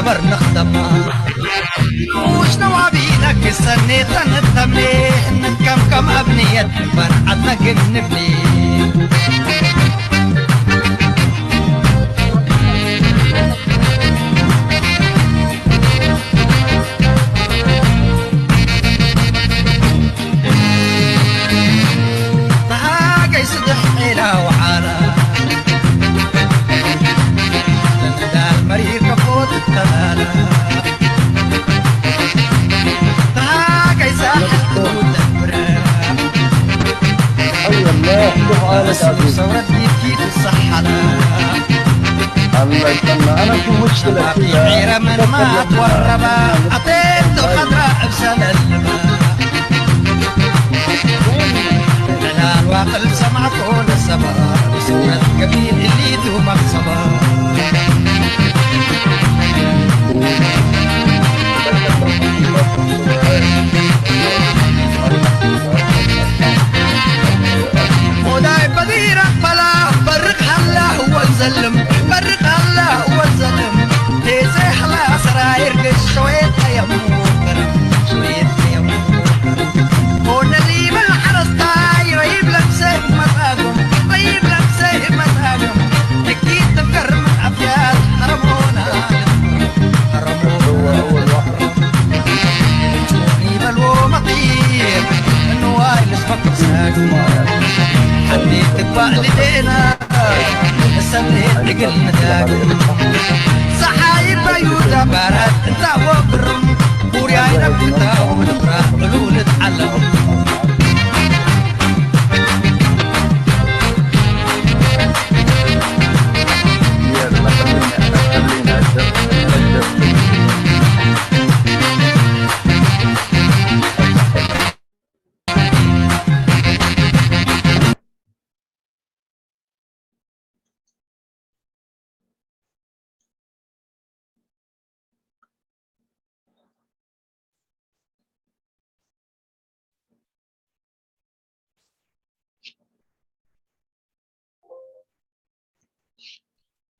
በር ንኽደማ ንኡሽ ነዋቢና ክሰኔ ተንተምኔ ንከምከም ኣብንየት በር ኣድነግን ንብሊ ተሃገይ ስድሕ ዒላ ወዓላ ለምዳል መሪር ከፎ ትተላላ ተሃገይ ሳሕል ትውለብረ حي الله، شوف عالك عزيز. ሰውረት ዲኪ ትሰሓላ الله يسلمك. أنا في مشكلة كده. ዒረ መንማት ወረባ ኣቴቶ ኸድራ እብሰለልባ ዕላል ዋቕል ሰማዕኮ ነሰባ ብስውረት ከቢድ እሊቱ መኽሰባ ሞዳይ በዲራ ፈላ በርቅ ሃላ ወዘልም በርቅ ሃላ ወዘልም ቴሴ ሃላ ሰራይር ግሽ ሸወየት አየሙ በርም ሸወየት አየሙ ሆነ ሊበል ሓረስታይ ረይብ ለምሰ መጻጉም ረይብ ለምሰ መጻጉም እኪት ትፍከር ምን ኣፍያት ሐረሞና ሐረሞና ይበልዎ መጢር ንዋይ ልስፈኩ ሰግሞ ሓንቲ ትባእ ልዴና ሰብሬት እግል ንዳግም ፀሓይ በዩዳ ባራት እንታወ ብርም ቡርያይ ነብታው ንብራ ዕሉልት ዓለም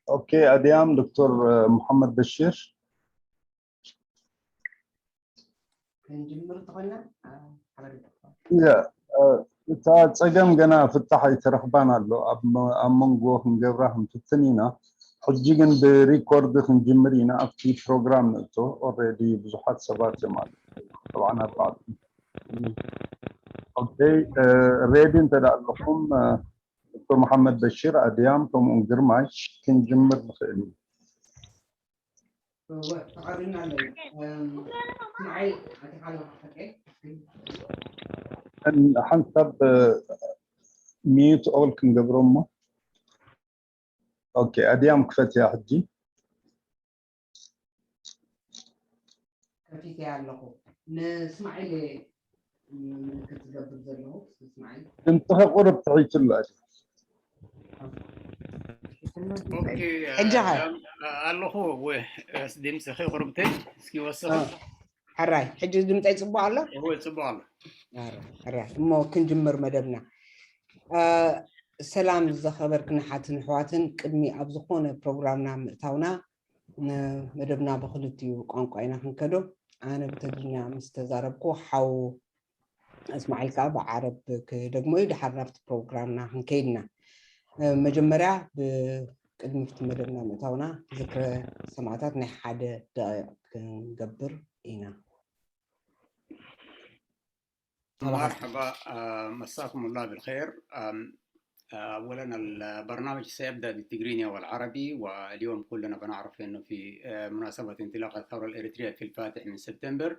ኦኬ፣ ኣድያም ዶክተር ሙሐመድ በሽር። ክንጅምር ተኾና ሓበሬታ ያ፣ እታ ጸገም ገና ፍታሕ ኣይተረኽባን ኣሎ። ኣብ መ- ኣብ መንጎ ክንገብራ ክንፍትን ኢና። ሕጂ ግን ብሪኮርድ ክንጅምር ኢና። ኣብቲ ፕሮግራም ንእቶ። ኦልሬዲ ብዙሓት ሰባት እዮም ኣለዉ። ጠብዓን ኣርባዕተ። ኦኬ፣ ሬዲ እንተ ደኣ ኣለኹም፣ ዶክተር መሓመድ በሽር፣ ኣድያም፣ ከምኡውን ግርማይ፣ ክንጅምር ንኽእል ኢና። እወ፣ ተቐሪብና ኣለና። እም፣ ንዓይ ኣቲኻ ኣለኻ ሓቀይ? ሓንሳብ ሚዩት ኦል ክንገብሮ እሞ። ኦኬ፣ ኣድያም ክፈትያ ሕጂ። ከፊተያ ኣለኹ። ንእስማዒል እየ ምልክት ዝገብር ዘለኹ። እስማዒል። ድምፅኺ ቁሩብ ትሒቱ ኣሎ ኣድያም። ኦኬ፣ ሕጂ ኸ? ኣለኹ። ድምፅኺ ቁሩብ ትሕ እስኪ ወስኺ። እ፣ ሕራይ፣ ሕጂ ድምፀይ ፅቡቕ ኣሎ? እወ፣ ፅቡቕ ኣሎ። ሕራይ፣ ሕራይ። እሞ ክንጅምር መደብና። እ፣ ሰላም ዝኸበርክን ሓትን ኣሕዋትን፣ ቅድሚ ኣብ ዝኾነ ፕሮግራምና ምእታውና ንመደብና ብኽልቲኡ ቋንቋ ኢና ክንከዶ። ኣነ ብትግርኛ ምስ ተዛረብኩ ሓው እስማዒል ከኣ ብዓረብ ክደግሞ እዩ። ድሓር ናብቲ ፕሮግራምና ክንከይድ ኢና። እ፣ መጀመርያ ብቅድሚ ኣብቲ መደብና ምእታውና ዝክረ ሰማእታት ናይ ሓደ ደቂቕ ክንገብር ኢና። مرحبا، آه، مساكم الله بالخير. آم، آه، أولا البرنامج سيبدأ بالتجريني والعربي، واليوم كلنا بنعرف إنه في آه، مناسبة انطلاق الثورة الإريترية في الفاتح من سبتمبر.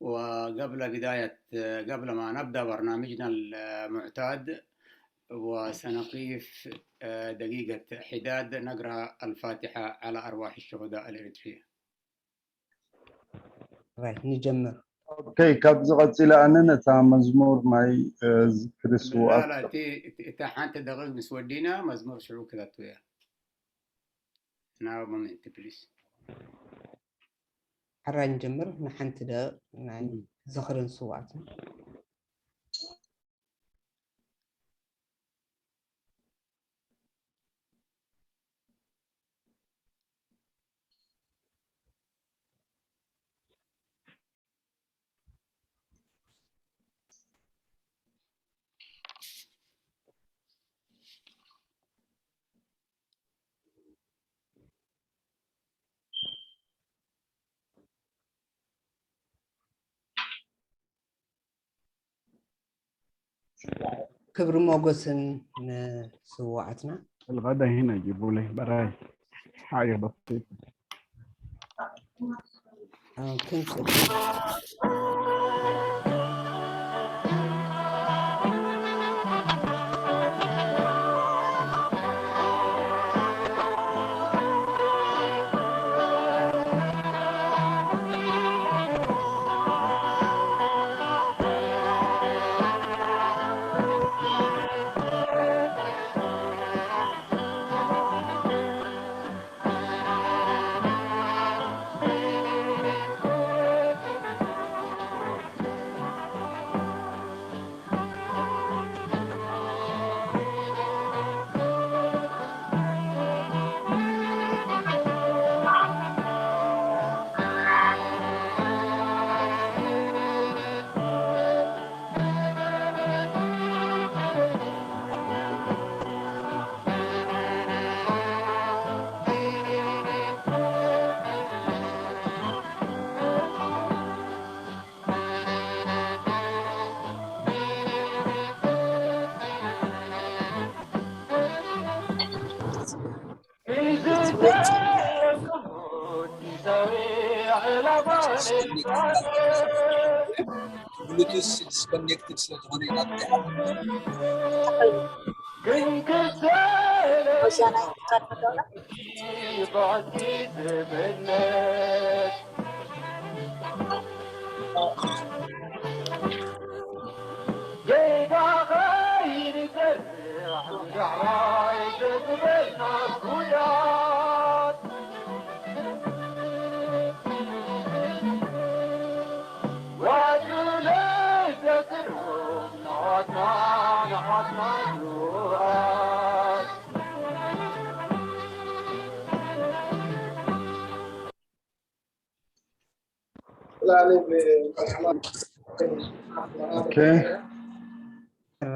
وقبل بداية آه، قبل ما نبدأ برنامجنا المعتاد، وسنقيف آه، دقيقة حداد نقرأ الفاتحة على أرواح الشهداء الإريترية. ራይት፣ ንጀምር። ኦኬ፣ ካብዚ ቀፂለ ኣነ ነታ መዝሙር ናይ እ፣ ዝክሪ ስውኣት لا لا، تي تي- تي حانت دقيق مسودينا مزمور شعو كذا تويا. Now moment, please. ሕራይ ንጀምር። ንሓንቲ ደቂቕ ናይ ዝኽርን ስውኣትን። ክብሪ ሞገስን ንስዋኣትና። الغدا هنا جيبوا لي براي حاجة بسيطة. ክንጽ ብሉቱዝ ዲስኮኔክትድ ስለዝኾነ ኢና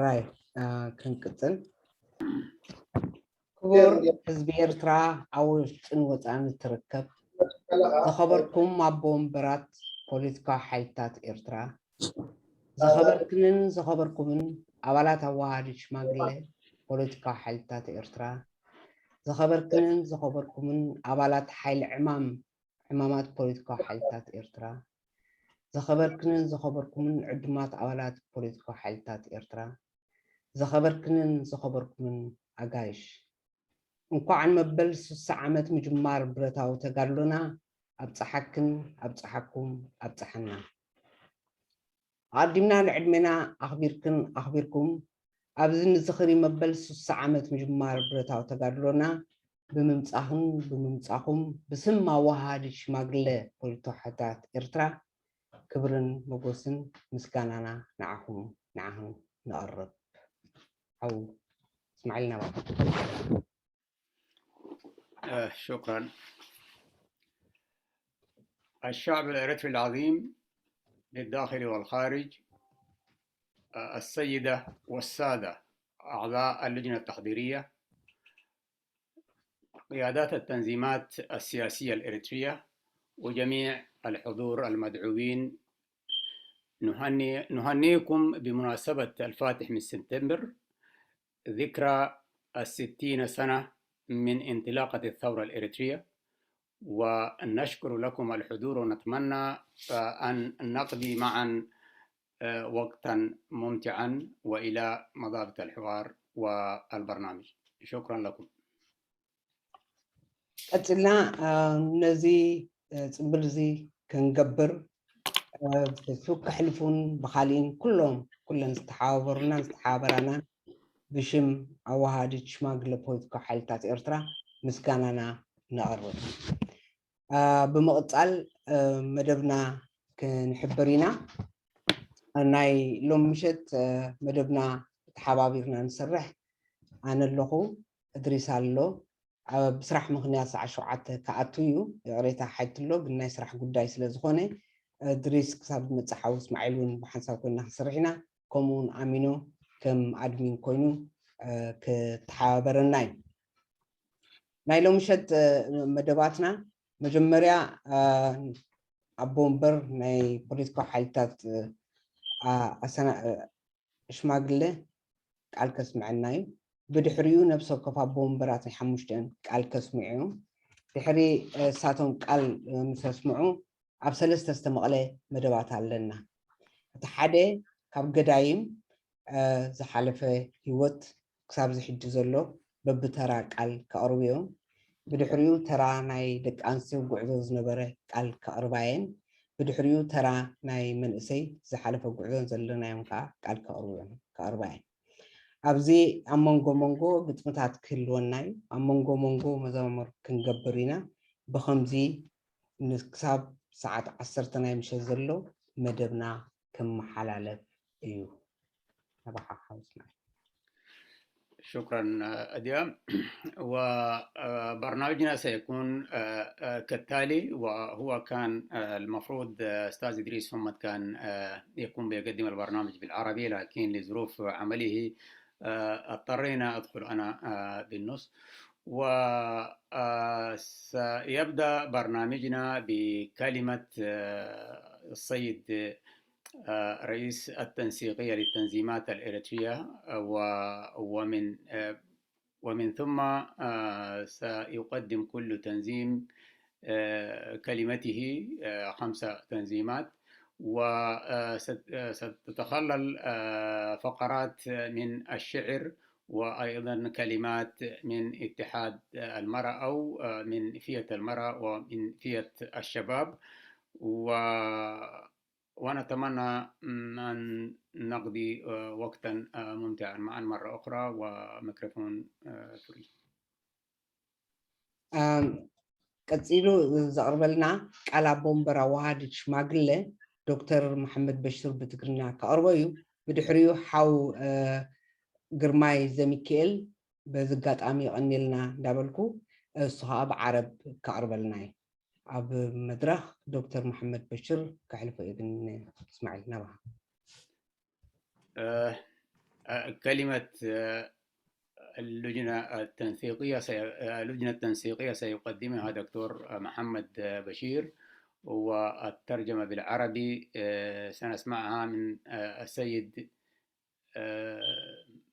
ራይ ክንቅፅል። ክቡር ህዝቢ ኤርትራ፣ ኣብ ውሽጥን ወፃእን እትርከብ ዝኸበርኩም ኣቦ ወንበራት ፖለቲካዊ ሓይልታት ኤርትራ፣ ዝኸበርክንን ዝኸበርኩምን ኣባላት ኣዋሃዲ ሽማግለ ፖለቲካዊ ሓይልታት ኤርትራ፣ ዝኸበርክንን ዝኸበርኩምን ኣባላት ሓይሊ ዕማም ዕማማት ፖለቲካዊ ሓይልታት ኤርትራ፣ ዝኸበርክንን ዝኸበርኩምን ዕዱማት ኣባላት ፖለቲካዊ ሓይልታት ኤርትራ፣ ዝኸበርክንን ዝኸበርኩምን ኣጋይሽ፣ እንኳዕ ንመበል ስሳ ዓመት ምጅማር ብረታዊ ተጋድሎና ኣብፀሓክን ኣብፀሓኩም ኣብፀሓና። ኣቐዲምና ንዕድሜና ኣኽቢርክን ኣኽቢርኩም ኣብዚ ንዝኽሪ መበል ስሳ ዓመት ምጅማር ብረታዊ ተጋድሎና ብምምጻኽን ብምምጻኹም ብስም ኣወሃሃዲ ሽማግለ ፖለቲካዊ ሓይልታት ኤርትራ ክብርን መጎስን ምስጋናና ንዓኹም ንዓኽን ነቕርብ። ሓው እስማዒል ናባኻ። آه، شكرا. الشعب الإريتري العظيم للداخل والخارج، آه، السيدة والسادة أعضاء اللجنة التحضيرية، قيادات التنظيمات السياسية الإريترية، وجميع الحضور المدعوين، نهني نهنيكم بمناسبة الفاتح من سبتمبر، ذكرى الستين سنة من انطلاقة الثورة الإريترية، ونشكر لكم الحضور، ونتمنى، آه، أن نقضي معا، آه، وقتا ممتعا، وإلى مضافة الحوار والبرنامج. شكرا لكم. ቀፂልና ነዚ ፅምብል እዚ ክንገብር ብፌስቡክ ከሕልፉን ብካሊእን ኩሎም ኩለን ዝተሓባበሩናን ዝተሓባበራናን ብሽም ኣወሃሃዲት ሽማግለ ፖለቲካዊ ሓይልታት ኤርትራ ምስጋናና ነቕርብ። ብምቕፃል መደብና ክንሕብር ኢና። ናይ ሎም ምሸት መደብና ተሓባቢርና ንሰርሕ ኣነ ኣለኹ፣ እድሪስ ኣሎ። ኣብ ስራሕ ምኽንያት ሰዓት ሸውዓተ ክኣቱ እዩ፣ ይቕሬታ ሓትሎ፣ ግን ናይ ስራሕ ጉዳይ ስለ ዝኾነ እድሪስ ክሳብ ዝመፅእ ሓው እስማዒል እውን ብሓንሳብ ኮይና ክንሰርሕ ኢና። ከምኡ እውን ኣሚኖ ከም ኣድሚን ኮይኑ ክተሓባበረና እዩ። ናይ ሎምሸት መደባትና መጀመርያ ኣቦ ወንበር ናይ ፖለቲካዊ ሓይልታት ኣሰና ሽማግለ ቃል ከስምዐና እዩ። ብድሕሪኡ ነብሲ ወከፍ ኣቦ ወንበራት ናይ ሓሙሽቲኦም ቃል ከስምዑ እዮም። ድሕሪ እሳቶም ቃል ምስ ኣስምዑ ኣብ ሰለስተ ዝተመቕለ መደባት ኣለና። እቲ ሓደ ካብ ገዳይም ዝሓለፈ ህይወት ክሳብ ዝሕጂ ዘሎ በብተራ ቃል ከቕርቡ እዮም። ብድሕሪኡ ተራ ናይ ደቂ ኣንስትዮ ጉዕዞ ዝነበረ ቃል ከቕርባ እየን። ብድሕሪኡ ተራ ናይ መንእሰይ ዝሓለፈ ጉዕዞን ዘለናዮም ከዓ ቃል ከቕርቡ እዮም ከቕርባ እየን። ኣብዚ ኣብ መንጎ መንጎ ግጥምታት ክህልወና እዩ። ኣብ መንጎ መንጎ መዛሙር ክንገብር ኢና። ብኸምዚ ክሳብ ሰዓት ዓሰርተ ናይ ምሸት ዘሎ መደብና ክመሓላለፍ እዩ። ናባኻ ሓውስና። شكرا أديا. وبرنامجنا سيكون كالتالي، وهو كان المفروض أستاذ إدريس محمد كان يكون بيقدم البرنامج بالعربي، لكن لظروف عمله اضطرينا أدخل أنا بالنص. وسيبدأ برنامجنا بكلمة السيد رئيس التنسيقية للتنظيمات الإريترية، ومن ومن ثم سيقدم كل تنظيم كلمته، خمسة تنظيمات، وستتخلل فقرات من الشعر، وأيضا كلمات من اتحاد المرأة أو من فئة المرأة ومن فئة الشباب. و ونتمنى أن نقضي وقتا ممتعا معا مرة أخرى. وميكروفون فري. ቀፂሉ ዘቕርበልና ቃል ኣቦ ወንበር ኣወሃዲ ሽማግለ ዶክተር መሓመድ በሽር ብትግርኛ ከቕርቦ እዩ። ብድሕሪኡ ሓው ግርማይ ዘሚካኤል በዚ ኣጋጣሚ የቐንየልና እንዳበልኩ እሱ ከዓ ብዓረብ ከቕርበልና እዩ። ኣብ መድረኽ ዶክተር መሓመድ በሽር ከሕልፎ እየ። ግን እስማዒል ናባኻ። كلمة اللجنة التنسيقية سي... اللجنة التنسيقية سيقدمها دكتور محمد بشير، والترجمة بالعربي سنسمعها من السيد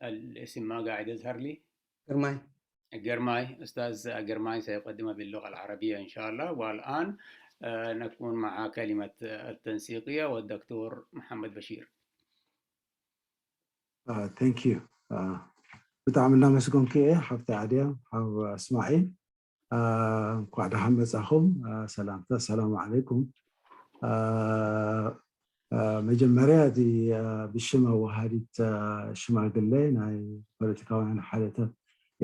الاسم ما قاعد يظهر لي. ግርማይ قرماي، أستاذ قرماي سيقدمها باللغة العربية إن شاء الله. والآن نكون مع كلمة التنسيقية والدكتور محمد بشير. Thank you. ብጣዕሚ እናመስገንኩ እየ ሓብቲ ኣድያ፣ ሓው እስማዒል። እንኳዕ ደሓን መጻኹም። ሰላምታ ሰላም ዓለይኩም። መጀመርያ እቲ ብሽም ኣወሃዲት ሽማግለ ናይ ፖለቲካውያን ሓይልታት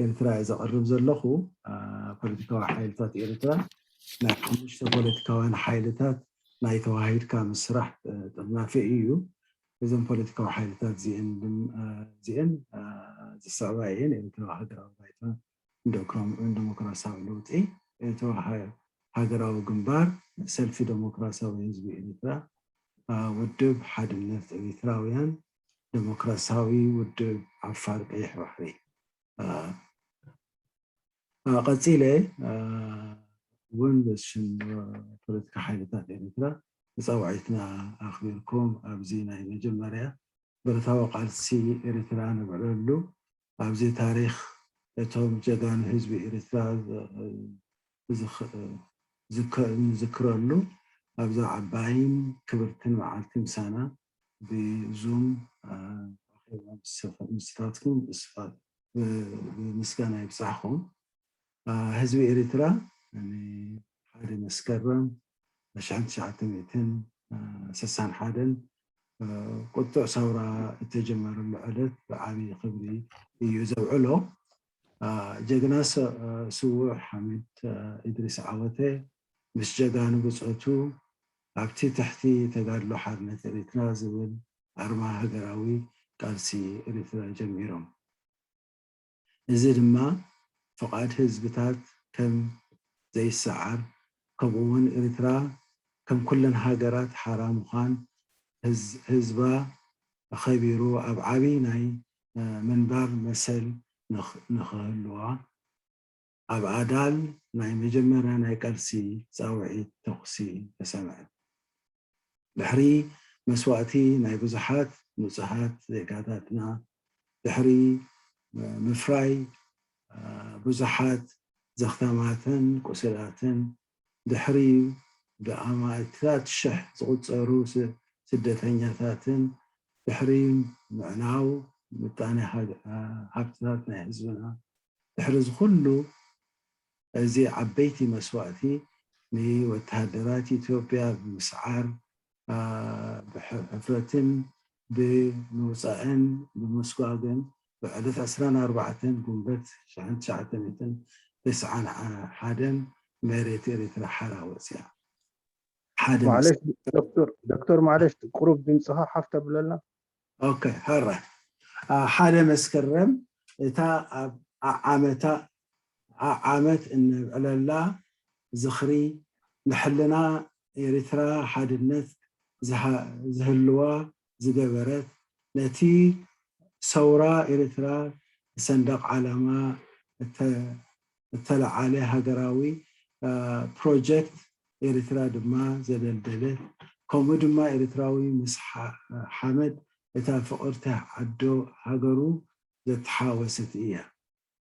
ኤርትራ እየ ዘቕርብ ዘለኹ። ፖለቲካዊ ሓይልታት ኤርትራ ናይ ሓሙሽተ ፖለቲካውያን ሓይልታት ናይ ተዋሂድካ ምስራሕ ጥርናፈ እዩ። እዘን ፖለቲካዊ ሓይልታት እዚአን ዝስዕባ እየን። ኤርትራዊ ሃገራዊ ባይቶ፣ ንዴሞክራሲያዊ ለውጢ፣ ኤርትራዊ ሃገራዊ ግንባር፣ ሰልፊ ዴሞክራሲያዊ ህዝቢ ኤርትራ፣ ውድብ ሓድነት ኤርትራውያን፣ ዴሞክራሲያዊ ውድብ ዓፋር ቀይሕ ባሕሪ። ቀፂለ እውን በሽም ፖለቲካ ሓይልታት ኤርትራ ተፃዋዒትና ኣኽቢርኩም ኣብዚ ናይ መጀመርያ ብረታዊ ቃልሲ ኤርትራ ነብዕለሉ፣ ኣብዚ ታሪኽ እቶም ጀጋኑ ህዝቢ ኤርትራ ንዝክረሉ ኣብዛ ዓባይን ክብርትን መዓልቲ ምሳና ብዙም ኣኼባ ምስታትኩም ብምስጋና ይብጻሕኩም። ህዝቢ ኤርትራ ንሓደ መስከረም ኣሽሓት ትሽዓተ ሚእትን ስሳን ሓደን ቁጡዕ ሰውራ እተጀመረሉ ዕለት ብዓቢ ክብሪ እዩ ዘውዕሎ። ጀግና ስዉእ ሓሚድ ኢድሪስ ዓወተ ምስ ጀጋኑ ብጾቱ ኣብቲ ትሕቲ ተጋድሎ ሓርነት ኤርትራ ዝብል ኣርማ ሃገራዊ ቃልሲ ኤርትራ ጀሚሮም። እዚ ድማ ፍቓድ ህዝብታት ከም ዘይሰዓር፣ ከምኡ እውን ኤርትራ ከም ኩለን ሃገራት ሓራ ምዃን፣ ህዝባ ኣኸቢሩ ኣብ ዓቢ ናይ ምንባር መሰል ንኽህልዋ፣ ኣብ ኣዳል ናይ መጀመርያ ናይ ቃልሲ ጻውዒት ተኹሲ ተሰምዐ። ድሕሪ መስዋእቲ ናይ ብዙሓት ንጹሃት ዜጋታትና ድሕሪ ምፍራይ ብዙሓት ዘኽታማትን ቁስላትን ድሕሪ ብኣማእታት ሽሕ ዝቑጸሩ ስደተኛታትን ድሕሪ ምዕናው ምጣኔ ሃብትታት ናይ ህዝብና ድሕሪ ዝኹሉ እዚ ዓበይቲ መስዋእቲ ንወተሃደራት ኢትዮጵያ ብምስዓር ብሕፍረትን ብምውፃእን ብምስጓግን ብዕለት ዕስራን ኣርባዕተን ጉንበት ሽሕን ትሽዓተ ሚእትን ተስዓን ሓደን መሬት ኤርትራ ሓራ ወፅያ። ሓደ ማለሽ ዶክተር ዶክተር ማለሽ ቁሩብ ድምፅኻ ሓፍ ተብለልና። ኦኬ፣ ሕራይ። ሓደ መስከረም እታ ኣብ ዓመታ ዓመት እነብዕለላ ዝኽሪ ንሕልና ኤርትራ ሓድነት ዝህልዋ ዝገበረት፣ ነቲ ሰውራ ኤርትራ ሰንደቕ ዓላማ እተለዓለ ሃገራዊ ፕሮጀክት ኤርትራ ድማ ዘደልደለት፣ ከምኡ ድማ ኤርትራዊ ምስ ሓመድ እታ ፍቕርቲ ዓዶ ሃገሩ ዘተሓወሰት እያ።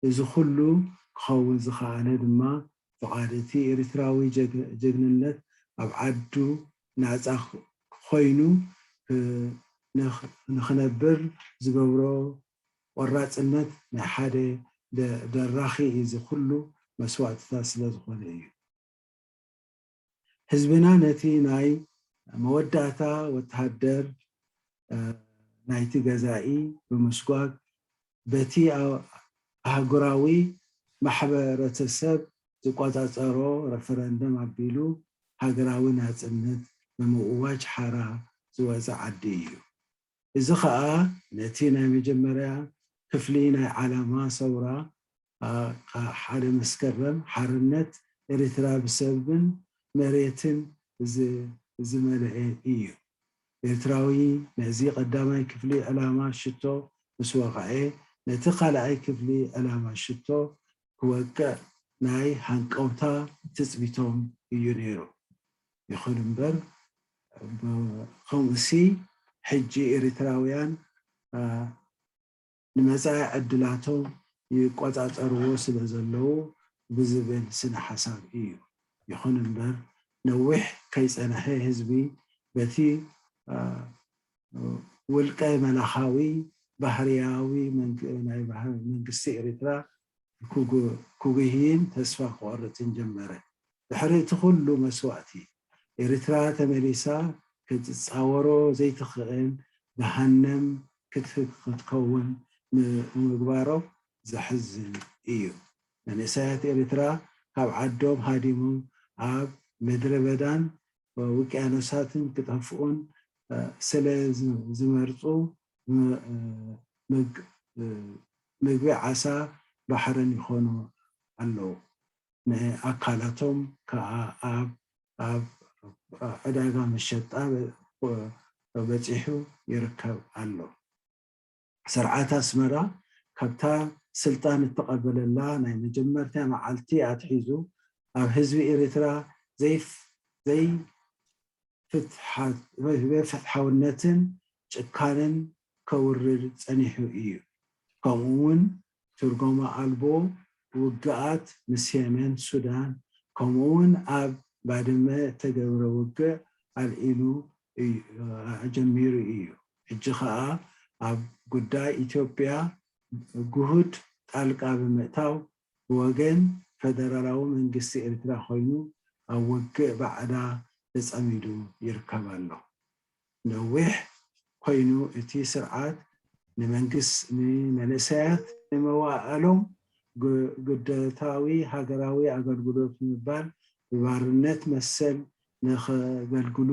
እዚ ኩሉ ክኸውን ዝኸኣለ ድማ ፍቓድ እቲ ኤርትራዊ ጀግንነት ኣብ ዓዱ ናጻ ኮይኑ ንኽነብር ዝገብሮ ቆራጽነት ናይ ሓደ ደራኺ እዚ ኩሉ መስዋእትታት ስለ ዝኾነ እዩ። ህዝብና ነቲ ናይ መወዳእታ ወተሃደር ናይቲ ገዛኢ ብምስጓግ በቲ ኣህጉራዊ ማሕበረተሰብ ዝቆጻጸሮ ረፈረንደም ኣቢሉ ሃገራዊ ናጽነት ንምእዋጅ ሓራ ዝወጸ ዓዲ እዩ። እዚ ኸኣ ነቲ ናይ መጀመርያ ክፍሊ ናይ ዓላማ ሰውራ ሓደ መስከረም ሓርነት ኤርትራ ብሰብን መሬትን ዝመልአ እዩ። ኤርትራዊ ነዚ ቀዳማይ ክፍሊ ዕላማ ሽቶ ምስ ወቕዐ ነቲ ካልኣይ ክፍሊ ዕላማ ሽቶ ክወቅዕ ናይ ሃንቀውታ ትጽቢቶም እዩ ነይሩ። ይኹን እምበር ከምኡሲ ሕጂ ኤርትራውያን ንመጻኢ ዕድላቶም ይቆጻጸርዎ ስለ ዘለዉ ብዝብል ስነ ሓሳብ እዩ። ይኹን እምበር ነዊሕ ከይጸንሐ ህዝቢ በቲ ውልቀ መላኻዊ ባህርያዊ ናይ መንግስቲ ኤርትራ ክጉህይን ተስፋ ክቆርጽን ጀመረ። ድሕሪ እቲ ኩሉ መስዋእቲ ኤርትራ ተመሊሳ ክትጻወሮ ዘይትኽእል ገሃነም ክትከውን ምግባሮም ዘሕዝን እዩ። መንእሰያት ኤርትራ ካብ ዓዶም ሃዲሞም ኣብ ምድረ በዳን ውቅያኖሳትን ክጠፍኡን ስለ ዝመርጹ ምግቢ ዓሳ ባሕርን ይኾኑ ኣለዉ። ንኣካላቶም ከዓ ኣብ ኣብ ዕዳጋ መሸጣ በጺሑ ይርከብ ኣሎ። ስርዓት ኣስመራ ካብታ ስልጣን እተቐበለላ ናይ መጀመርታ መዓልቲ ኣትሒዙ ኣብ ህዝቢ ኤርትራ ዘይፍትሓውነትን ጭካነን ከውርድ ጸኒሑ እዩ። ከምኡ እውን ትርጎማ ኣልቦ ውግኣት ምስ የመን፣ ሱዳን ከምኡ እውን ኣብ ባድመ እተገብረ ውግእ ኣልዒሉ ጀሚሩ እዩ። ሕጂ ኸኣ ኣብ ጉዳይ ኢትዮጵያ ግሁድ ጣልቃ ብምእታው ብወገን ፈደራላዊ መንግስቲ ኤርትራ ኮይኑ ኣብ ውግእ ባዕዳ ተጸሚዱ ይርከብ ኣሎ። ነዊሕ ኮይኑ እቲ ስርዓት ንመንግስ ንመንእሰያት ንመዋእሎም ግደታዊ ሃገራዊ ኣገልግሎት ብምባል ብባርነት መሰል ንኸገልግሉ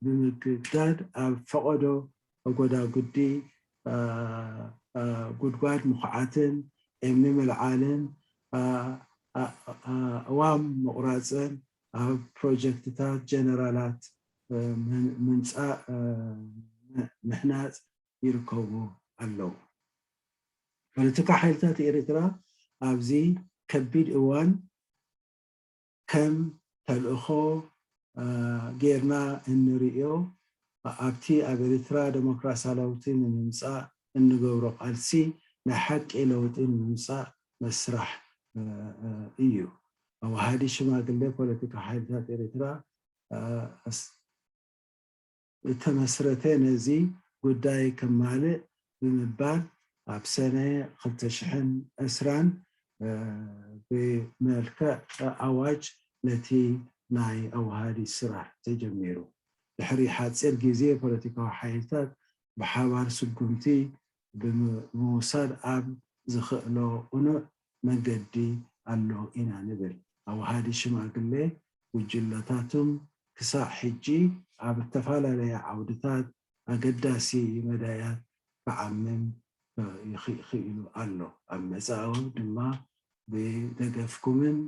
ብምግዳድ ኣብ ፈቐዶ ጎዳጉዲ ጉድጓድ ምኹዓትን እምኒ ምልዓልን ኣእዋም ምቑራፅን ኣብ ፕሮጀክትታት ጀነራላት ምምፃእ ምህናፅ ይርከቡ ኣለዉ። ፖለቲካ ሓይልታት ኤርትራ ኣብዚ ከቢድ እዋን ከም ተልእኾ ጌርና እንርእዮ ኣብቲ ኣብ ኤርትራ ደሞክራሲያዊ ለውጢ ንምምጻእ እንገብሮ ቃልሲ ናይ ሓቂ ለውጢ ንምምጻእ መስራሕ እዩ። ኣዋሃዲ ሽማግሌ ፖለቲካ ሓይልታት ኤርትራ እተመስረተ ነዚ ጉዳይ ከማልእ ብምባል ኣብ ሰነ ክልተ ሽሕን ዕስራን ብመልክዕ ኣዋጅ ነቲ ናይ ኣዋሃዲ ስራሕ ተጀሚሩ። ድሕሪ ሓጺር ግዜ ፖለቲካዊ ሓይልታት ብሓባር ስጉምቲ ብምውሳድ ኣብ ዝኽእሎ ቅኑዕ መንገዲ ኣሎ ኢና ንብል። ኣዋሃዲ ሽማግሌ ጉጅለታቱም ክሳዕ ሕጂ ኣብ እተፈላለየ ዓውድታት ኣገዳሲ መዳያት ክዓምም ይኽእል ኣሎ። ኣብ መጻኢ ድማ ብደገፍኩምን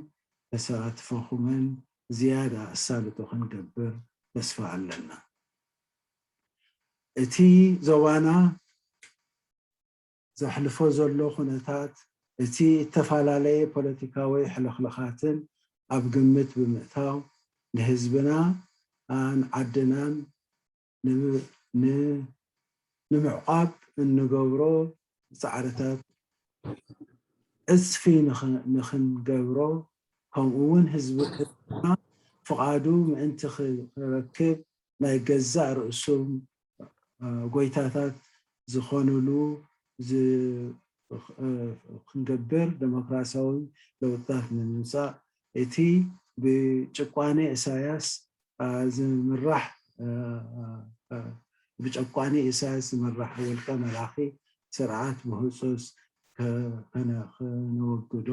ተሳትፎኹምን ዝያዳ ኣሳልጦ ክንገብር ተስፋ ኣለና። እቲ ዞባና ዘሕልፎ ዘሎ ኩነታት፣ እቲ እተፈላለየ ፖለቲካዊ ሕልኽልኻትን ኣብ ግምት ብምእታው፣ ንህዝብናን ዓድናን ንምዕቋብ እንገብሮ ጻዕርታት ዕጽፊ ንኽንገብሮ፣ ከምኡ እውን ህዝብና ፍቓዱ ምእንቲ ክረክብ ናይ ገዛእ ርእሶም ጎይታታት ዝኾኑሉ ክንገብር፣ ደሞክራሲያዊ ለውጥታት ንምምፃእ፣ እቲ ብጭቋኔ ኢሳያስ ዝምራሕ ብጨቋኒ ኢሳያስ ዝምራሕ ውልቀ መላኺ ስርዓት ብህፁፅ ከነወግዶ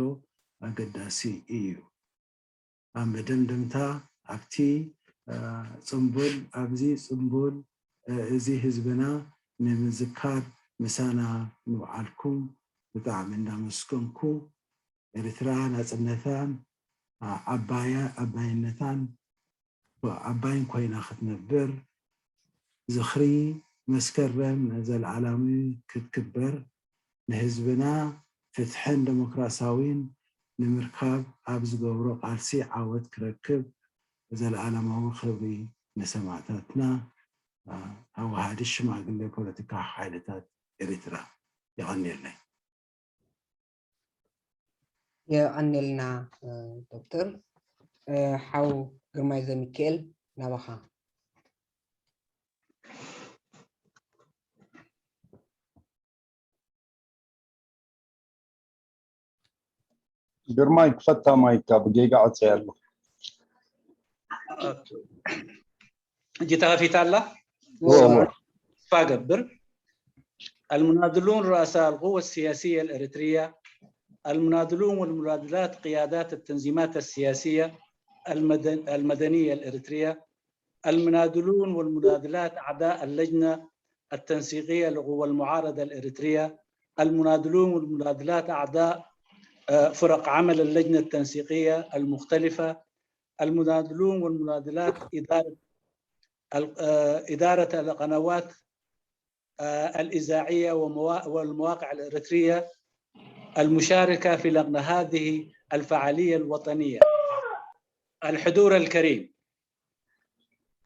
ኣገዳሲ እዩ። ኣብ መደምደምታ ኣብቲ ፅምቡል ኣብዚ ፅምቡል እዚ ህዝብና ንምዝካር ምሳና ምውዓልኩም ብጣዕሚ እንዳመስገንኩ ኤርትራ ናፅነታን ዓባይነታን ዓባይን ኮይና ክትነብር፣ ዝኽሪ መስከረም ዘልኣላሚ ክትክበር፣ ንህዝብና ፍትሕን ደሞክራሲያዊን ንምርካብ ኣብ ዝገብሮ ቃልሲ ዓወት ክረክብ፣ ዘልኣለማዊ ክብሪ ንሰማእታትና። ኣዋሃዲ ሽማግሌ ፖለቲካ ሓይልታት ኤርትራ። የቐንየለይ። የቐንየልና ዶክተር። ሓው ግርማይ ዘሚካኤል ናባኻ። ግርማይ ክፈታ ማይካ ብጌጋ ዕፀይ ኣሎ። እጂ ተኸፊታ ኣላ። ተስፋ ገብር። المناضلون رؤساء القوى السياسية الإريترية، المناضلون والمناضلات قيادات التنظيمات السياسية المدنية الإريترية، المناضلون والمناضلات أعضاء اللجنة التنسيقية لقوى المعارضة الإريترية، المناضلون والمناضلات أعضاء فرق عمل اللجنة التنسيقية المختلفة، المناضلون والمناضلات إدارة إدارة القنوات الإذاعية والمواقع الإريترية المشاركة في هذه الفعالية الوطنية. الحضور الكريم،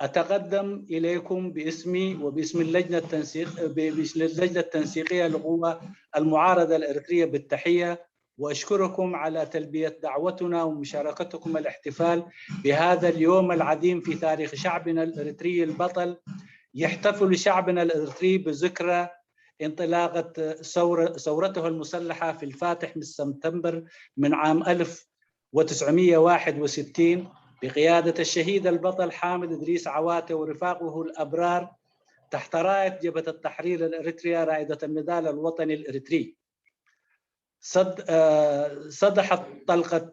أتقدم إليكم باسمي وباسم اللجنة التنسيق باسم اللجنة التنسيقية لقوى المعارضة الإريترية بالتحية، وأشكركم على تلبية دعوتنا ومشاركتكم الاحتفال بهذا اليوم العظيم في تاريخ شعبنا الإريتري البطل. يحتفل شعبنا الإريتري بذكرى انطلاقة ثورته المسلحة في الفاتح من سبتمبر من عام ألف وتسعمية وواحد وستين بقيادة الشهيد البطل حامد إدريس عواتة ورفاقه الأبرار تحت راية جبهة التحرير الإريترية رائدة النضال الوطني الإريتري. صد... صدحت طلقة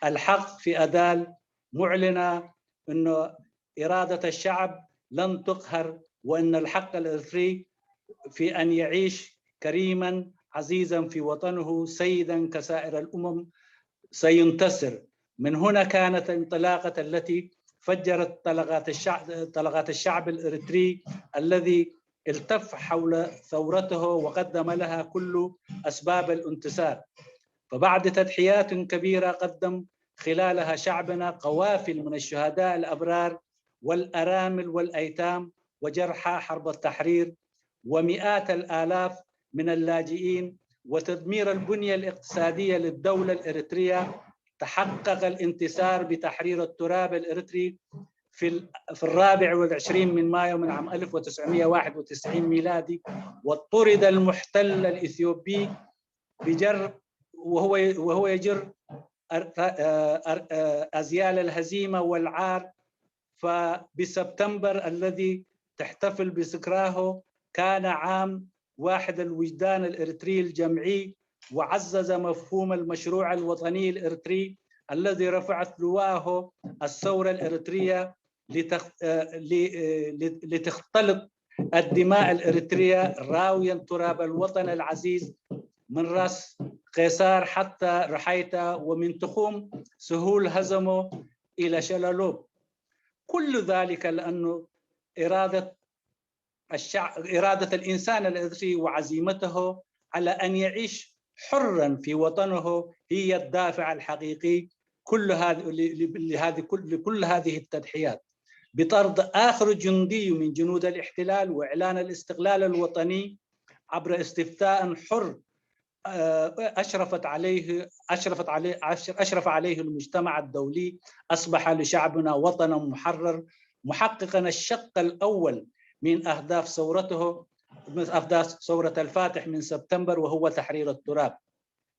الحق في أدال معلنة أنه إرادة الشعب لن تقهر، وأن الحق الإريتري في أن يعيش كريما عزيزا في وطنه سيدا كسائر الأمم سينتصر. من هنا كانت انطلاقة التي فجرت طلقات الشعب، طلقات الشعب الإريتري الذي التف حول ثورته وقدم لها كل أسباب الانتصار. فبعد تضحيات كبيرة قدم خلالها شعبنا قوافل من الشهداء الأبرار والأرامل والأيتام وجرحى حرب التحرير، ومئات الآلاف من اللاجئين، وتدمير البنية الاقتصادية للدولة الإريترية، تحقق الانتصار بتحرير التراب الإريتري في في الرابع والعشرين من مايو من عام ألف وتسعمائة وواحد وتسعين ميلادي، وطرد المحتل الإثيوبي بجر وهو وهو يجر أزيال الهزيمة والعار. فبسبتمبر الذي تحتفل بذكراه كان عام واحد الوجدان الإريتري الجمعي، وعزز مفهوم المشروع الوطني الإريتري الذي رفعت لواءه الثورة الإريترية لتخ... لتختلط الدماء الإريترية راويا تراب الوطن العزيز من رأس قيصار حتى رحيتا، ومن تخوم سهول هزمو إلى شلالوب. كل ذلك لأنه إرادة الشعب، إرادة الإنسان الإريتري وعزيمته على أن يعيش حرا في وطنه هي الدافع الحقيقي كل هذه لهذه كل لكل هذه التضحيات، بطرد آخر جندي من جنود الاحتلال وإعلان الاستقلال الوطني عبر استفتاء حر أشرفت عليه أشرفت عليه أشرف عليه المجتمع الدولي، أصبح لشعبنا وطنا محرر، محققا الشق الأول من أهداف ثورته، من أهداف ثورة الفاتح من سبتمبر، وهو تحرير التراب.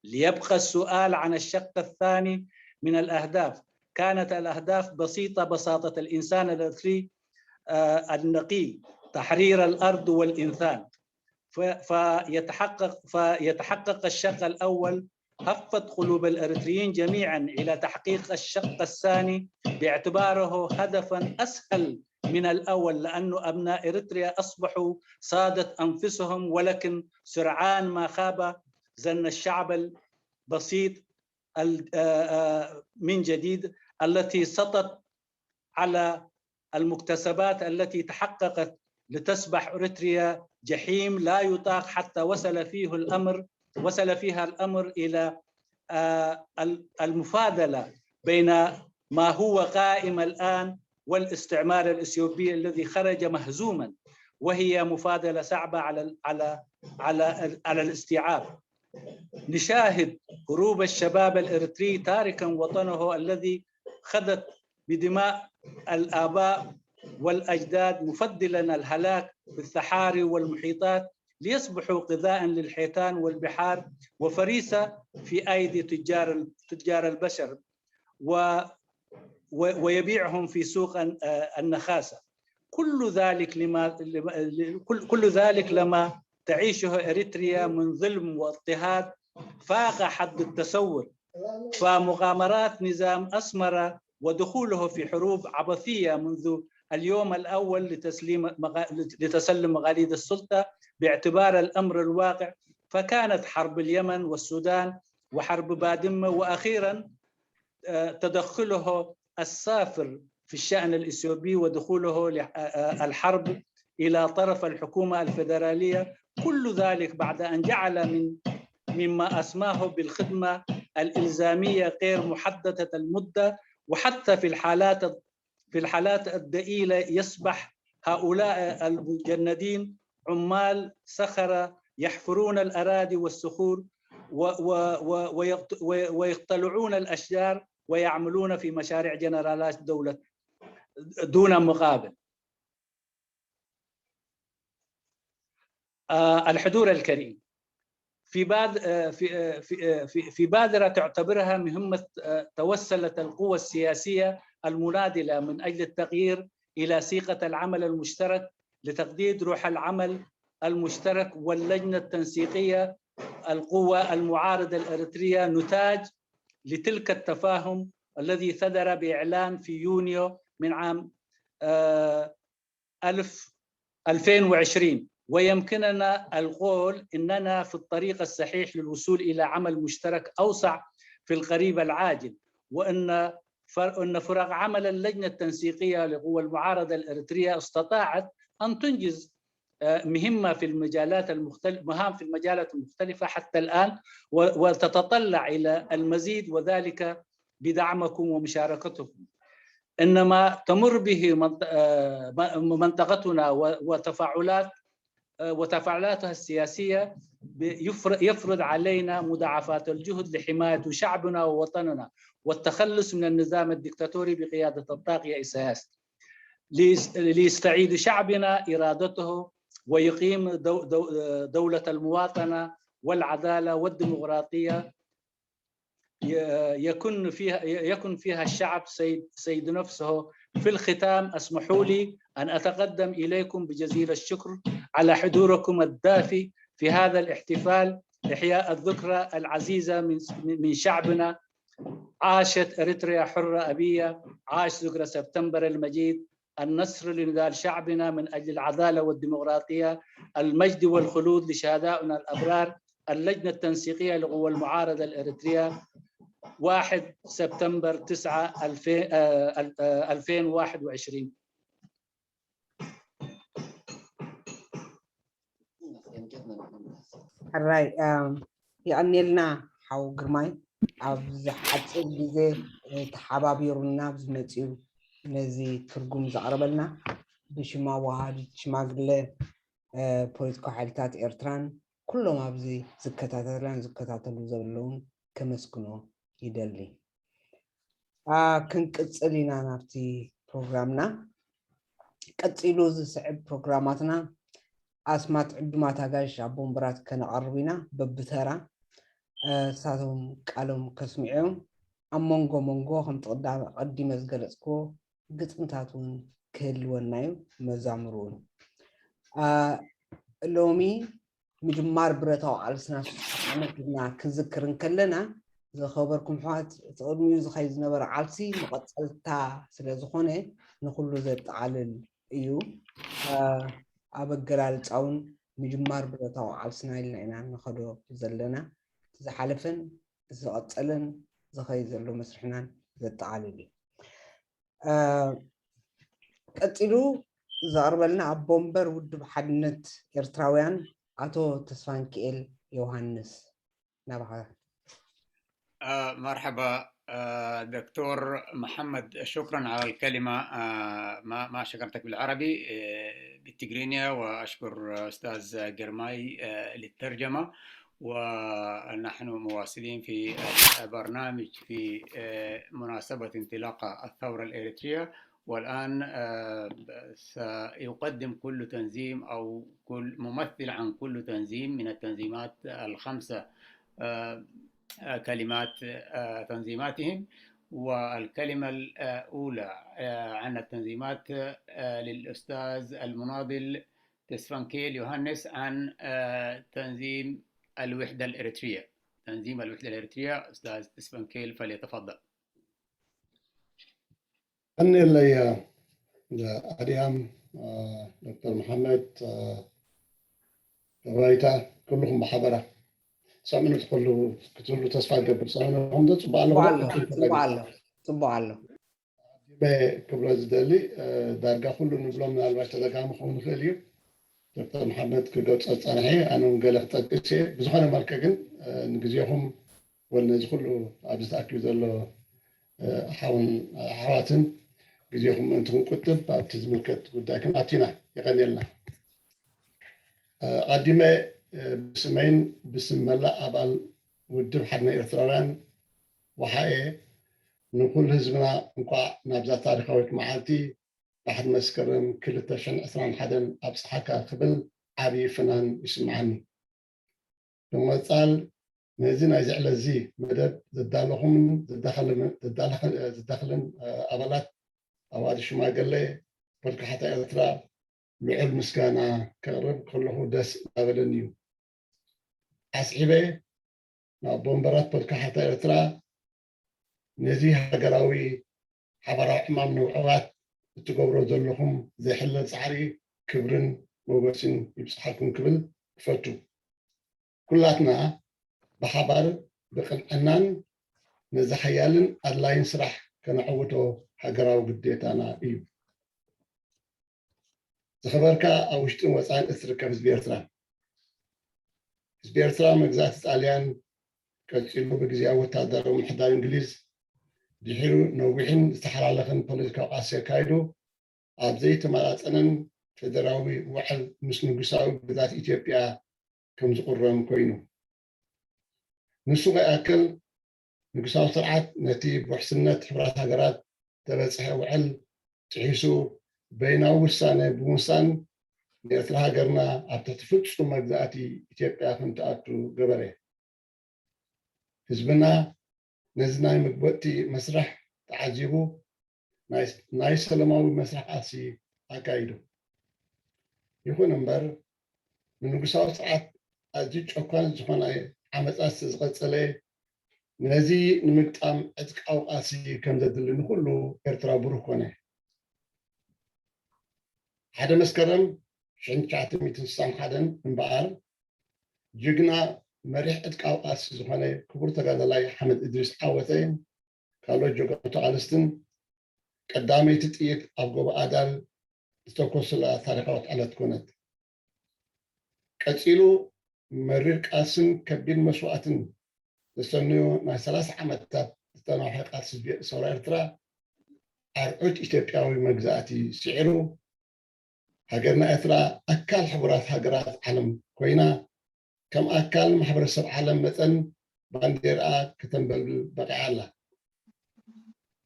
ليبقى السؤال عن الشق الثاني من الأهداف. كانت الأهداف بسيطة، بساطة الإنسان الإريتري النقي، تحرير الأرض والإنسان. فيتحقق فيتحقق الشق الأول، هفت قلوب الإريتريين جميعا إلى تحقيق الشق الثاني، باعتباره هدفا أسهل من الأول، لأنه أبناء إريتريا أصبحوا سادة أنفسهم، ولكن سرعان ما خاب ظن الشعب البسيط من جديد التي سطت على المكتسبات التي تحققت لتصبح إريتريا جحيم لا يطاق، حتى وصل فيه الأمر وصل فيها الأمر إلى المفاضلة بين ما هو قائم الآن والاستعمار الإثيوبي الذي خرج مهزوما، وهي مفاضلة صعبة على على على على الاستيعاب. نشاهد هروب الشباب الإريتري تاركا وطنه الذي خضت بدماء الآباء والأجداد، مفضلا الهلاك في الصحاري والمحيطات ليصبحوا غذاء للحيتان والبحار وفريسة في أيدي تجار تجار البشر و ويبيعهم في سوق النخاسة. كل ذلك لما كل ذلك لما تعيشه إريتريا من ظلم واضطهاد فاق حد التصور. فمغامرات نظام أسمرة ودخوله في حروب عبثية منذ اليوم الأول لتسليم لتسلم مغاليد السلطة باعتبار الأمر الواقع، فكانت حرب اليمن والسودان وحرب بادمة، وأخيرا تدخله السافر في الشأن الإثيوبي ودخوله الحرب إلى طرف الحكومة الفيدرالية. كل ذلك بعد أن جعل من مما أسماه بالخدمة الإلزامية غير محددة المدة، وحتى في الحالات في الحالات الدئيلة يصبح هؤلاء المجندين عمال صخرة يحفرون الأراضي والصخور ويقتلعون الأشجار ويعملون في مشاريع جنرالات دولة دون مقابل. الحضور الكريم، في بعض في في في بادره تعتبرها مهمه، توسلت القوى السياسيه المناضله من اجل التغيير الى سيقه العمل المشترك لتجديد روح العمل المشترك واللجنه التنسيقيه القوى المعارضه الاريتريه نتاج لتلك التفاهم الذي صدر باعلان في يونيو من عام ألف ألفين وعشرين، ويمكننا القول أننا في الطريق الصحيح للوصول إلى عمل مشترك أوسع في القريب العاجل، وأن أن فرق عمل اللجنة التنسيقية لقوى المعارضة الإريترية استطاعت أن تنجز مهمة في المجالات المختلفة مهام في المجالات المختلفة حتى الآن، وتتطلع إلى المزيد، وذلك بدعمكم ومشاركتكم. إنما تمر به منطقتنا وتفاعلات وتفاعلاتها السياسية يفرض علينا مضاعفات الجهد لحماية شعبنا ووطننا والتخلص من النظام الدكتاتوري بقيادة الطاغية إسياس، ليستعيد شعبنا إرادته ويقيم دولة المواطنة والعدالة والديمقراطية يكن فيها يكن فيها الشعب سيد سيد نفسه. في الختام اسمحوا لي ان اتقدم اليكم بجزيل الشكر على حضوركم الدافي في هذا الاحتفال، احياء الذكرى العزيزه من من شعبنا. عاشت اريتريا حره ابيه، عاش ذكرى سبتمبر المجيد. النصر لنضال شعبنا من اجل العداله والديمقراطيه. المجد والخلود لشهدائنا الابرار. اللجنة التنسيقية لقوى المعارضة الإريترية، واحد سبتمبر تسعة ألفين، ألفين وواحد وعشرين. ሕራይ የቐኔልና ሓው ግርማይ፣ ኣብዚ ሓፂር ግዜ ተሓባቢሩና ኣብዚ መፂኡ ነዚ ትርጉም ዘቕረበልና ብሽም ኣወሃሃዲት ሽማግለ ፖለቲካዊ ሓይልታት ኤርትራን ኩሎም ኣብዚ ዝከታተላን ዝከታተሉ ዘለውን ከመስግኖ ይደሊ። ክንቅጽል ኢና ናብቲ ፕሮግራምና። ቀጺሉ ዝስዕብ ፕሮግራማትና ኣስማት ዕዱማት ኣጋይሽ ኣቦ ወንበራት ከነቐርብ ኢና። በብተራ እሳቶም ቃሎም ከስምዑ እዮም። ኣብ መንጎ መንጎ ከምቲ ቀዲመ ዝገለጽክዎ ግጥምታት እውን ክህልወና እዩ፣ መዛሙር እውን። ሎሚ ምጅማር ብረታዊ ቃልስና ስልሳ ዓመት ኢልና ክንዝክር እንከለና፣ ዝኸበርኩም ኣሕዋት፣ እቲ ቅድሚኡ ዝኸይድ ዝነበረ ቃልሲ መቐጸልታ ስለ ዝኾነ ንኹሉ ዘጠቓልል እዩ። ኣብ ኣገላልጻ እውን ምጅማር ብረታዊ ቃልስና ኢልና ኢና ንኸዶ ዘለና። እቲ ዝሓለፈን ዝቐጸለን ዝኸይድ ዘሎ መስርሕናን ዘጠቓልል እዩ። ቀጺሉ ዘቕርበልና ኣቦ ወንበር ውድብ ሓድነት ኤርትራውያን ኣቶ ተስፋንኪኤል ዮሃንስ ናባኻ። مرحبا دكتور محمد، شكرا على الكلمة. ما شكرتك بالعربي، بالتجرينيا، وأشكر أستاذ جرماي للترجمة. ونحن مواصلين في البرنامج في مناسبة انطلاق الثورة الإريترية. والآن سيقدم كل تنظيم أو كل ممثل عن كل تنظيم من التنظيمات الخمسة كلمات تنظيماتهم. والكلمة الأولى عن التنظيمات للأستاذ المناضل تسفنكيل يوهانس عن تنظيم الوحدة الإريترية. تنظيم الوحدة الإريترية، أستاذ تسفنكيل، فليتفضل. ቀኒለይ ኣድያም፣ ዶክተር መሓመድ፣ ባይታ፣ ኩልኹም ብሓበራ ሰምዕኑ ትኽእሉ ክትህሉ ተስፋ ይገብር። ሰምዕኑ ዶ? ጽቡቕ ኣሎ። ጽቡቕ ኣሎ። ጽቡቕ ኣሎ። ኣዲመ ክብሎ ዝደሊ፣ ዳርጋ ኩሉ ንብሎ ምናልባሽ ተደጋሚ ክኸውን ይኽእል እዩ። ዶክተር መሓመድ ክገልጾ ዝጸንሐ፣ ኣነ እውን ገለ ክጠቅስ እየ። ብዝኾነ መልክዕ ግን ንግዜኹም ወል ነዚ ኩሉ ኣብዚ ተኣኪቡ ዘሎ ሓውን ኣሕዋትን ግዜኹም ምእንቲ ክንቁጥብ ኣብቲ ዝምልከት ጉዳይ ክንኣቱ ኢና። የቐንየልና። ኣቐዲመ ብስመይን ብስም መላእ ኣባል ውድብ ሓድነት ኤርትራውያን ወሓኤ ንኹሉ ህዝብና እንቋዕ ናብዛ ታሪኻዊት መዓልቲ ባሕሪ መስከረም ክልተ ሽሕን ዕስራን ሓደን ኣብጽሓካ ክብል ዓብዪ ፍናን ይስምዓኒ። ብምቕጻል ነዚ ናይዚ ዕለትዚ መደብ ዘዳለኹምን ዘዳኸልን ኣባላት ኣዋዲ ሽማግለ ፖለቲካ ሓታ ኤርትራ ልዑል ምስጋና ከቕርብ ከለኹ ደስ እናበለኒ እዩ። ኣስዒበ ንኣቦ ወንበራት ፖለቲካ ሓታ ኤርትራ ነዚ ሃገራዊ ሓባራዊ ዕማም ንምዕዋት እትገብሮ ዘለኹም ዘይሕለል ጻዕሪ ክብርን ሞገስን ይብጽሓልኩም ክብል እፈቱ። ኩላትና ብሓባር ብቕንዕናን ነዚ ሓያልን ኣድላይን ስራሕ ከነዕውቶ ሃገራዊ ግዴታና እዩ። ዝኸበርካ ኣብ ውሽጥን ወጻኢን እትርከብ ህዝቢ ኤርትራ፣ ህዝቢ ኤርትራ መግዛእቲ ጣልያን ቀጺሉ ብግዝያዊ ወታደራዊ ምሕዳር እንግሊዝ ድሒሩ ነዊሕን ዝተሓላለኸን ፖለቲካዊ ቃልሲ ኣካይዱ ኣብ ዘይተመጣጠነን ፌደራዊ ውዕል ምስ ንጉሳዊ ግዛት ኢትዮጵያ ከም ዝቑረም ኮይኑ። ንሱ ከይኣክል ንጉሳዊ ስርዓት ነቲ ብውሕስነት ሕቡራት ሃገራት ተበጽሐ ውዕል ጥሒሱ በይናዊ ውሳነ ብምውሳን ንኤርትራ ሃገርና ኣብ ትሕቲ ፍጹም መግዛእቲ ኢትዮጵያ ከም ትኣቱ ገበረ። ህዝብና ነዚ ናይ መግበጥቲ መስርሕ ተዓዚቡ ናይ ሰለማዊ መስርሕ ቃልሲ ኣካይዱ። ይኹን እምበር ንንጉሳዊ ስርዓት ኣዝዩ ጨኳን ዝኾነ ዓመፃት ስለዝቐፀለ ነዚ ንምግጣም ዕጥቃዊ ቃልሲ ከም ዘድሊ ንኩሉ ኤርትራ ብሩህ ኮነ። ሓደ መስከረም ሽሕን ትሽዓተ ሚእትን ስሳን ሓደን እምበኣር ጅግና መሪሕ ዕጥቃዊ ቃልሲ ዝኾነ ክቡር ተጋዳላይ ሓመድ እድሪስ ዓወተ ካልኦት ጀጋኑ ተቓለስትን ቀዳመይቲ ጥይት ኣብ ጎቦ ኣዳል ዝተኮሱላ ታሪኻዊት ዕለት ኮነት። ቀጺሉ መሪር ቃልስን ከቢድ መስዋእትን ዘሰነዮ ናይ ሰላሳ ዓመታት ዝተናውሐ ቃልሲ ሰውራ ኤርትራ ኣርዑት ኢትዮጵያዊ መግዛእቲ ስዒሩ ሃገርና ኤርትራ ኣካል ሕቡራት ሃገራት ዓለም ኮይና ከም ኣካል ማሕበረሰብ ዓለም መጠን ባንዴርኣ ከተንበልብል በቂዓ ኣላ።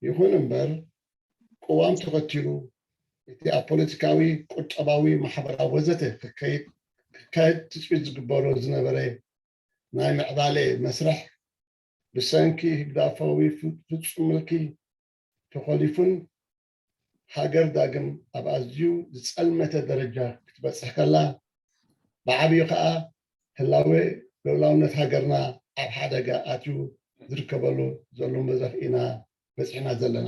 ይኹን እምበር ቅዋም ተኸቲሉ እቲ ኣብ ፖለቲካዊ፣ ቁጠባዊ፣ ማሕበራዊ ወዘተ ክካየድ ትፅቢት ዝግበሮ ዝነበረ ናይ ምዕባለ መስርሕ ብሰንኪ ህግዳፋዊ ፍፁም ምልኪ ተኾሊፉን ሃገር ዳግም ኣብ ኣዝዩ ዝጸልመተ ደረጃ ክትበጽሕ ከላ፣ ብዓብዩ ከኣ ህላወ ልኡላውነት ሃገርና ኣብ ሓደጋ ኣትዩ ዝርከበሉ ዘሎ መድረኽ ኢና በጺሕና ዘለና።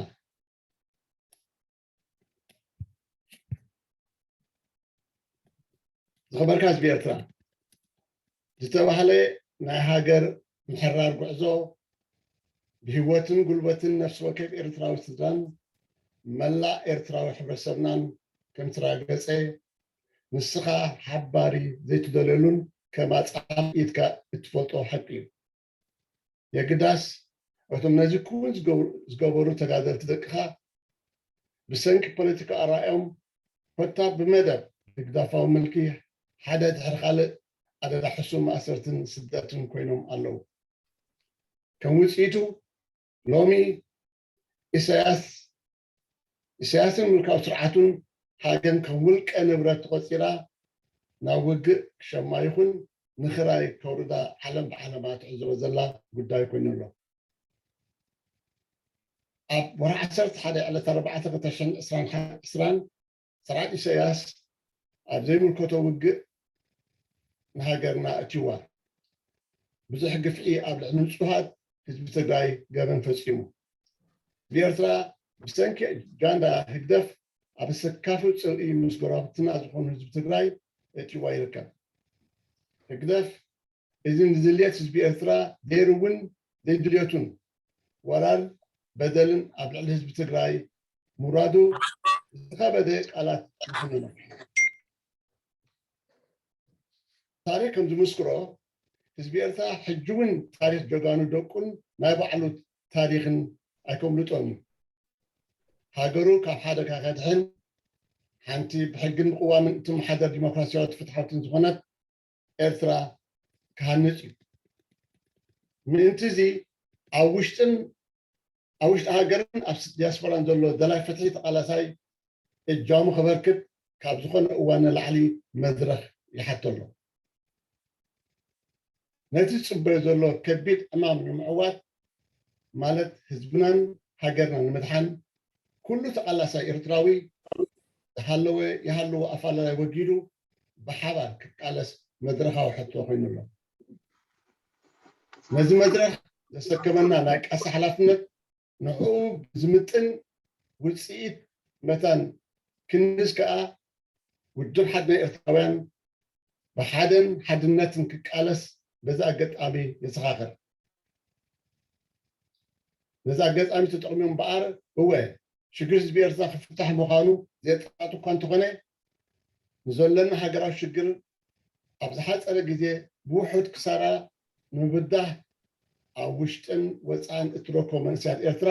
ዝኸበርካ ህዝቢ ኤርትራ፣ ዝተባህለ ናይ ሃገር ምሕራር ጉዕዞ ብህይወትን ጉልበትን ነፍሲ ወከፍ ኤርትራዊ ስድራን መላእ ኤርትራዊ ሕብረተሰብናን ከምትራገጸ ንስኻ ሓባሪ ዘይትደልየሉን ከም ኣጻም ኢድካ እትፈልጦ ሓቂ እዩ። የግዳስ እቶም ነዚ ክውን ዝገበሩ ተጋደልቲ ደቅኻ ብሰንኪ ፖለቲካ ኣራእዮም ኮታ ብመደብ ህግዳፋዊ ምልኪ ሓደ ድሕሪ ካልእ ኣደዳ ሕሱም ማእሰርትን ስደትን ኮይኖም ኣለዉ። ከም ውፅኢቱ ሎሚ ኢሳያስ ኢሳያስን ምልካዊ ስርዓቱን ሃገር ከም ውልቀ ንብረት ተቆፂራ ናብ ውግእ ክሸማ ይኹን ንኽራይ ከውርዳ ዓለም ብዓለማ ትዕዘቦ ዘላ ጉዳይ ኮይኑ ኣሎ። ኣብ ወርሒ ዓሰርተ ሓደ ዕለት ኣርባዕተ ክልተ ሽሕን ዕስራን ስርዓት ኢሳያስ ኣብ ዘይምልከቶ ውግእ ንሃገርና እትዋ ብዙሕ ግፍዒ ኣብ ልዕሊ ንጹሃት ህዝቢ ትግራይ ገበን ፈጺሙ። ብኤርትራ ብሰንኪ ጃንዳ ህግደፍ ኣብ ኣሰካፊ ጽልኢ ምስ ጎረባብትና ዝኾኑ ህዝቢ ትግራይ እትዋ ይርከብ። ህግደፍ እዚ ንድልየት ህዝቢ ኤርትራ ገይሩ እውን ዘይድልየቱን ወራር በደልን ኣብ ልዕሊ ህዝቢ ትግራይ ምውራዱ ዝኸበደ ቃላት ይኹንኖ። ታሪክ ከም ዝምስክሮ ህዝቢ ኤርትራ ሕጂ እውን ታሪክ ጀጋኑ ደቁን ናይ ባዕሉ ታሪክን ኣይከምልጦን እዩ። ሃገሩ ካብ ሓደጋ ከድሕን ሓንቲ ብሕግን ብቅዋምን እትመሓደር ዲሞክራሲያዊት ፍትሓዊትን ዝኾነት ኤርትራ ክሃንጽ እዩ። ምእንቲ እዚ ኣብ ውሽጥን ኣብ ውሽጢ ሃገርን ኣብ ዲያስፖራን ዘሎ ደላይ ፍትሒ ተቓላሳይ እጃሙ ከበርክት ካብ ዝኾነ እዋን ንላዕሊ መድረኽ ይሓቶ ኣሎ። ነቲ ዝፅበዮ ዘሎ ከቢድ ዕማም ንምዕዋት ማለት ህዝብናን ሃገርናን ንምድሓን ኩሉ ተቓላሳይ ኤርትራዊ ዝሃለወ ይሃልዎ ኣፈላላይ ወጊዱ ብሓባር ክቃለስ መድረኻዊ ሕቶ ኮይኑ ኣሎ። ነዚ መድረኽ ዘሰከመና ናይ ቃልሲ ሓላፍነት ንዕኡ ብዝምጥን ውፅኢት መታን ክንዝ ከኣ ውድብ ሓድነት ኤርትራውያን ብሓደን ሓድነትን ክቃለስ በዚ ኣጋጣሚ የዘኻኽር። ነዚ ኣጋጣሚ ተጠቕሙ እምበኣር እወ ሽግር ህዝቢ ኤርትራ ክፍታሕ ምዃኑ ዘየጠራጥር እኳ እንተኾነ ንዘለና ሃገራዊ ሽግር ኣብ ዝሓፀረ ግዜ ብውሑድ ክሳራ ንምብዳህ ኣብ ውሽጥን ወፃእን እትረከቡ መንእሰያት ኤርትራ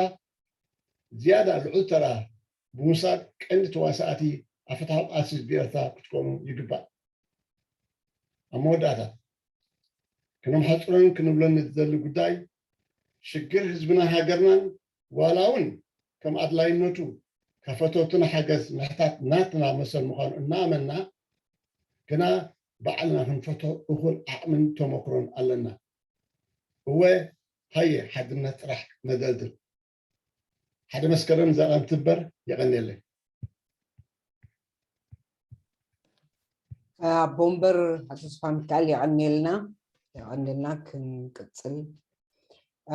ዝያዳ ልዑል ተራ ብምውሳድ ቀንዲ ተዋሳእቲ ኣብ ፍትሓዊ ቃልሲ ህዝቢ ኤርትራ ክትኮኑ ይግባእ። ኣብ መወዳእታ፣ ክነምሓጽሮን ክንብሎን ዝደሊ ጉዳይ፣ ሽግር ህዝብናን ሃገርናን ዋላ እውን ከም ኣድላይነቱ ካብ ፈተውትና ሓገዝ ምሕታት ናትና መሰል ምዃኑ እናኣመንና፣ ግና ባዕልና ክንፈትሖ እኹል ዓቕምን ተመክሮን ኣለና። እወ፣ ሃየ ሓድነት ጥራሕ ነደልድል። ሓደ መስከረም እዛ ቃል ትግበር። የቐንየለይ። ኣቦ ወንበር ኣቶ ተስፋ ሚካኤል የቐንየልና፣ የቐንየልና። ክንቅጽል፣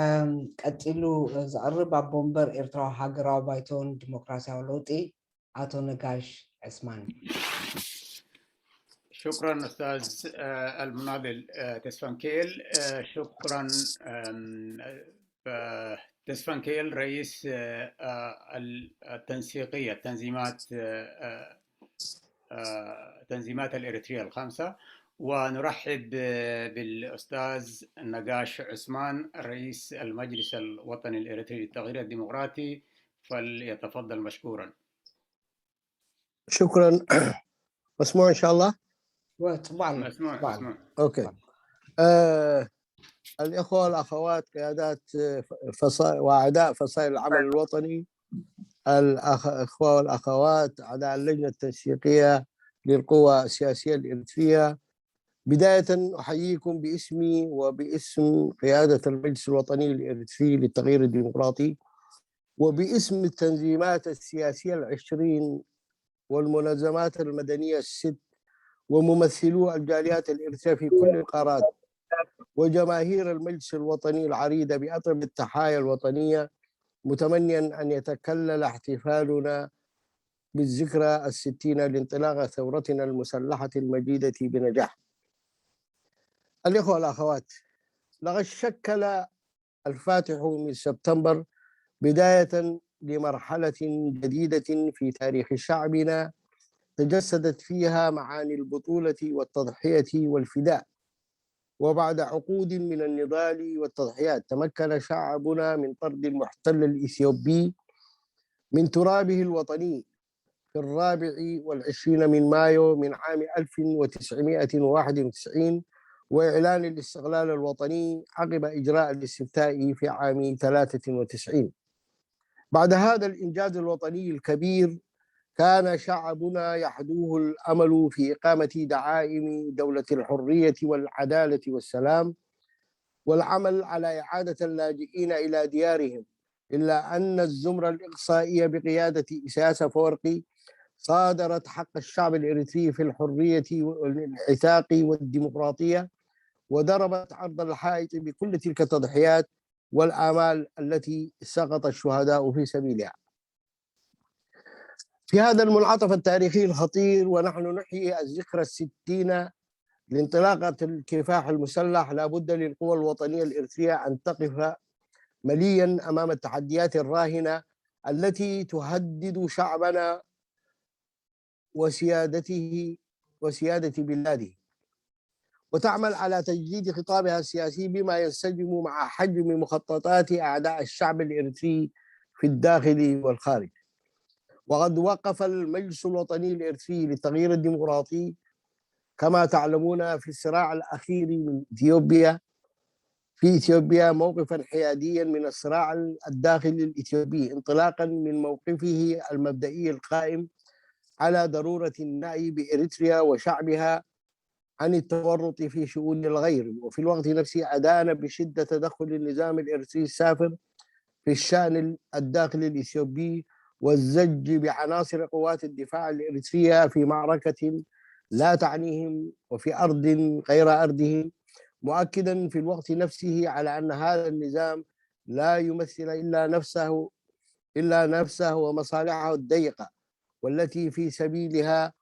እም፣ ቀጺሉ ዘቕርብ ኣቦ ወንበር ኤርትራዊ ሃገራዊ ባይቶን ዲሞክራሲያዊ ለውጢ ኣቶ ነጋሽ ዕስማን። شكرا أستاذ آه، المناضل آه، تسفنكيل آه، شكرا آم، آه، تسفنكيل رئيس آه، آه، ال- التنسيقية تنظيمات آه، آه، آه، تنظيمات الإريترية الخمسة، ونرحب آه، بالأستاذ نقاش عثمان رئيس المجلس الوطني الإريتري للتغيير الديمقراطي، فليتفضل مشكورا. شكرا. مسموع إن شاء الله؟ ወ- ጽቡቕ ኣሎ፣ مسموع ጽቡቕ ኣሎ። مسموع. أوكي. آه الإخوة والأخوات، قيادات آه، فصائل وأعداء فصائل العمل الوطني، الأخ الإخوة والأخوات أعداء اللجنة التنسيقية للقوى السياسية الإريترية، بداية أحييكم باسمي وباسم قيادة المجلس الوطني الإريتري للتغيير الديمقراطي، وباسم التنظيمات السياسية العشرين والمنظمات المدنية الست وممثلو الجاليات الإريترية في كل القارات وجماهير المجلس الوطني العريضة بأطيب التحايا الوطنية، متمنيا أن يتكلل احتفالنا بالذكرى الستين لانطلاق ثورتنا المسلحة المجيدة بنجاح. الإخوة والأخوات، لقد شكل الفاتح من سبتمبر بداية لمرحلة جديدة في تاريخ شعبنا، تجسدت فيها معاني البطولة والتضحية والفداء. وبعد عقود من النضال والتضحيات، تمكن شعبنا من طرد المحتل الإثيوبي من ترابه الوطني في الرابع والعشرين من مايو من عام ألف وتسعمائة وواحد وتسعين، وإعلان الاستقلال الوطني عقب إجراء الاستفتاء في عام ثلاثة وتسعين. بعد هذا الإنجاز الوطني الكبير، كان شعبنا يحدوه الأمل في إقامة دعائم دولة الحرية والعدالة والسلام، والعمل على إعادة اللاجئين إلى ديارهم، إلا أن الزمرة الإقصائية بقيادة إسياس أفورقي صادرت حق الشعب الإريتري في الحرية والانعتاق والديمقراطية، وضربت عرض الحائط بكل تلك التضحيات والآمال التي سقط الشهداء في سبيلها. في هذا المنعطف التاريخي الخطير، ونحن نحيي الذكرى الستين لانطلاقة الكفاح المسلح، لا بد للقوى الوطنية الإريترية أن تقف مليا أمام التحديات الراهنة التي تهدد شعبنا وسيادته وسيادة بلاده، وتعمل على تجديد خطابها السياسي بما ينسجم مع حجم مخططات أعداء الشعب الإريتري في الداخل والخارج. وقد وقف المجلس الوطني الإريتري للتغيير الديمقراطي، كما تعلمون، في الصراع الأخير من إثيوبيا في إثيوبيا موقفا حياديا من الصراع الداخلي الإثيوبي، انطلاقا من موقفه المبدئي القائم على ضرورة النأي بإريتريا وشعبها عن التورط في شؤون الغير، وفي الوقت نفسه أدان بشدة تدخل النظام الإريتري السافر في الشأن الداخلي الإثيوبي والزج بعناصر قوات الدفاع الإريترية في معركة لا تعنيهم وفي أرض غير أرضهم، مؤكدا في الوقت نفسه على أن هذا النظام لا يمثل إلا نفسه إلا نفسه ومصالحه الضيقة، والتي في سبيلها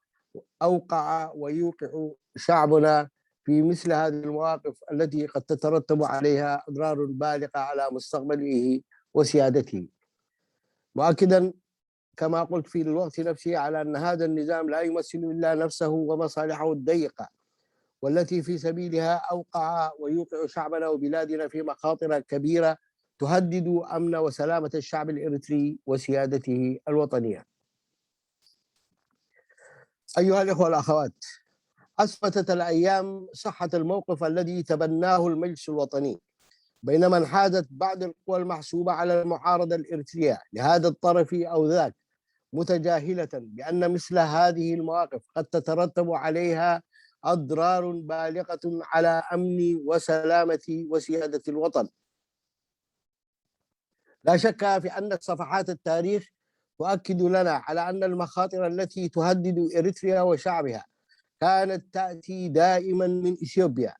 أوقع ويوقع شعبنا في مثل هذه المواقف التي قد تترتب عليها أضرار بالغة على مستقبله وسيادته. مؤكدا كما قلت في الوقت نفسه على أن هذا النظام لا يمثل إلا نفسه ومصالحه الضيقة، والتي في سبيلها أوقع ويوقع شعبنا وبلادنا في مخاطر كبيرة تهدد أمن وسلامة الشعب الإريتري وسيادته الوطنية. أيها الإخوة والأخوات، أثبتت الأيام صحة الموقف الذي تبناه المجلس الوطني، بينما انحازت بعض القوى المحسوبة على المعارضة الإريترية لهذا الطرف أو ذاك، متجاهلة بأن مثل هذه المواقف قد تترتب عليها أضرار بالغة على أمن وسلامة وسيادة الوطن. لا شك في أن صفحات التاريخ تؤكد لنا على أن المخاطر التي تهدد إريتريا وشعبها كانت تأتي دائما من إثيوبيا،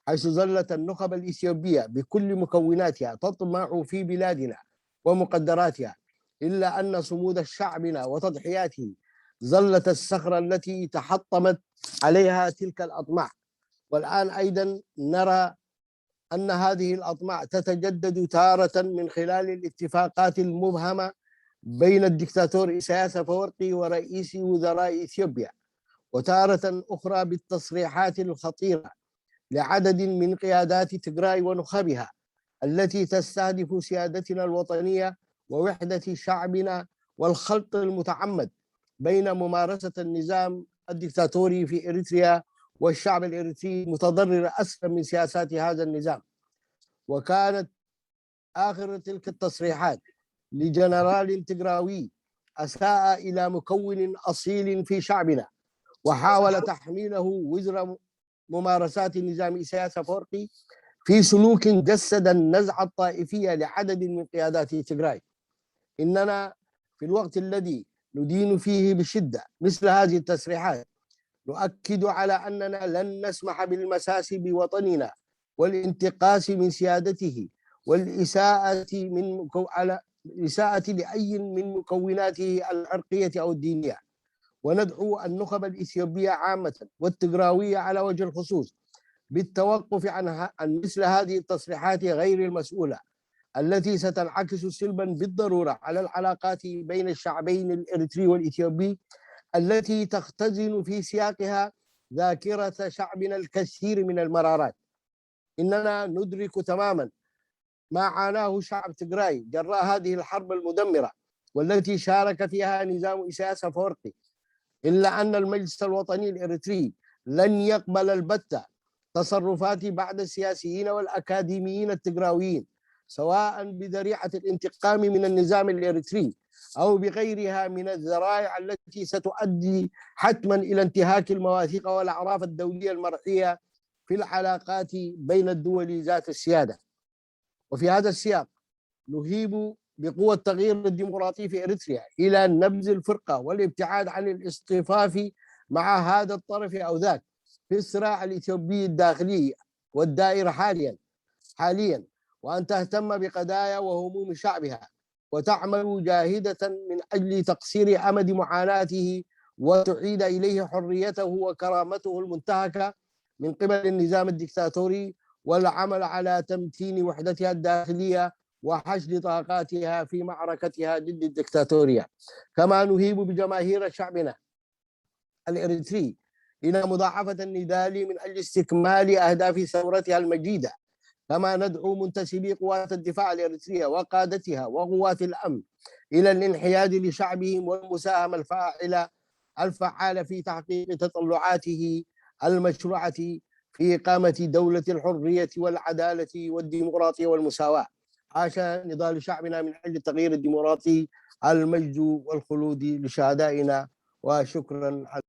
حيث ظلت النخب الإثيوبية بكل مكوناتها تطمع في بلادنا ومقدراتها، إلا أن صمود شعبنا وتضحياته ظلت الصخرة التي تحطمت عليها تلك الأطماع. والآن أيضا نرى أن هذه الأطماع تتجدد تارة من خلال الاتفاقات المبهمة بين الدكتاتور إسياس أفورقي ورئيس وزراء إثيوبيا، وتارة أخرى بالتصريحات الخطيرة لعدد من قيادات تجراي ونخبها التي تستهدف سيادتنا الوطنية ووحدة شعبنا، والخلط المتعمد بين ممارسة النظام الدكتاتوري في إريتريا والشعب الإريتري متضرر أسفل من سياسات هذا النظام. وكانت آخر تلك التصريحات لجنرال تجراوي أساء إلى مكون أصيل في شعبنا، وحاول تحميله وزر ممارسات نظام إسياس أفورقي في سلوك جسد النزعة الطائفية لعدد من قيادات تجراي. إننا في الوقت الذي ندين فيه بشدة مثل هذه التصريحات، نؤكد على أننا لن نسمح بالمساس بوطننا والانتقاص من سيادته والإساءة من مكو... على الإساءة لأي من مكوناته العرقية أو الدينية. وندعو النخب الإثيوبية عامة والتجراوية على وجه الخصوص بالتوقف عن، عن مثل هذه التصريحات غير المسؤولة التي ستنعكس سلبا بالضرورة على العلاقات بين الشعبين الإريتري والإثيوبي، التي تختزن في سياقها ذاكرة شعبنا الكثير من المرارات. إننا ندرك تماما ما عاناه شعب تجراي جراء هذه الحرب المدمرة، والتي شارك فيها نظام إسياس أفورقي، إلا أن المجلس الوطني الإريتري لن يقبل البتة تصرفات بعض السياسيين والأكاديميين التجراويين، سواء بذريعة الانتقام من النظام الإريتري أو بغيرها من الذرائع التي ستؤدي حتما إلى انتهاك المواثيق والأعراف الدولية المرعية في العلاقات بين الدول ذات السيادة. وفي هذا السياق نهيب بقوى التغيير الديمقراطي في إريتريا إلى نبذ الفرقة والابتعاد عن الاصطفاف مع هذا الطرف أو ذاك في الصراع الإثيوبي الداخلي والدائر حاليا حاليا، وأن تهتم بقضايا وهموم شعبها، وتعمل جاهدة من أجل تقصير أمد معاناته وتعيد إليه حريته وكرامته المنتهكة من قبل النظام الدكتاتوري، والعمل على تمتين وحدتها الداخلية وحشد طاقاتها في معركتها ضد الدكتاتورية. كما نهيب بجماهير شعبنا الإريتري إلى مضاعفة النضال من أجل استكمال أهداف ثورتها المجيدة. كما ندعو منتسبي قوات الدفاع الإريترية وقادتها وقوات الأمن إلى الانحياز لشعبهم والمساهمة الفاعلة الفعالة في تحقيق تطلعاته المشروعة في إقامة دولة الحرية والعدالة والديمقراطية والمساواة. عاش نضال شعبنا من أجل التغيير الديمقراطي. المجد والخلود لشهدائنا، وشكرا على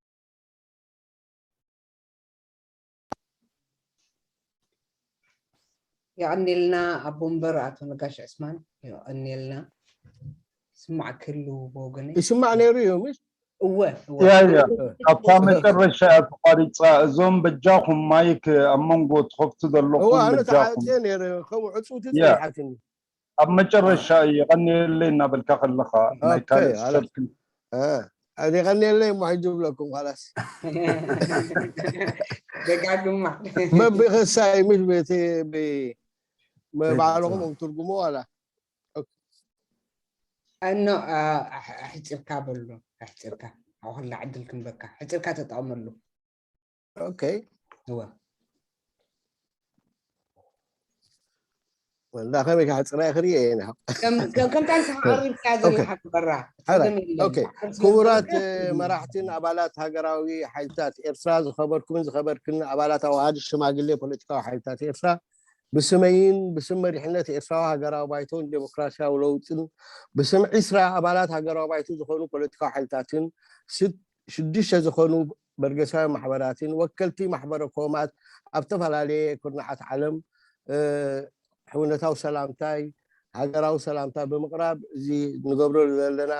የቐንየልና ኣቦ ወንበር ኣቶ ነጋሽ ዕስማን፣ የቐንየልና። ስማዕ ክህሉ ብወገነይ። ይስማዕ ነይሩ እዩ ምሽ? እወ እወ። ያ ያ ካብታ መጨረሻ እያ ተቋሪፃ። እዞም በጃኹም ማይክ ኣብ መንጎ ትኸፍቱ ዘለኹም እዋ ኣነ በጃኹም። ተዓፅየ ነይረ፣ ከምኡ ዕፅውቲ ያ። ፀኒሓትኒ። ኣብ መጨረሻ እዩ የቐንየለይ እናበልካ ከለኻ ናይ ኦኬ፣ ካልእ ኣለ- ሰብ ክን- እ፣ ኣነ የቐንየለይ እሞ ሕጂ ይብለኩም ኻላስ። ደጋግማ። በብክሳይ ምሽ በቲ ብ- ብ- በ- ባዕልኹም ትርጉሙ ዋላ እኖ ኣሕፂርካ በሎ፣ ኣሕፂርካ። ኣብ ኩላ ዕድል ክንበካ ሕፂርካ ተጠቐመሉ። ኦኬ። እወ። ወላ ከመይ ክሕፅራ ክርኢ እየ። ከምታ ንስኻ ቀሪብካ ዘለካ ክበራ ክቡራት መራሕትን ኣባላት ሃገራዊ ሓይልታት ኤርትራ፣ ዝኸበርኩምን ዝኸበርክን ኣባላት ኣዋሃድ ሽማግሌ ፖለቲካዊ ሓይልታት ኤርትራ፣ ብስመይን ብስም መሪሕነት ኤርትራዊ ሃገራዊ ባይቶን ዴሞክራሲያዊ ለውጥን ብስም ዒስራ ኣባላት ሃገራዊ ባይቶ ዝኾኑ ፖለቲካዊ ሓይልታትን ሽዱሽተ ዝኾኑ በርገሳዊ ማሕበራትን ወከልቲ ማሕበረ ኮማት ኣብ ዝተፈላለየ ኩርናዓት ዓለም ሕውነታዊ ሰላምታይ፣ ሃገራዊ ሰላምታ ብምቕራብ፣ እዚ ንገብሮ ዘለና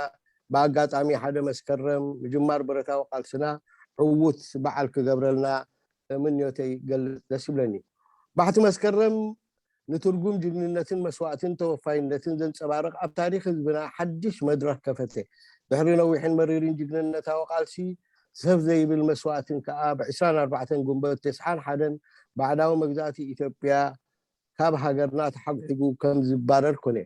ብኣጋጣሚ ሓደ መስከረም ምጅማር ብረታዊ ቃልስና ዕዉት በዓል ክገብረልና ምንዮተይ ገልጽ ደስ ይብለኒ። ባሕቲ መስከረም ንትርጉም ጅግንነትን መስዋእትን ተወፋይነትን ዘንጸባርቕ ኣብ ታሪኽ ህዝብና ሓድሽ መድረኽ ከፈተ። ድሕሪ ነዊሕን መሪርን ጅግንነታዊ ቃልሲ፣ ሰፍ ዘይብል መስዋእትን ከኣ ብ ዕስራን ኣርባዕተን ጉንበት ተስዓን ሓደን ባዕዳዊ መግዛእቲ ኢትዮጵያ ካብ ሃገርና ተሓጉሒጉ ከም ዝባረር ኮነ።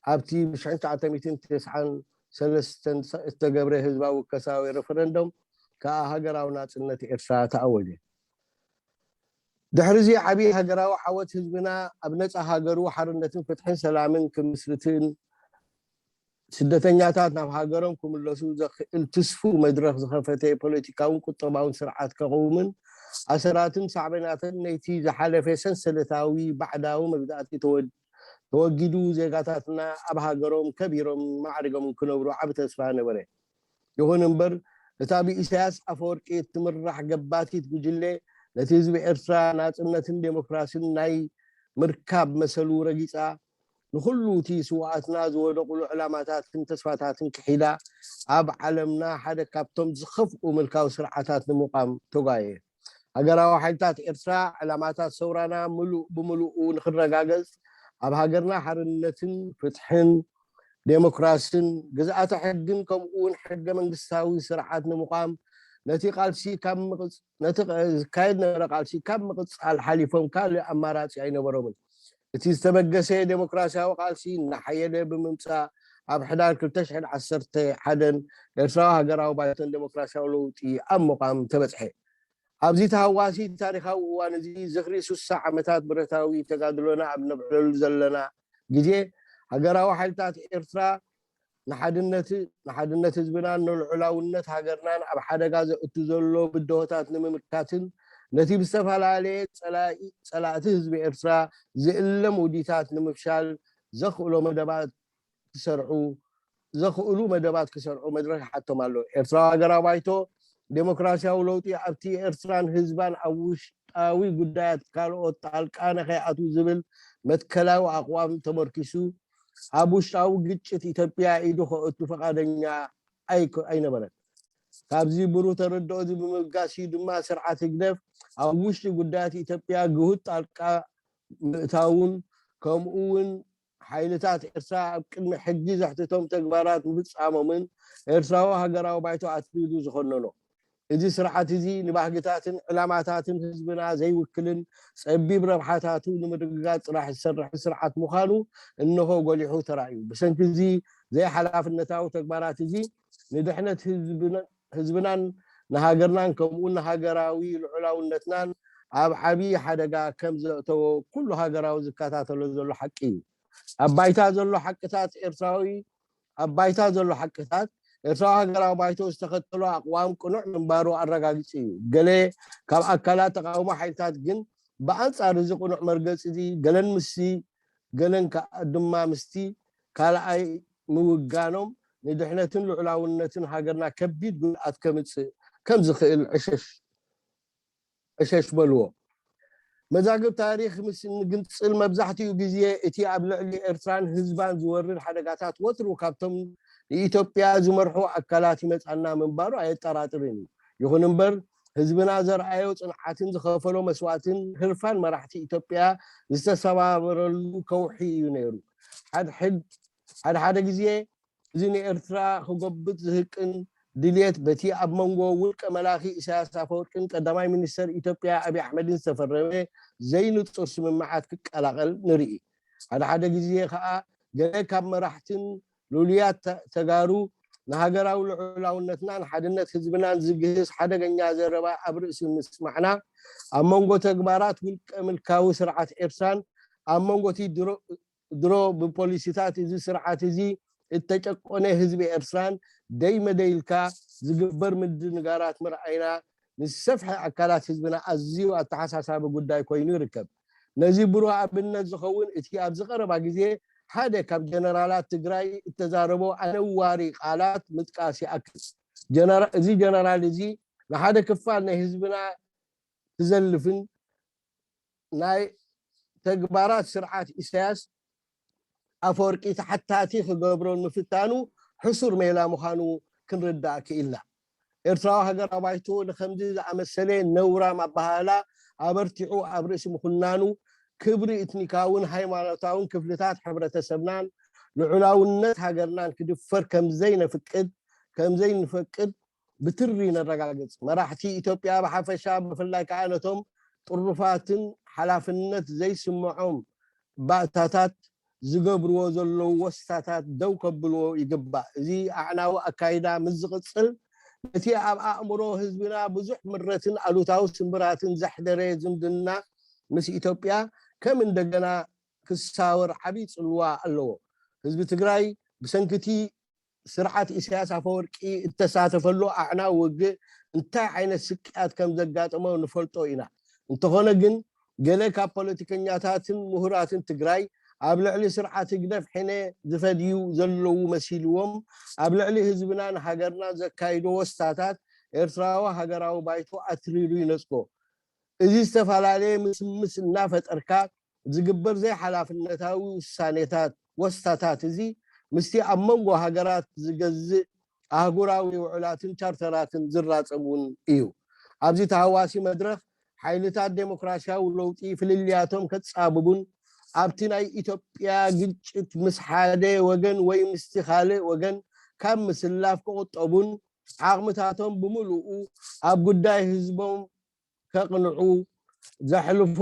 ኣብቲ ብ ሽሕን ትሽዓተ ሚእትን ተስዓን ሰለስተን ዝተገብረ ህዝባዊ ውከሳዊ ሬፈረንዶም ከኣ ሃገራዊ ናጽነት ኤርትራ ተኣወጀ። ድሕሪ እዚ ዓቢ ሃገራዊ ዓወት ህዝብና ኣብ ነጻ ሃገሩ ሓርነትን ፍትሕን ሰላምን ክምስርትን ስደተኛታት ናብ ሃገሮም ክምለሱ ዘኽእል ትስፉው መድረኽ ዝኸፈተ ፖለቲካውን ቁጠባውን ስርዓት ከቕውምን ኣሰራትን ሳዕቤናትን ነይቲ ዝሓለፈ ሰንሰለታዊ ባዕዳዊ መግዛእቲ ተወ- ተወጊዱ ዜጋታትና ኣብ ሃገሮም ከቢሮም ማዕሪጎም ክነብሩ ዓቢ ተስፋ ነበረ። ይኹን እምበር እታ ብኢሳያስ ኣፈወርቂ እትምራሕ ገባቲት ጉጅለ ነቲ ህዝቢ ኤርትራ ናጽነትን ዴሞክራሲን ናይ ምርካብ መሰሉ ረጊጻ፣ ንኹሉ እቲ ስውኣትና ዝወደቑሉ ዕላማታትን ተስፋታትን ክሒዳ ኣብ ዓለምና ሓደ ካብቶም ዝኸፍኡ ምልካዊ ስርዓታት ንምቋም ተጓየ። ሃገራዊ ሓይልታት ኤርትራ ዕላማታት ሰውራና ምሉእ ብምሉኡ ንክረጋገጽ ኣብ ሃገርና ሓርነትን ፍትሕን ዴሞክራሲን ግዝኣተ ሕግን ከምኡ እውን ሕገ መንግስታዊ ስርዓት ንምቋም ነቲ ቃልሲ ካብ ምቕጽ- ነቲ ቃ- ዝካየድ ነበረ ቃልሲ ካብ ምቕጻል ሓሊፎም ካልእ ኣማራጺ ኣይነበሮምን። እቲ ዝተበገሰ ዴሞክራሲያዊ ቃልሲ እናሓየለ ብምምጻእ ኣብ ሕዳር ክልተ ሽሕን ዓሰርተ ሓደን ኤርትራዊ ሃገራዊ ባይቶን ዴሞክራሲያዊ ለውጢ ኣብ ምቋም ተበጽሐ። ኣብዚ ተሃዋሲ ታሪኻዊ እዋን እዚ ዝኽሪ ሱሳ ዓመታት ብረታዊ ተጋድሎና ኣብ ነብዕለሉ ዘለና ግዜ ሃገራዊ ሓይልታት ኤርትራ ንሓድነት ንሓድነት ህዝብናን ንልዑላውነት ሃገርናን ኣብ ሓደጋ ዘእቱ ዘሎ ብድሆታት ንምምካትን ነቲ ብዝተፈላለየ ጸላኢ ጸላእቲ ህዝቢ ኤርትራ ዝእለም ውዲታት ንምፍሻል ዘኽእሎ መደባት ክሰርዑ ዘኽእሉ መደባት ክሰርዑ መድረኽ ይሓቶም ኣሎ። ኤርትራዊ ሃገራዊ ባይቶ ዴሞክራሲያዊ ለውጢ ኣብቲ ኤርትራን ህዝባን ኣብ ውሽጣዊ ጉዳያት ካልኦት ጣልቃ ንኸይኣትዉ ዝብል መትከላዊ ኣቕዋም ተመርኪሱ ኣብ ውሽጣዊ ግጭት ኢትዮጵያ ኢዱ ከእቱ ፈቓደኛ ኣይኮ- ኣይነበረን። ካብዚ ብሩህ ተረድኦ እዚ ብምብጋስ እዩ ድማ ስርዓት ህግደፍ ኣብ ውሽጢ ጉዳያት ኢትዮጵያ ግሁድ ጣልቃ ምእታውን ከምኡ እውን ሓይልታት ኤርትራ ኣብ ቅድሚ ሕጊ ዘሕትቶም ተግባራት ምፍጻሞምን ኤርትራዊ ሃገራዊ ባይቶ ኣትሪሩ ዝኸነኖ። እዚ ስርዓት እዚ ንባህግታትን ዕላማታትን ህዝብና ዘይውክልን ጸቢብ ረብሓታቱ ንምርግጋጽ ጥራሕ ዝሰርሕ ስርዓት ምዃኑ እንሆ ጎሊሑ ተራእዩ። ብሰንኪ እዚ ዘይሓላፍነታዊ ተግባራት እዚ ንድሕነት ህዝብና- ህዝብናን ንሃገርናን ከምኡ ንሃገራዊ ልዑላውነትናን ኣብ ዓቢ ሓደጋ ከም ዘእተዎ ኩሉ ሃገራዊ ዝከታተሎ ዘሎ ሓቂ እዩ። ኣብ ባይታ ዘሎ ሓቅታት ኤርትራዊ ኣብ ባይታ ዘሎ ሓቅታት ኤርትራዊ ሃገራዊ ባይቶ ዝተኸተሎ ኣቕዋም ቅኑዕ ምንባሩ ኣረጋጊጹ እዩ። ገለ ካብ ኣካላት ተቃውሞ ሓይልታት ግን ብኣንጻር እዚ ቅኑዕ መርገጺ እዚ ገለን ምስቲ ገለን ከኣ ድማ ምስቲ ካልኣይ ምውጋኖም ንድሕነትን ልዑላውነትን ሃገርና ከቢድ ጉድኣት ከምጽእ ከም ዝኽእል ዕሸሽ ዕሸሽ በልዎ። መዛግብ ታሪኽ ምስ እንግንጽል መብዛሕትኡ ግዜ እቲ ኣብ ልዕሊ ኤርትራን ህዝባን ዝወርድ ሓደጋታት ወትሩ ካብቶም ንኢትዮጵያ ዝመርሑ ኣካላት ይመጻና ምንባሩ ኣየጠራጥርን እዩ። ይኹን እምበር ህዝብና ዘርኣዮ ጽንዓትን ዝኸፈሎ መስዋእትን ህርፋን መራሕቲ ኢትዮጵያ ዝተሰባበረሉ ከውሒ እዩ ነይሩ። ሓድሕድ ሓደ ሓደ ግዜ እዚ ንኤርትራ ክጎብጥ ዝህቅን ድልየት በቲ ኣብ መንጎ ውልቀ መላኺ ኢሳያስ ኣፈወርቅን ቀዳማይ ሚኒስተር ኢትዮጵያ ኣብይ ኣሕመድን ዝተፈረመ ዘይንጹር ስምምዓት ክቀላቐል ንርኢ። ሓደ ሓደ ግዜ ከኣ ገለ ካብ መራሕትን ልሉያት ተ- ተጋሩ ንሃገራዊ ልዑላውነትናን ሓድነት ህዝብናን ዝግህስ ሓደገኛ ዘረባ ኣብ ርእሲ ምስማዕና ኣብ መንጎ ተግባራት ውልቀ ምልካዊ ስርዓት ኤርትራን ኣብ መንጎ እቲ ድሮ ድሮ ብፖሊሲታት እዚ ስርዓት እዚ እተጨቆነ ህዝቢ ኤርትራን ደይ መደይ ኢልካ ዝግበር ምድንጋራት ምርኣይና ንዝሰፍሐ ኣካላት ህዝብና ኣዝዩ ኣተሓሳሳቢ ጉዳይ ኮይኑ ይርከብ። ነዚ ብሩህ ኣብነት ዝኸውን እቲ ኣብዚ ቀረባ ግዜ ሓደ ካብ ጀነራላት ትግራይ እተዛረቦ ኣነዋሪ ቃላት ምጥቃስ ይኣክል። ጀነራ- እዚ ጀነራል እዚ ንሓደ ክፋል ናይ ህዝብና ክዘልፍን ናይ ተግባራት ስርዓት ኢሳያስ ኣፈወርቂ ተሓታቲ ክገብሮን ምፍታኑ ሕሱር ሜላ ምዃኑ ክንርዳእ ክኢልና። ኤርትራዊ ሃገራዊ ባይቶ ንኸምዚ ዝኣመሰለ ነውራም ኣበሃህላ ኣበርቲዑ ኣብ ርእሲ ምኹናኑ፣ ክብሪ እትኒካውን ሃይማኖታውን ክፍልታት ሕብረተሰብናን ልዑላውነት ሃገርናን ክድፈር ከምዘይነፍቅድ ከምዘይንፈቅድ ብትሪ ነረጋግጽ። መራሕቲ ኢትዮጵያ ብሓፈሻ፣ ብፍላይ ከኣ ነቶም ጥሩፋትን ሓላፍነት ዘይስምዖም ባእታታት ዝገብርዎ ዘለዉ ወስታታት ደው ከብልዎ ይግባእ። እዚ ኣዕናዊ ኣካይዳ ምስ ዝቕጽል፣ ነቲ ኣብ ኣእምሮ ህዝብና ብዙሕ ምረትን ኣሉታዊ ስምብራትን ዘሕደረ ዝምድና ምስ ኢትዮጵያ ከም እንደገና ክሳወር ዓቢ ጽልዋ ኣለዎ። ህዝቢ ትግራይ ብሰንኪ እቲ ስርዓት ኢሳያስ ኣፈወርቂ እተሳተፈሉ ኣዕናዊ ውግእ እንታይ ዓይነት ስቅያት ከም ዘጋጠሞ ንፈልጦ ኢና። እንተኾነ ግን፣ ገለ ካብ ፖለቲከኛታትን ምሁራትን ትግራይ ኣብ ልዕሊ ስርዓት ህግደፍ ሕነ ዝፈድዩ ዘለዉ መሲልዎም፣ ኣብ ልዕሊ ህዝብናን ሃገርናን ዘካይዶ ወስታታት ኤርትራዊ ሃገራዊ ባይቶ ኣትሪሩ ይነጽጎ። እዚ ዝተፈላለየ ምስምስ እናፈጠርካ ዝግበር ዘይሓላፍነታዊ ውሳኔታት፣ ወስታታት እዚ ምስቲ ኣብ መንጎ ሃገራት ዝገዝእ ኣህጉራዊ ውዕላትን ቻርተራትን ዝራጸም እውን እዩ። ኣብዚ ተሃዋሲ መድረኽ፣ ሓይልታት ዴሞክራሲያዊ ለውጢ ፍልልያቶም ከጻብቡን ኣብቲ ናይ ኢትዮጵያ ግጭት ምስ ሓደ ወገን ወይ ምስቲ ካልእ ወገን ካብ ምስላፍ ክቑጠቡን ዓቕምታቶም ብምሉኡ ኣብ ጉዳይ ህዝቦም ከቕንዑ፣ ዘሕልፎ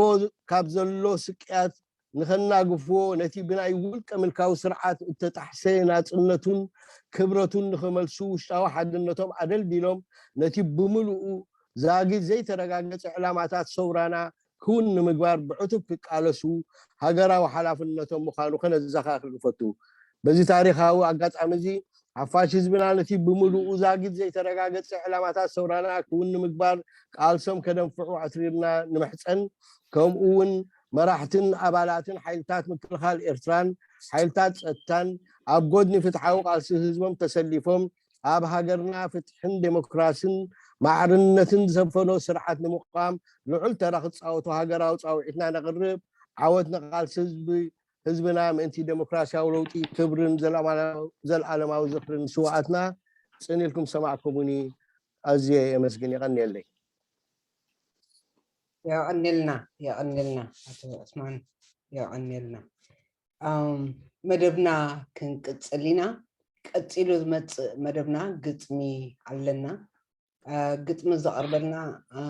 ካብ ዘሎ ስቅያት ንኸናግፍዎ፣ ነቲ ብናይ ውልቀ ምልካዊ ስርዓት እተጣሕሰ ናጽነቱን ክብረቱን ንኽመልሱ፣ ውሽጣዊ ሓድነቶም ኣደልዲሎም፣ ነቲ ብምሉኡ ዛጊት ዘይተረጋገጸ ዕላማታት ሰውራና ክውን ንምግባር ብዕቱብ ክቃለሱ ሃገራዊ ሓላፍነቶም ምዃኑ ከነዘኻኽር ንፈቱ። በዚ ታሪኻዊ ኣጋጣሚ እዚ፣ ሓፋሽ ህዝብና ነቲ ብምሉኡ ዛጊት ዘይተረጋገጸ ዕላማታት ሰውራና ክውን ንምግባር ቃልሶም ከደንፍዑ ኣትሪርና ንምሕጸን። ከምኡ እውን መራሕትን ኣባላትን ሓይልታት ምክልኻል ኤርትራን ሓይልታት ጸጥታን ኣብ ጎድኒ ፍትሓዊ ቃልሲ ህዝቦም ተሰሊፎም፣ ኣብ ሃገርና ፍትሕን ዴሞክራስን ማዕርነትን ዝሰፈኖ ስርዓት ንምቋም ልዑል ተራ ክጻወቱ ሃገራዊ ጻውዒትና ነቕርብ። ዓወት ንቓልሲ ህዝቢ ህዝብና ምእንቲ ዴሞክራሲያዊ ለውጢ ክብርን ዘልኣማላዊ- ዘልኣለማዊ ዝኽርን ስውኣትና። ጽን ኢልኩም ሰማዕኩሙኒ ኣዝየ የመስግን። የቐንየለይ። የቐንየልና፣ የቐንየልና ኣቶ ዑስማን፣ የቐንየልና። ኣም፣ መደብና ክንቅጽል ኢና። ቀጺሉ ዝመጽእ መደብና ግጥሚ ኣለና። አ፣ ግጥሚ ዘቕርበልና፣ አ፣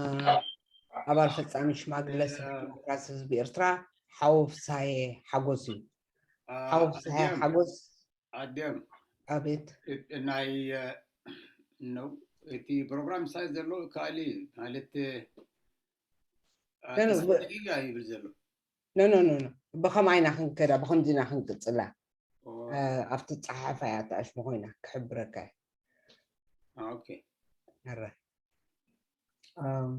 ኣባል ፈጻሚ ሽማግለ ሰልፊ ዲሞክራሲ ህዝቢ ኤርትራ ሓው ፍስሃየ ሓጎስ እዩ። ሓው ፍስሃየ ሓጎስ። ኣድያም፣ ኣቤት። ናይ፣ እ፣ ነው፣ እቲ ፕሮግራም ሳይ ዘሎ ካልእ እዩ። ማለት፣ እ፣ ኖ፣ ኖ፣ ብ- ተስፋ ደቂቃ ይብል ዘሎ። ኖ፣ ኖ፣ ኖ፣ ኖ። ብኸማይ ኢና ክንከዳ፣ ብኸምዚ ኢና ክንቅጽላ። ኦ። እ፣ ኣብቲ ጸሓፋ እያ ተኣሽሙ ኮይና ክሕብረካ እየ። ኦኬ። ኣረ። እም፣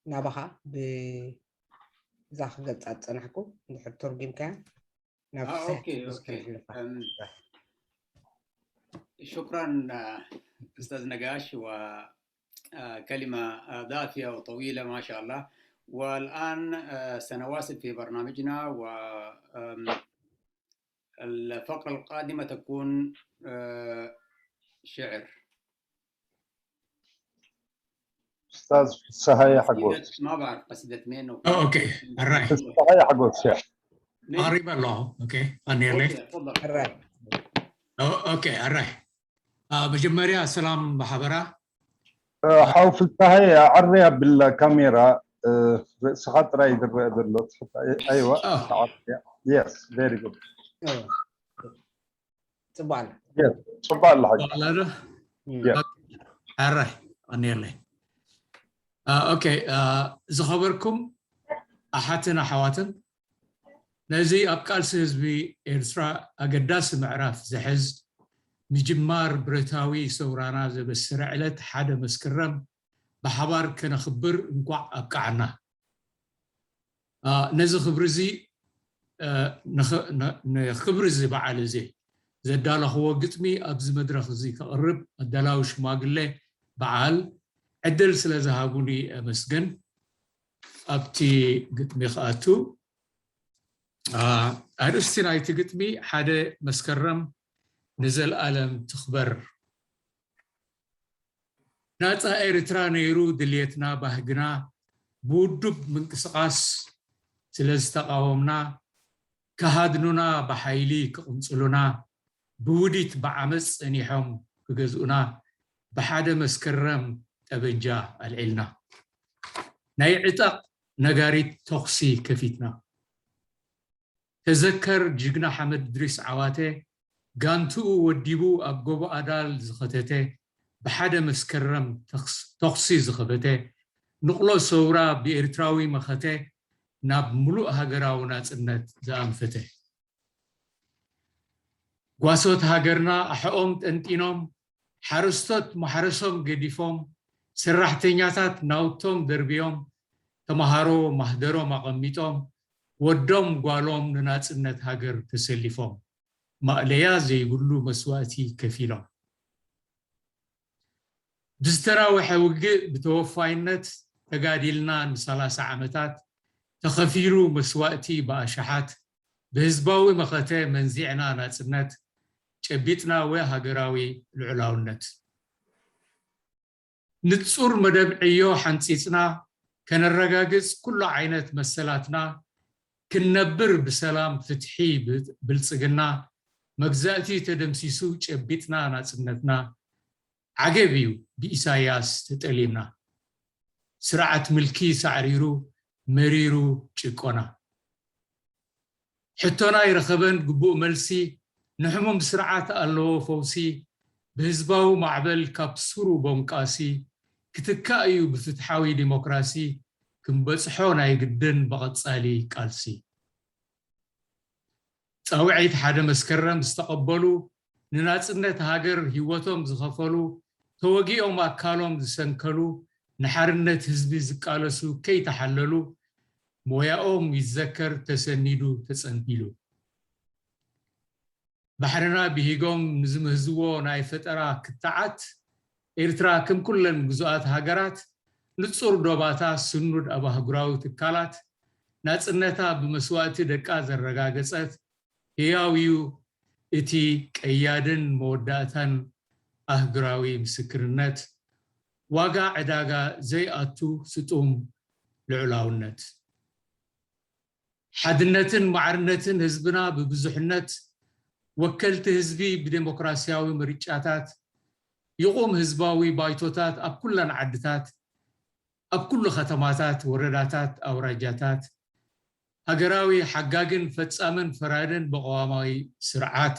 ናባኻ ብዛ ክገልጻ ዝጸናሕኩ እንድሕር ተርጒምካያ ናብ اه، اوكي، اوكي. أم، شكرا، آه، استاذ نقاش، وكلمة، آه، دافية وطويلة ما شاء الله. والآن، آه، سنواصل في برنامجنا، و، آم، الفقرة القادمة تكون، آه، شعر. استاذ سهاية حقوس. ما بعرف قصيدة مين. اوكي، الراي. سهاية حقوس، شعر. قريب الله. اوكي، انيلي. تفضل. الراي. اوكي، الراي. آه، መጀመርያ ሰላም ብሓበራ። ሓው ፍስሃየ ኣዕርያ ብላ ካሜራ፣ ርእስኻ ጥራይ ዝረአ ዘሎ። ኣይዋ። የስ፣ ቨሪ ጉድ። ጽቡቅ ኣላ። ጽቡቅ ኣላ። ኣራይ ኣኔለይ። ኦኬ፣ ዝኸበርኩም ኣሓትን ኣሓዋትን፣ ነዚ ኣብ ቃልሲ ህዝቢ ኤርትራ ኣገዳሲ ምዕራፍ ዝሕዝ ምጅማር ብረታዊ ሰውራና ዘበሰረ ዕለት ሓደ መስከረም ብሓባር ከነኽብር እንኳዕ ኣብቅዓና። ነዚ ክብሪ እዚ ንኽብሪ እዚ በዓል እዚ ዘዳለኽዎ ግጥሚ ኣብዚ መድረኽ እዚ ከቕርብ ኣዳላዊ ሽማግሌ በዓል ዕድል ስለ ዝሃቡኒ ኣመስግን። ኣብቲ ግጥሚ ክኣቱ። ኣርእስቲ ናይቲ ግጥሚ ሓደ መስከረም ንዘለኣለም ትኽበር። ናጻ ኤርትራ ነይሩ ድልየትና ባህግና፣ ብውዱብ ምንቅስቓስ ስለ ዝተቓወምና፣ ክሃድኑና ብሓይሊ ክቕንጽሉና፣ ብውዲት ብዓመጽ ጸኒሖም ክገዝኡና፣ ብሓደ መስከረም ጠበንጃ ኣልዒልና። ናይ ዕጠቕ ነጋሪት ተኹሲ ከፊትና። ተዘከር ጅግና ሓመድ እድሪስ ዓዋተ፣ ጋንትኡ ወዲቡ ኣብ ጎቦ ኣዳል ዝኸተተ፣ ብሓደ መስከረም ተኹሲ ዝኸፈተ፣ ንቕሎ ሰውራ ብኤርትራዊ መኸተ ናብ ምሉእ ሃገራዊ ናጽነት ዝኣንፈተ። ጓሶት ሃገርና ኣሕኦም ጠንጢኖም፣ ሓረስቶት ማሕረሶም ገዲፎም፣ ሰራሕተኛታት ናውቶም ደርብዮም፣ ተምሃሮ ማህደሮም ኣቐሚጦም፣ ወዶም ጓሎም ንናጽነት ሃገር ተሰሊፎም፣ ማእለያ ዘይብሉ መስዋእቲ ከፊሎም። ብዝተናውሐ ውግእ ብተወፋይነት ተጋዲልና ንሰላሳ ዓመታት፣ ተኸፊሉ መስዋእቲ ብኣሽሓት፣ ብህዝባዊ መኸተ መንዚዕና ናጽነት፣ ጨቢጥና ወ ሃገራዊ ልዑላውነት። ንጹር መደብ ዕዮ ሓንጺጽና፣ ከነረጋግጽ ኩሉ ዓይነት መሰላትና፣ ክንነብር ብሰላም ፍትሒ ብ-፣ ብልጽግና፣ መግዛእቲ ተደምሲሱ ጨቢጥና ናጽነትና፣ ዓገብ እዩ ብኢሳያስ ተጠሊምና። ስርዓት ምልኪ ሳዕሪሩ መሪሩ ጭቆና። ሕቶና ይረኸበን ግቡእ መልሲ፣ ንሕሙም ስርዓት ኣለዎ ፈውሲ፣ ብህዝባዊ ማዕበል ካብ ሱሩ ቦንቃሲ፣ ክትካእ እዩ ብፍትሓዊ ዲሞክራሲ፣ ክንበጽሖ ናይ ግድን ብቐጻሊ ቃልሲ። ጻውዒት ሓደ መስከረም ዝተቐበሉ፣ ንናጽነት ሃገር ህይወቶም ዝኸፈሉ፣ ተወጊኦም ኣካሎም ዝሰንከሉ፣ ንሓርነት ህዝቢ ዝቃለሱ ከይተሓለሉ፣ ሞያኦም ይዘከር ተሰኒዱ ተጸንቢሉ። ባሕርና ብሂጎም ንዝምህዝዎ ናይ ፈጠራ ክትዓት፣ ኤርትራ ከም ኩለን ግዙኣት ሃገራት ንጹር ዶባታ፣ ስኑድ ኣብ ኣህጉራዊ ትካላት፣ ናጽነታ ብመስዋእቲ ደቃ ዘረጋገጸት፣ ህያው እዩ እቲ ቀያድን መወዳእታን ኣህጉራዊ ምስክርነት፣ ዋጋ ዕዳጋ ዘይኣቱ ስጡም ልዑላውነት። ሓድነትን ማዕርነትን ህዝብና ብብዙሕነት፣ ወከልቲ ህዝቢ ብዴሞክራሲያዊ ምርጫታት፣ ይቑም ህዝባዊ ባይቶታት ኣብ ኩለን ዓድታት፣ ኣብ ኩሉ ከተማታት፣ ወረዳታት፣ ኣውራጃታት፣ ሃገራዊ ሓጋግን ፈጻምን ፈራድን ብቐዋማዊ ስርዓት፣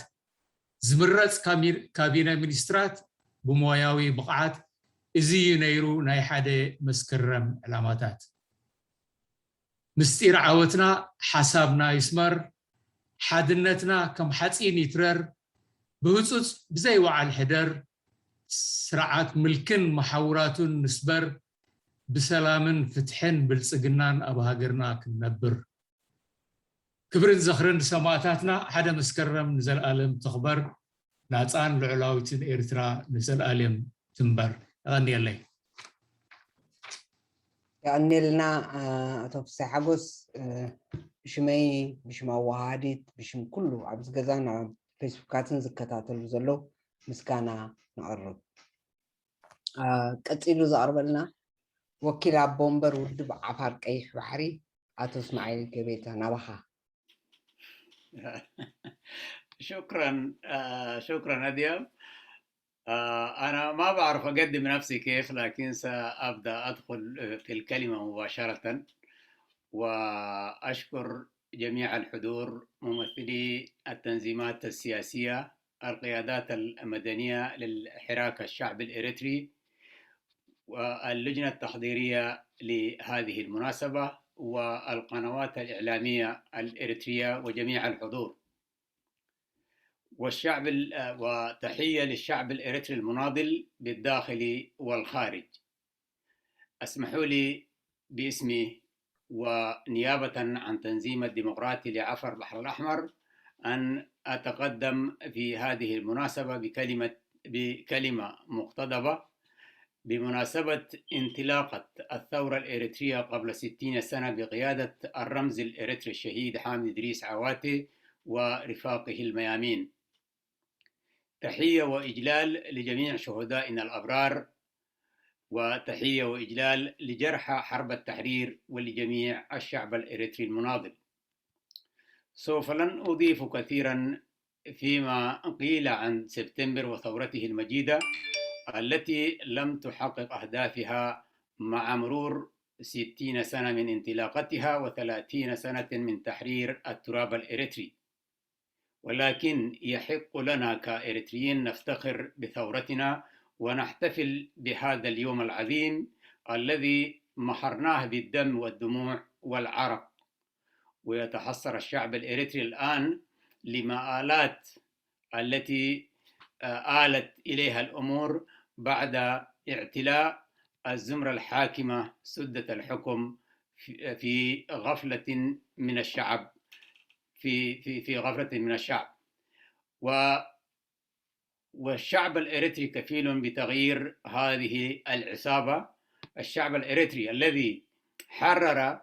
ዝምረጽ ካሚ-፣ ካቢነ ሚኒስትራት ብሞያዊ ብቕዓት፣ እዚ እዩ ነይሩ ናይ ሓደ መስከረም ዕላማታት። ምስጢር ዓወትና ሓሳብና ይስመር፣ ሓድነትና ከም ሓጺን ይትረር፣ ብህጹጽ ብዘይ ወዓል ሕደር፣ ስርዓት ምልክን መሓውራቱን ንስበር፣ ብሰላምን ፍትሕን ብልጽግናን ኣብ ሃገርና ክንነብር። ክብርን ዝኽርን ንሰማእታትና፣ ሓደ መስከረም ንዘለኣለም ትኽበር፣ ናጻን ልዑላዊትን ኤርትራ ንዘለኣለም ትንበር። የቐንየለይ። የቐንየልና፣ እ፣ ኣቶ ፍስሃ ሓጎስ፣ እ፣ ብሽመይ፣ ብሽም ኣወሃሃዲት፣ ብሽም ኩሉ ኣብዚ ገዛን ኣብ ፌስቡካትን ዝከታተሉ ዘለዉ ምስጋና ነቕርብ። እ፣ ቀጺሉ ዘቕርበልና ወኪል ኣቦ ወንበር ውድብ ዓፋር ቀይሕ ባሕሪ ኣቶ እስማዒል ገቤታ፣ ናባኻ። شكرا، آه، شكرا أديب. آه، أنا ما بعرف أقدم نفسي كيف، لكن سأبدأ أدخل في الكلمة مباشرة، وأشكر جميع الحضور، ممثلي التنظيمات السياسية، القيادات المدنية للحراك الشعبي الإريتري، واللجنة التحضيرية لهذه المناسبة، والقنوات الإعلامية الإريترية وجميع الحضور. والشعب ال-، وتحية للشعب الإريتري المناضل بالداخل والخارج. اسمحوا لي باسمي ونيابة عن تنظيم الديمقراطي لعفر البحر الأحمر أن أتقدم في هذه المناسبة بكلمة، بكلمة مقتضبة بمناسبة انطلاقة الثورة الإريترية قبل ستين سنة بقيادة الرمز الإريتري الشهيد حامد إدريس عواتي ورفاقه الميامين. تحية وإجلال لجميع شهدائنا الأبرار، وتحية وإجلال لجرحى حرب التحرير ولجميع الشعب الإريتري المناضل. سوف لن أضيف كثيرا فيما قيل عن سبتمبر وثورته المجيدة التي لم تحقق أهدافها مع مرور ستين سنة من انطلاقتها وثلاثين سنة من تحرير التراب الإريتري. ولكن يحق لنا كإريتريين نفتخر بثورتنا ونحتفل بهذا اليوم العظيم الذي مهرناه بالدم والدموع والعرق. ويتحسر الشعب الإريتري الآن لمآلات التي، آه، آلت إليها الأمور بعد اعتلاء الزمرة الحاكمة سدة الحكم في، في غفلة من الشعب، في، في، في غفلة من الشعب. و-، والشعب الإريتري كفيل بتغيير هذه العصابة. الشعب الإريتري الذي حرر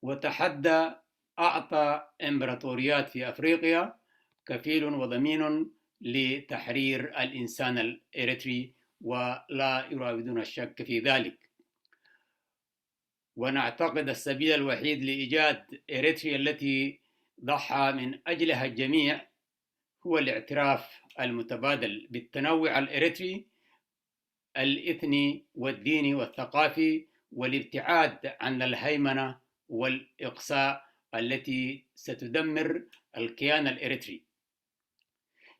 وتحدى أعطى إمبراطوريات في أفريقيا كفيل وضمين لتحرير الإنسان الإريتري، ولا يراودون الشك في ذلك. ونعتقد السبيل الوحيد لإيجاد إريتريا التي ضحى من أجلها الجميع هو الاعتراف المتبادل بالتنوع الإريتري الإثني والديني والثقافي، والابتعاد عن الهيمنة والإقصاء التي ستدمر الكيان الإريتري.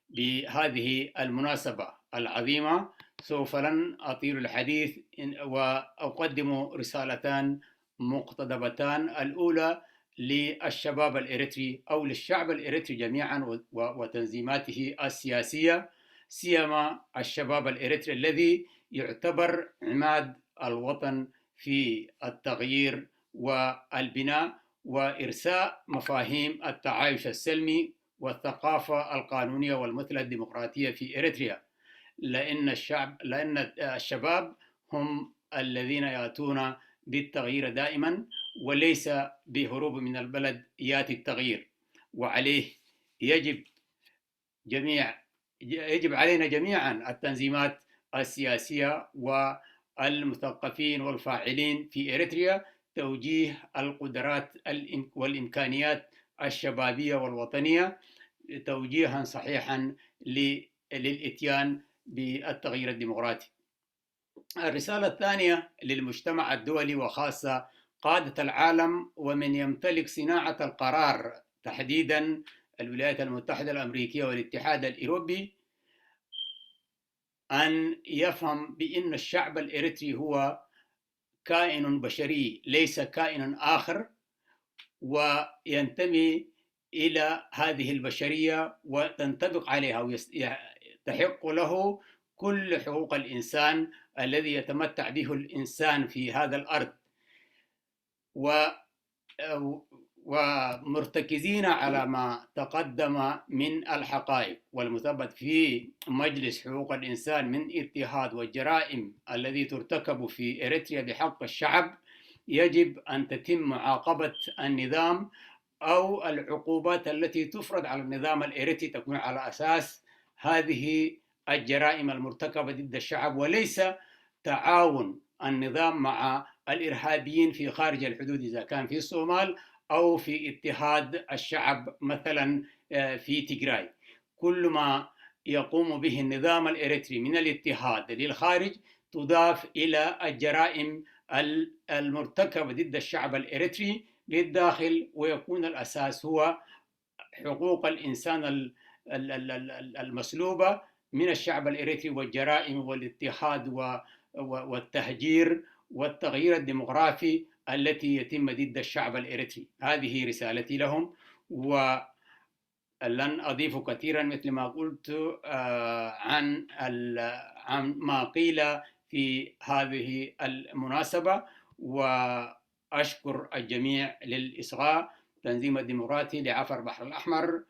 بهذه المناسبة العظيمة سوف لن أطيل الحديث، إن-، وأقدم رسالتان مقتضبتان. الأولى للشباب الإريتري أو للشعب الإريتري جميعا و-، و-، وتنظيماته السياسية، سيما الشباب الإريتري الذي يعتبر عماد الوطن في التغيير والبناء وإرساء مفاهيم التعايش السلمي والثقافة القانونية والمثلى الديمقراطية في إريتريا، لأن الشعب، لأن الشباب هم الذين يأتون بالتغيير دائما، وليس بهروب من البلد يأتي التغيير. وعليه يجب جميع، يجب علينا جميعا، التنظيمات السياسية والمثقفين والفاعلين في إريتريا، توجيه القدرات الإم-، والإمكانيات الشبابية والوطنية، توجيها صحيحا ل-، للإتيان بالتغيير الديمقراطي. الرسالة الثانية للمجتمع الدولي وخاصة قادة العالم ومن يمتلك صناعة القرار، تحديدا الولايات المتحدة الأمريكية والاتحاد الأوروبي، أن يفهم بأن الشعب الإريتري هو كائن بشري، ليس كائن آخر، وينتمي إلى هذه البشرية وتنطبق عليها، ويس-، يح-، تحق له كل حقوق الإنسان الذي يتمتع به الإنسان في هذا الأرض. و-، ومرتكزين على ما تقدم من الحقائق والمثبت في مجلس حقوق الإنسان من اضطهاد وجرائم الذي ترتكب في إريتريا بحق الشعب، يجب أن تتم معاقبة النظام أو العقوبات التي تفرض على النظام الإريتري تكون على أساس هذه الجرائم المرتكبة ضد الشعب، وليس تعاون النظام مع الإرهابيين في خارج الحدود، إذا كان في الصومال أو في اضطهاد الشعب مثلا، آه، في تيغراي. كل ما يقوم به النظام الإريتري من الاضطهاد للخارج تضاف إلى الجرائم ال-، المرتكبة ضد الشعب الإريتري للداخل، ويكون الأساس هو حقوق الإنسان ال-، ال-، ال-، ال-، ال-، المسلوبة من الشعب الإريتري والجرائم والاضطهاد و-، و-، والتهجير والتغيير الديموغرافي التي يتم ضد الشعب الإريتري. هذه رسالتي لهم، ولن أضيف كثيرا مثل ما قلت، آه، عن ال-، عن ما قيل في هذه المناسبة، وأشكر الجميع للإصغاء. تنظيم الديمقراطي لعفر بحر الأحمر،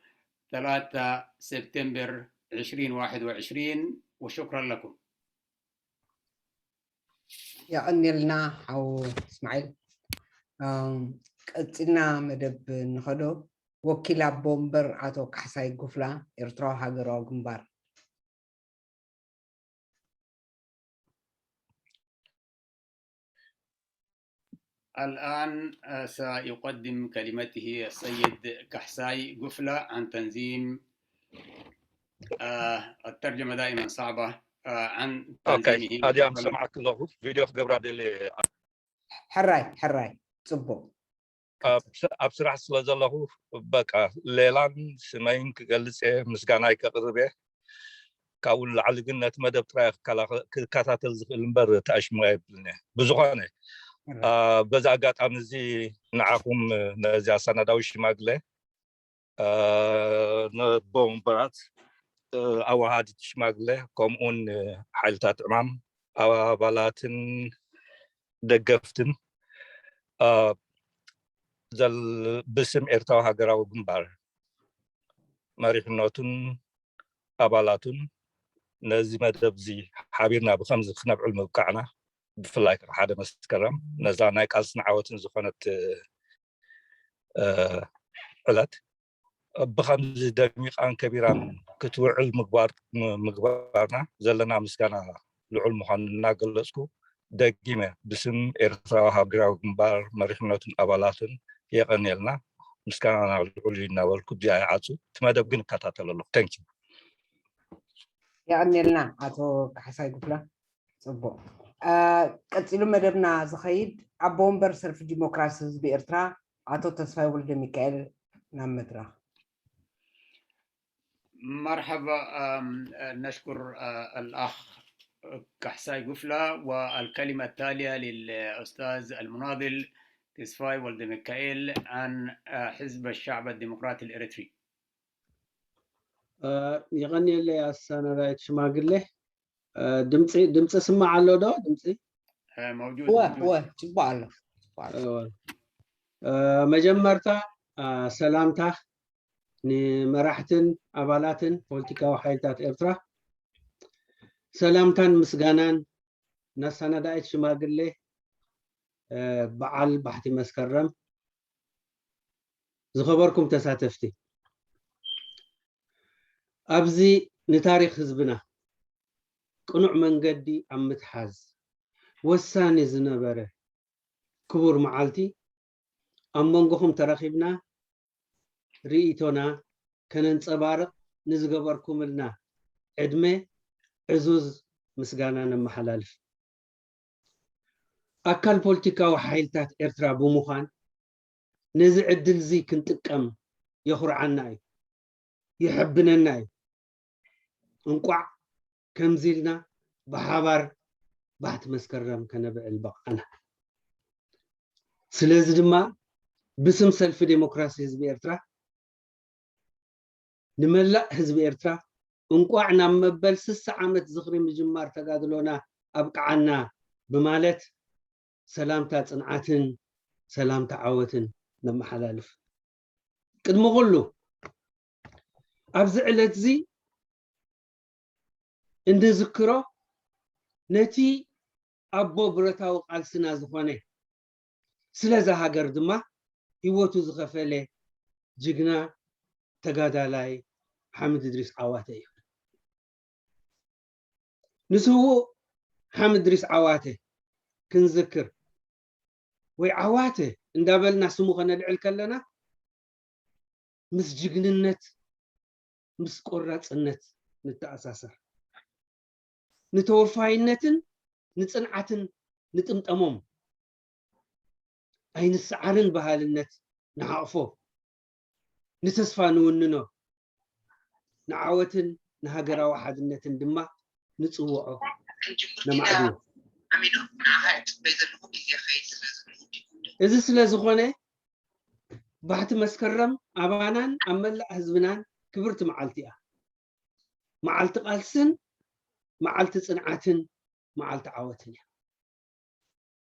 ثلاثة سبتمبر عشرين واحد وعشرين، وشكرا لكم. የቐንየልና ሓው እስማዒል። ኣም፣ ቀጺልና መደብ ንኸዶ። ወኪል ኣቦ ወንበር ኣቶ ካሕሳይ ጉፍላ፣ ኤርትራዊ ሃገራዊ ግንባር። الآن، آه، سيقدم كلمته السيد كحساي قفلة عن تنظيم، آه، الترجمة دائما صعبة، آه، عن ኦኬ تنظيمه ኣድያም ሰማዕክ ኣለኹ። ቪድዮ ክገብራ ደልየ ሕራይ ሕራይ፣ ጽቡቕ። ኣብ ስ- ኣብ ስራሕ ስለ ዘለኹ በቃ ሌላን ስመይን ክገልጽ እየ፣ ምስጋናይ ከቕርብ እየ። ካብኡ ንላዕሊ ግን ነቲ መደብ ጥራይ ክከላኸ- ክከታተል ዝኽእል እምበር ተኣሽሞ የብልን እየ። ብዝኾነ ሕራይ። አ፣ በዚ ኣጋጣሚ እዚ ንዓኹም ነዚ ኣሰናዳዊ ሽማግለ፣ አ፣ ነቦ ወንበራት፣ አ፣ ኣወሃዲት ሽማግለ፣ ከምኡውን ሓይልታት ዕማም ኣባላትን ደገፍትን፣ አ፣ ዘል- ብስም ኤርትራዊ ሃገራዊ ግንባር መሪሕነቱን ኣባላቱን ነዚ መደብ እዚ ሓቢርና ብኸምዚ ክነብዕል ምብቃዕና፣ ብፍላይ ከዓ ሓደ መስከረም ነዛ ናይ ቃልስን ዓወትን ዝኾነት፣ እ፣ ዕለት ብኸምዚ ደሚቓን ከቢራን ክትውዕል ምግባር- ም- ምግባርና ዘለና ምስጋና ልዑል ምዃኑ እናገለጽኩ፣ ደጊመ ብስም ኤርትራዊ ሃገራዊ ግንባር መሪሕነቱን ኣባላቱን የቐንየልና፣ ምስጋናና ልዑል እዩ እናበልኩ እዚኣ ይዓጹ። እቲ መደብ ግን እከታተሎ ኣለኹ። Thank you። የቐንየልና ኣቶ ካሕሳይ ጉፍላ። ጽቡቕ። አ፣ ቀጺሉ መደብና ዝኸይድ ኣቦ ወንበር ሰልፊ ዲሞክራሲ ህዝቢ ኤርትራ ኣቶ ተስፋይ ወልደ ሚካኤል ናብ መድረኽ። مرحبا، آم، نشكر، آه، الأخ كحساي قفلة، والكلمة التالية للأستاذ المناضل تسفاي ولد ميكائيل عن، آه، حزب الشعب الديمقراطي الإريتري. እ፣ የቐንየለይ ኣሰናዳይት ሽማግሌ። እ፣ ድምፂ ድምፂ ስማዕ ኣሎ ዶ? ድምፂ آه، موجود، እወ موجود. እወ፣ ጽቡቕ ኣሎ፣ ጽቡቕ ኣሎ። እወ። እ፣ መጀመርታ እ፣ ሰላምታ ንመራሕትን ኣባላትን ፖለቲካዊ ሓይልታት ኤርትራ፣ ሰላምታን ምስጋናን ናሰናዳኢት ሽማግሌ፣ እ፣ በዓል ባሕቲ መስከረም። ዝኸበርኩም ተሳተፍቲ፣ ኣብዚ ንታሪኽ ህዝብና ቅኑዕ መንገዲ ኣብ ምትሓዝ ወሳኒ ዝነበረ ክቡር መዓልቲ፣ ኣብ መንጎኹም ተረኺብና ርእይቶና ከነንጸባርቕ ንዝገበርኩምልና ዕድመ ዕዙዝ ምስጋና ነመሓላልፍ። ኣካል ፖለቲካዊ ሓይልታት ኤርትራ ብምዃን ነዚ ዕድል እዚ ክንጥቀም የኹርዓና እዩ፣ የሐብነና እዩ። እንቋዕ ከምዚ ኢልና ብሓባር ባሕቲ መስከረም ከነብዕል በቕዓና። ስለዚ ድማ ብስም ሰልፊ ዴሞክራሲ ህዝቢ ኤርትራ ንመላእ ህዝቢ ኤርትራ እንቋዕ ናብ መበል ስሳ ዓመት ዝኽሪ ምጅማር ተጋድሎና ኣብቅዓና ብማለት ሰላምታ ጽንዓትን ሰላምታ ዓወትን ነመሓላልፍ። ቅድሚ ኩሉ ኣብዚ ዕለት እዚ እንዝክሮ ነቲ ኣቦ ብረታዊ ቃልስና ዝኾነ፣ ስለዛ ሃገር ድማ ህይወቱ ዝኸፈለ ጅግና ተጋዳላይ ሓምድ እድሪስ ዓዋተ እዩ። ንስዉእ ሓምድ እድሪስ ዓዋተ ክንዝክር ወይ ዓዋተ እንዳበልና ስሙ ከነልዕል ከለና ምስ ጅግንነት፣ ምስ ቆራጽነት ንተኣሳሰር። ንተወፋይነትን ንጽንዓትን ንጥምጠሞም። ኣይንሰዓርን በሃልነት ንሓቕፎ። ንተስፋ ንውንኖ። ንዓወትን ንሃገራዊ ሓድነትን ድማ ንጽውዖ፣ ነማዕብዮ። ሓሚዶም፣ ንዓኻ እየ ዝጽበይ ዘለኹ፣ ግዜ ክኸይድ ስለ ዘለዎ። እዚ ስለ ዝኾነ፣ ባሕቲ መስከረም ኣባናን ኣብ መላእ ህዝብናን ክብርቲ መዓልቲ እያ። መዓልቲ ቃልስን መዓልቲ ጽንዓትን መዓልቲ ዓወትን እያ።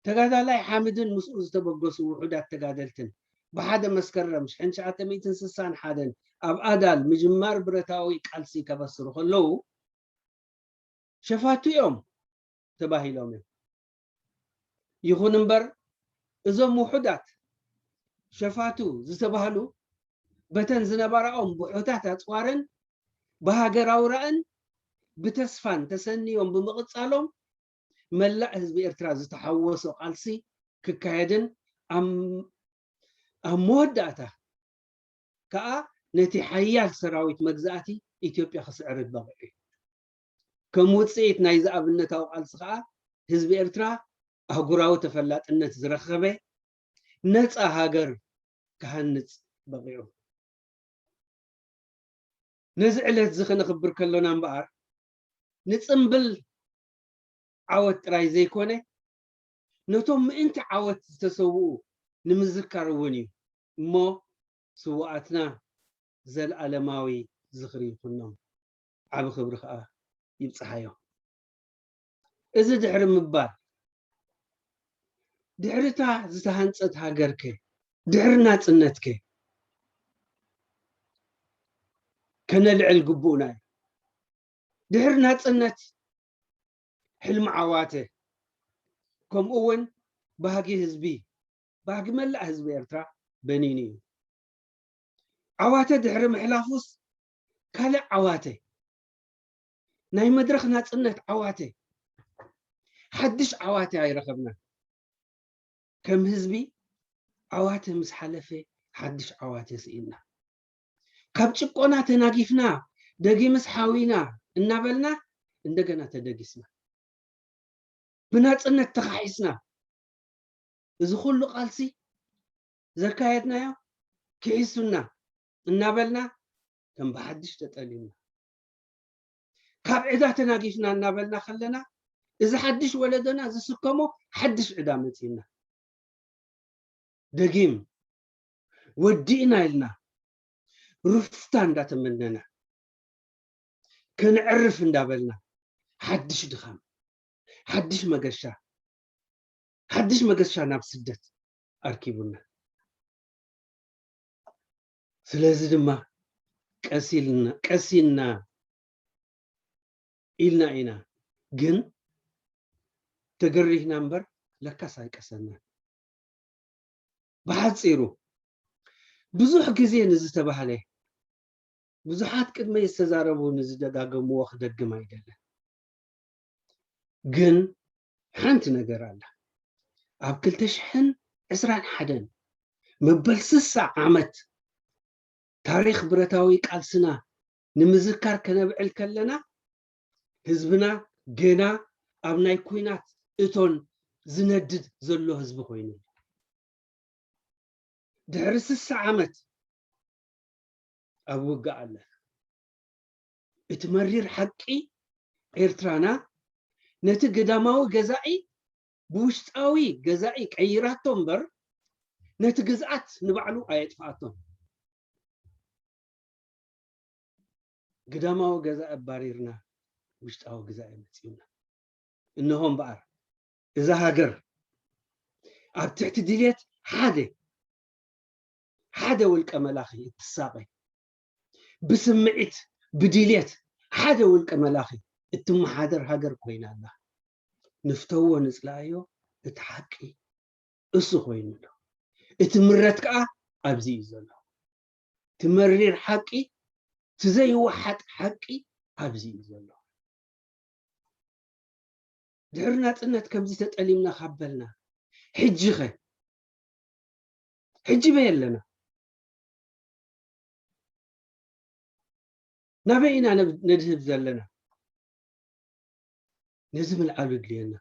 ተጋዳላይ ሓምድን ምስኡ ዝተበገሱ ውሑዳት ተጋደልትን፣ ብሓደ መስከረም ሽሕን ትሽዓተ ሚእትን ስሳን ሓደን ኣብ ኣዳል ምጅማር ብረታዊ ቃልሲ ከበስሩ ከለዉ፣ ሸፋቱ እዮም ተባሂሎም እዮም። ይኹን እምበር፣ እዞም ውሑዳት ሸፋቱ ዝተባህሉ፣ በተን ዝነበራኦም ብሑታት ኣጽዋርን ብሃገራዊ ራእን ብተስፋን ተሰንዮም ብምቕጻሎም፣ መላእ ህዝቢ ኤርትራ ዝተሓወሶ ቃልሲ ክካየድን፣ ኣብ፣ ኣብ መወዳእታ ከኣ ነቲ ሓያል ሰራዊት መግዛእቲ ኢትዮጵያ ክስዕርድ በቒዑ እዩ። ከም ውጽኢት ናይዚ ኣብነታዊ ቃልሲ ከኣ፣ ህዝቢ ኤርትራ ኣህጉራዊ ተፈላጥነት ዝረኸበ ነጻ ሃገር ክሃንጽ በቒዑ። ነዚ ዕለት እዚ ከነኽብር ከሎና እምበኣር፣ ንጽምብል ዓወት ጥራይ ዘይኮነ፣ ነቶም ምእንቲ ዓወት ዝተሰውኡ ንምዝካር እውን እዩ እሞ፣ ስውኣትና ዘልኣለማዊ ዝኽሪ ይኹኖም፣ ዓቢ ክብሪ ከኣ ይብጽሓዮም። እዚ ድሕሪ ምባል፣ ድሕሪ እታ ዝተሃንጸት ሃገር ከ፣ ድሕሪ ናጽነት ከ፣ ከነልዕል ግቡእና እዩ። ድሕሪ ናጽነት፣ ሕልሚ ዓዋተ፣ ከምኡ እውን ባህጊ ህዝቢ፣ ባህጊ መላእ ህዝቢ ኤርትራ በኒኑ እዩ። ዓዋተ ድሕሪ ምሕላፉስ፣ ካልእ ዓዋተ፣ ናይ መድረኽ ናጽነት ዓዋተ፣ ሓድሽ ዓዋተ ኣይረኸብናን። ከም ህዝቢ፣ ዓዋተ ምስ ሓለፈ፣ ሓድሽ ዓዋተ ስኢንና። ካብ ጭቆና ተናጊፍና፣ ደጊምስ ሓዊና እናበልና፣ እንደገና ተደጊስና። ብናጽነት ተኻሒስና። እዚ ኩሉ ቃልሲ ዘካየድናዮ፣ ክሒሱና እናበልና፣ ከም ብሓድሽ ተጠሊምና። ካብ ዕዳ ተናጊፍና እናበልና ከለና፣ እዚ ሓድሽ ወለዶና ዝስከሞ ሓድሽ ዕዳ መጺእና። ደጊም ወዲእና ኢልና፣ ሩፍታ እንዳተመነና፣ ከነዕርፍ እንዳበልና፣ ሓድሽ ድኻም፣ ሓድሽ መገሻ፣ ሓድሽ መገሻ ናብ ስደት ኣርኪቡና። ስለዚ ድማ ቀስ ኢልና፣ ቀስ ኢልና ኢልና ኢና፣ ግን ተገሪህና እምበር ለካስ ኣይቀሰናን። ብሓጺሩ፣ ብዙሕ ግዜ ንዝተባህለ፣ ብዙሓት ቅድመይ ዝተዛረቡ ንዝደጋገምዎ ክደግም ኣይደለን። ግን ሓንቲ ነገር ኣላ። ኣብ ክልተ ሽሕን ዕስራን ሓደን መበል ስሳ ዓመት ታሪኽ ብረታዊ ቃልስና ንምዝካር ከነብዕል ከለና፣ ህዝብና ገና ኣብ ናይ ኲናት እቶን ዝነድድ ዘሎ ህዝቢ ኮይኑ። ድሕሪ ስሳ ዓመት ኣብ ውግእ ኣለና። እቲ መሪር ሓቂ፣ ኤርትራና ነቲ ግዳማዊ ገዛኢ ብውሽጣዊ ገዛኢ ቀይራቶ እምበር፣ ነቲ ግዝኣት ንባዕሉ ኣየጥፍኣቶን። ግዳማዊ ገዛኢ ኣባሪርና፣ ውሽጣዊ ገዛኢ መጺኡና። እንሆ እምበኣር፣ እዛ ሃገር ኣብ ትሕቲ ድልየት ሓደ፣ ሓደ ውልቀ መላኺ እትሳቐ፣ ብስምዒት፣ ብድልየት ሓደ ውልቀ መላኺ እትመሓደር ሃገር ኮይና ኣላ። ንፍተዎ ንጽላእዮ፣ እቲ ሓቂ እሱ ኮይኑ ኣሎ። እቲ ምረት ከኣ ኣብዚ እዩ ዘሎ። እቲ መሪር ሓቂ፣ እቲ ዘይወሓጥ ሓቂ ኣብዚ እዩ ዘሎ። ድሕሪ ናጽነት ከምዚ ተጠሊምና ካብ በልና፣ ሕጂ ኸ? ሕጂ በይ ኣለና? ናበይ ኢና ነብ-፣ ነድህብ ዘለና? ነዚ ምልዓሉ ድልየና።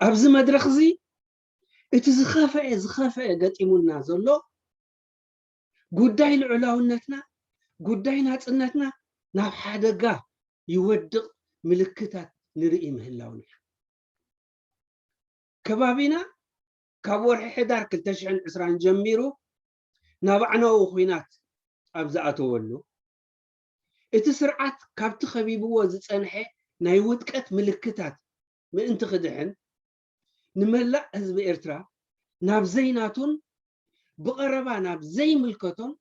ኣብዚ መድረኽ እዚ እቲ ዝኸፈኤ፣ ዝኸፈኤ ገጢሙና ዘሎ ጉዳይ ልዑላውነትና፣ ጉዳይ ናጽነትና ናብ ሓደጋ ይወድቕ ምልክታት ንርኢ ምህላውና እዩ። ከባቢና ካብ ወርሒ ሕዳር ክልተ ሽሕን ዕስራን ጀሚሩ ናብ ኣዕናዊ ኹናት ኣብ ዝኣተወሉ፣ እቲ ስርዓት ካብቲ ከቢብዎ ዝጸንሐ ናይ ውድቀት ምልክታት ምእንቲ ክድሕን፣ ንመላእ ህዝቢ ኤርትራ ናብ ዘይናቱን ብቐረባ ናብ ዘይምልከቶን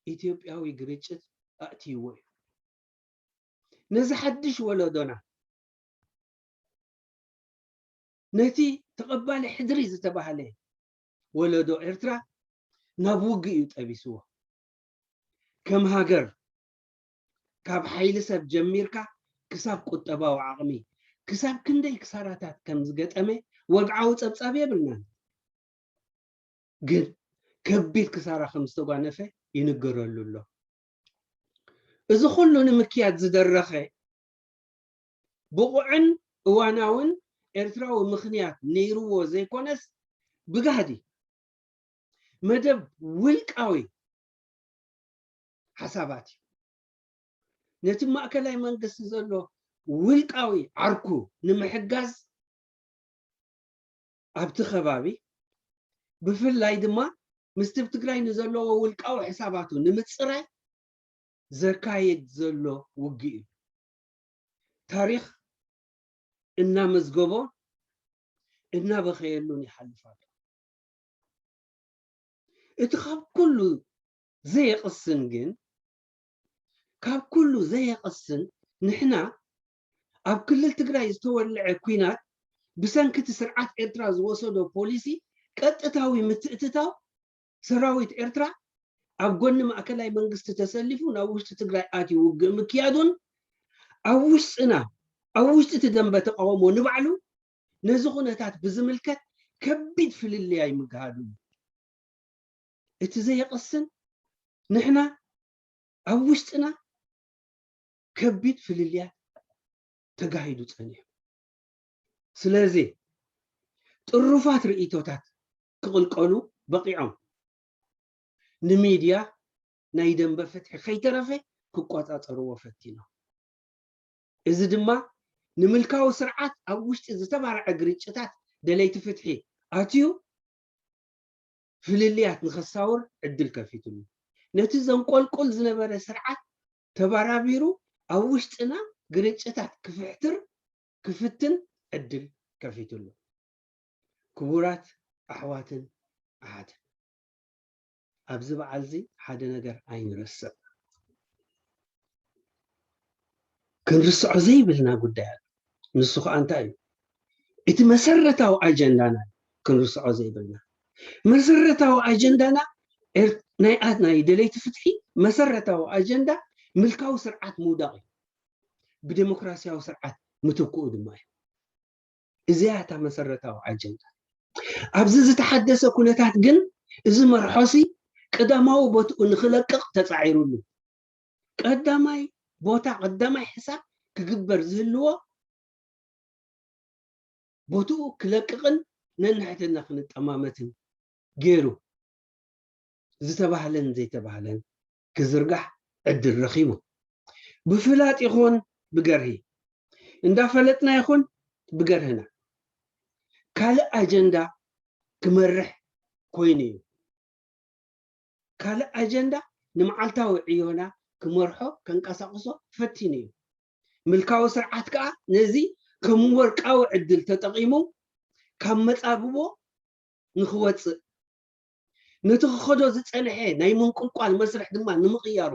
ኢትዮጵያዊ ግርጭት ኣእትይዎ እዩ። ነዚ ሓድሽ ወለዶና፣ ነቲ ተቐባሊ ሕድሪ ዝተባህለ ወለዶ ኤርትራ ናብ ውግእ እዩ ጠቢስዎ። ከም ሃገር፣ ካብ ሓይሊ ሰብ ጀሚርካ ክሳብ ቁጠባዊ ዓቕሚ፣ ክሳብ ክንደይ ክሳራታት ከም ዝገጠመ ወግዓዊ ጸብጻብ የብልናን። ግን ከቢድ ክሳራ ከም ዝተጓነፈ ይንገረሉ ኣሎ። እዚ ኩሉ ንምክያድ ዝደረኸ ብቑዕን እዋናውን ኤርትራዊ ምኽንያት ነይርዎ ዘይኮነስ፣ ብጋህዲ መደብ ውልቃዊ ሓሳባት እዩ። ነቲ ማእከላይ መንግስቲ ዘሎ ውልቃዊ ዓርኩ ንምሕጋዝ፣ ኣብቲ ከባቢ ብፍላይ ድማ ምስቲ ኣብ ትግራይ ንዘለዎ ውልቃዊ ሕሳባቱ ንምጽራይ ዘካየድ ዘሎ ውግእ እዩ። ታሪኽ እናመዝገቦ እናበኸየሉን ይሓልፍ ኣሎ። እቲ ካብ ኩሉ ዘየቕስን ግን፣ ካብ ኩሉ ዘየቕስን፣ ንሕና ኣብ ክልል ትግራይ ዝተወልዐ ኲናት ብሰንኪ እቲ ስርዓት ኤርትራ ዝወሰዶ ፖሊሲ ቀጥታዊ ምትእትታው ሰራዊት ኤርትራ ኣብ ጎኒ ማእከላይ መንግስቲ ተሰሊፉ ናብ ውሽጢ ትግራይ ኣትዩ ውግእ ምክያዱን፣ ኣብ ውሽጥና፣ ኣብ ውሽጢ እቲ ደንበ ተቃውሞ ንባዕሉ ነዚ ኩነታት ብዝምልከት ከቢድ ፍልልያይ ምግሃዱ እዩ። እቲ ዘየቕስን፣ ንሕና ኣብ ውሽጥና ከቢድ ፍልልያት ተጋሂዱ ጸኒሑ። ስለዚ ጥሩፋት ርእይቶታት ክቕልቀሉ በቒዖም። ንሚድያ ናይ ደንበ ፍትሒ ከይተረፈ ክቆጻጸርዎ ፈቲኖም። እዚ ድማ ንምልካዊ ስርዓት ኣብ ውሽጢ ዝተባርዐ ግርጭታት ደለይቲ ፍትሒ ኣትዩ ፍልልያት ንኸሳውር ዕድል ከፊትሉ። ነቲ ዘንቆልቁል ዝነበረ ስርዓት ተባራቢሩ ኣብ ውሽጥና ግርጭታት ክፍሕትር ክፍትን ዕድል ከፊትሉ። ክቡራት ኣሕዋትን ኣሓትን፣ ኣብዚ በዓል እዚ ሓደ ነገር ኣይንረስዕ። ክንርስዖ ዘይብልና ጉዳይ ኣሎ። ንሱ ከኣ እንታይ እዩ? እቲ መሰረታዊ ኣጀንዳና እዩ ክንርስዖ ዘይብልና። መሰረታዊ ኣጀንዳና ኤር-፣ ናይ ኣ-፣ ናይ ደለይቲ ፍትሒ መሰረታዊ ኣጀንዳ ምልካዊ ስርዓት ምውዳቕ እዩ። ብዴሞክራሲያዊ ስርዓት ምትክኡ ድማ እዩ። እዚኣ እታ መሰረታዊ ኣጀንዳ። ኣብዚ ዝተሓደሰ ኩነታት ግን እዚ መርሖሲ ቀዳማዊ ቦትኡ ንኽለቅቕ ተጻዒሩሉ። ቀዳማይ ቦታ፣ ቀዳማይ ሕሳብ ክግበር ዝህልዎ ቦትኡ ክለቅቕን ነንሕድሕድና ክንጠማመትን ገይሩ ዝተባህለን ዘይተባህለን ክዝርጋሕ ዕድል ረኺቡ። ብፍላጥ ይኹን ብገርሂ፣ እንዳፈለጥና ይኹን ብገርህና፣ ካልእ ኣጀንዳ ክመርሕ ኮይኑ እዩ። ካልእ ኣጀንዳ ንመዓልታዊ ዕዮና ክመርሖ ከንቀሳቕሶ ፈቲኑ እዩ። ምልካዊ ስርዓት ከኣ ነዚ ከም ወርቃዊ ዕድል ተጠቒሙ ካብ መጻብቦ ንኽወጽእ፣ ነቲ ክኸዶ ዝጸንሐ ናይ ምንቁልቋል መስርሕ ድማ ንምቕያሩ፣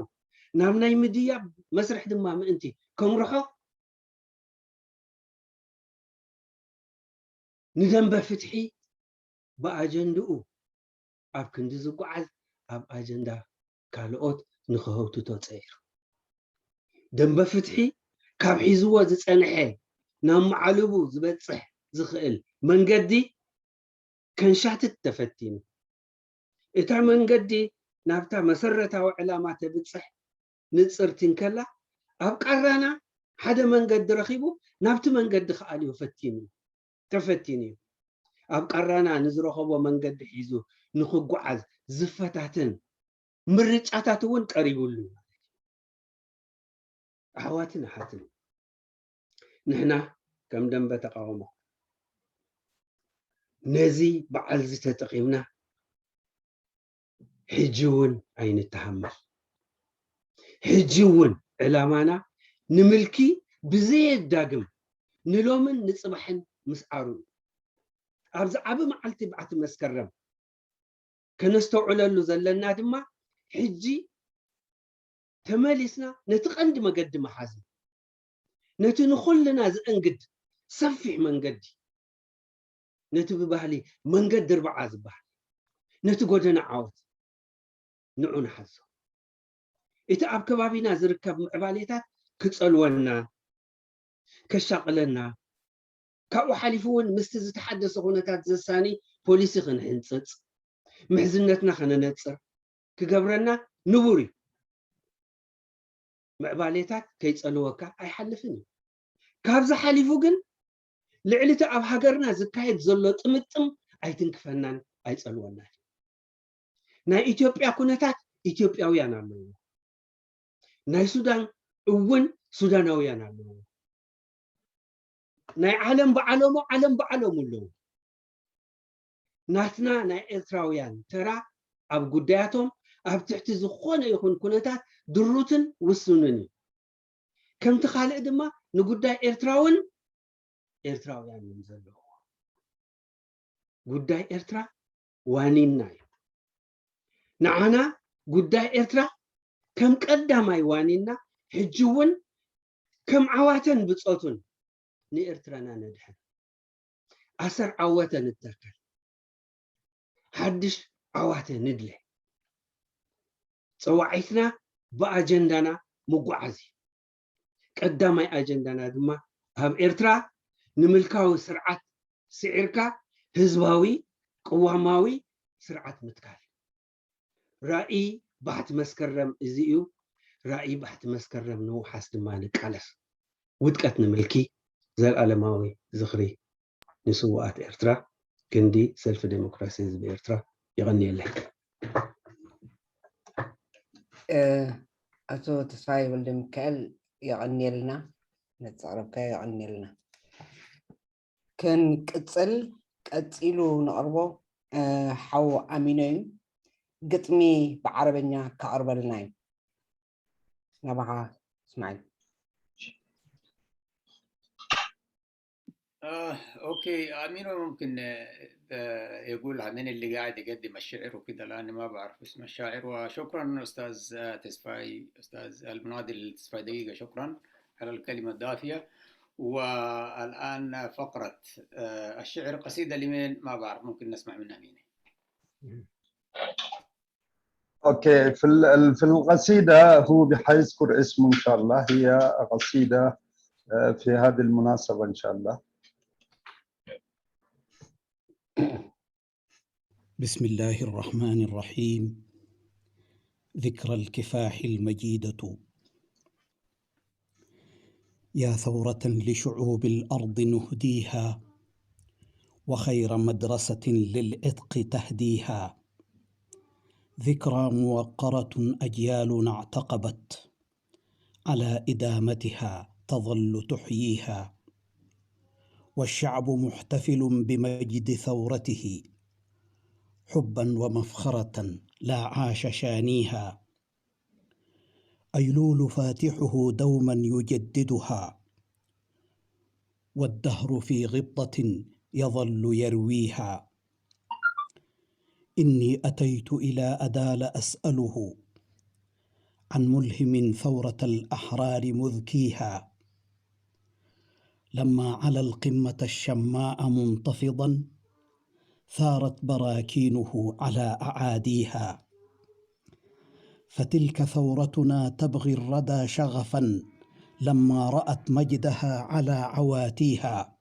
ናብ ናይ ምድያብ መስርሕ ድማ ምእንቲ ከምርሖ፣ ንደንበ ፍትሒ ብኣጀንድኡ ኣብ ክንዲ ዝጓዓዝ፣ ኣብ ኣጀንዳ ካልኦት ንኽህውትቶ ጸይሩ። ደንበ ፍትሒ ካብ ሒዝዎ ዝጸንሐ ናብ መዓልቡ ዝበጽሕ ዝኽእል መንገዲ ከንሻትት ተፈቲኑ። እታ መንገዲ ናብታ መሰረታዊ ዕላማ ተብጽሕ ንጽርቲ እንከላ፣ ኣብ ቃራና ሓደ መንገዲ ረኺቡ ናብቲ መንገዲ ክኣልዮ ፈቲኑ፣ ተፈቲኑ እዩ። ኣብ ቃራና ንዝረኸቦ መንገዲ ሒዙ ንኽጓዓዝ ዝፈታተን ምርጫታት እውን ቀሪቡሉ። ኣሕዋትን ኣሓትን፣ ንሕና ከም ደንበ ተቃውሞ ነዚ በዓል እዚ ተጠቒምና ሕጂ እውን ኣይንተሃመል። ሕጂ እውን ዕላማና ንምልኪ ብዘየዳግም ንሎምን ንጽባሕን ምስዓሩ እዩ። ኣብዚ ዓቢ መዓልቲ በዓቲ መስከረም ከነስተውዕለሉ ዘለና ድማ ሕጂ ተመሊስና ነቲ ቀንዲ መገዲ ምሓዝ፣ ነቲ ንኹልና ዘእንግድ ሰፊሕ መንገዲ፣ ነቲ ብባህሊ መንገዲ እርብዓ ዝበሃል፣ ነቲ ጎደና ዓወት ንዑ ንሓዞ። እቲ ኣብ ከባቢና ዝርከብ ምዕባሌታት ክጸልወና፣ ከሻቕለና፣ ካብኡ ሓሊፉ እውን ምስቲ ዝተሓደሰ ኩነታት ዘሳኒ ፖሊሲ ክንሕንጽጽ፣ ምሕዝነትና ከነነጽር ክገብረና ንቡር እዩ። ምዕባሌታት ከይጸልወካ ኣይሓልፍን እዩ። ካብዚ ሓሊፉ ግን ልዕሊ እቲ ኣብ ሃገርና ዝካየድ ዘሎ ጥምጥም ኣይትንክፈናን ኣይጸልወናን እዩ። ናይ ኢትዮጵያ ኩነታት ኢትዮጵያውያን ኣለዎ። ናይ ሱዳን እውን ሱዳናውያን ኣለዎ። ናይ ዓለም በዓለሞ ዓለም በዓለሙ ኣለዉ። ናትና ናይ ኤርትራውያን ተራ ኣብ ጉዳያቶም ኣብ ትሕቲ ዝኾነ ይኹን ኩነታት ድሩትን ውሱንን እዩ። ከምቲ ካልእ ድማ ንጉዳይ ኤርትራውን ኤርትራውያን እዮም ዘለዎ። ጉዳይ ኤርትራ ዋኒንና እዩ። ንዓና ጉዳይ ኤርትራ ከም ቀዳማይ ዋኒንና፣ ሕጂ እውን ከም ዓዋተን ብጾቱን ንኤርትራና ነድሕን። ኣሰር ዓወተ ንተከል፣ ሓድሽ ዓዋተ ንድለ። ጸዋዒትና ብኣጀንዳና ምጉዓዝ እዩ። ቀዳማይ ኣጀንዳና ድማ ኣብ ኤርትራ ንምልካዊ ስርዓት ስዒርካ ህዝባዊ ቅዋማዊ ስርዓት ምትካል እዩ። ራእይ ባሕቲ መስከረም እዚ እዩ። ራእይ ባሕቲ መስከረም ንውሓስ ድማ ንቃለስ። ውድቀት ንምልኪ። ዘልኣለማዊ ዝኽሪ ንስውኣት ኤርትራ። ክንዲ ሰልፊ ዴሞክራሲ ህዝቢ ኤርትራ። የቐንየለይ። ኣቶ ተስፋይ ወልደ ሚካኤል፣ የቐንየልና፣ ነቲ ዘቕረብካዮ የቐንየልና። ክንቅጽል፣ ቀጺሉ ነቕርቦ ሓው ኣሚኖ እዩ። ግጥሚ ብዓረበኛ ከቕርበልና እዩ። ናባኻ እስማዒል። آه، أوكي، أمينو ممكن آه، آه، يقول عن اللي قاعد يقدم الشعر وكده، لأني ما بعرف اسم الشاعر. وشكرا أستاذ آه، تسفاي، أستاذ المناضل تسفاي دقيقة، شكرا على الكلمة الدافية. والآن فقرة آه، الشعر، قصيدة لمين ما بعرف، ممكن نسمع منها مين. أوكي، في ال- في القصيدة هو بحيذكر اسمه إن شاء الله، هي قصيدة آه، في هذه المناسبة إن شاء الله. بسم الله الرحمن الرحيم. ذكرى الكفاح المجيدة. يا ثورة لشعوب الأرض نهديها، وخير مدرسة للعتق تهديها. ذكرى موقرة أجيالنا اعتقبت، على إدامتها تظل تحييها. والشعب محتفل بمجد ثورته، حبا ومفخرة لا عاش شانيها. أيلول فاتحه دوما يجددها، والدهر في غبطة يظل يرويها. إني أتيت إلى أدال أسأله، عن ملهم ثورة الأحرار مذكيها. لما علا القمة الشماء منتفضا، ثارت براكينه على أعاديها. فتلك ثورتنا تبغي الردى شغفا، لما رأت مجدها على عواتيها.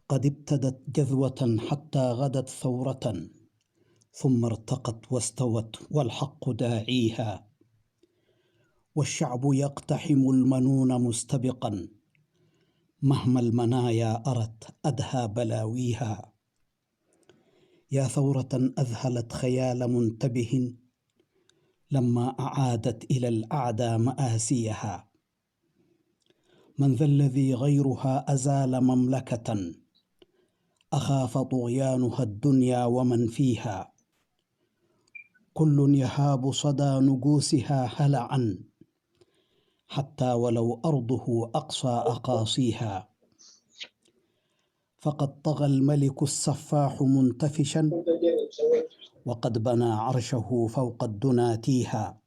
قد ابتدت جذوة حتى غدت ثورة، ثم ارتقت واستوت والحق داعيها. والشعب يقتحم المنون مستبقا، مهما المنايا أرت أدهى بلاويها. يا ثورة أذهلت خيال منتبه، لما أعادت إلى الأعدى مآسيها. من ذا الذي غيرها أزال مملكة، أخاف طغيانها الدنيا ومن فيها. كل يهاب صدى نجوسها هلعا، حتى ولو أرضه أقصى أقاصيها. فقد طغى الملك السفاح منتفشا، وقد بنى عرشه فوق الدنا تيها.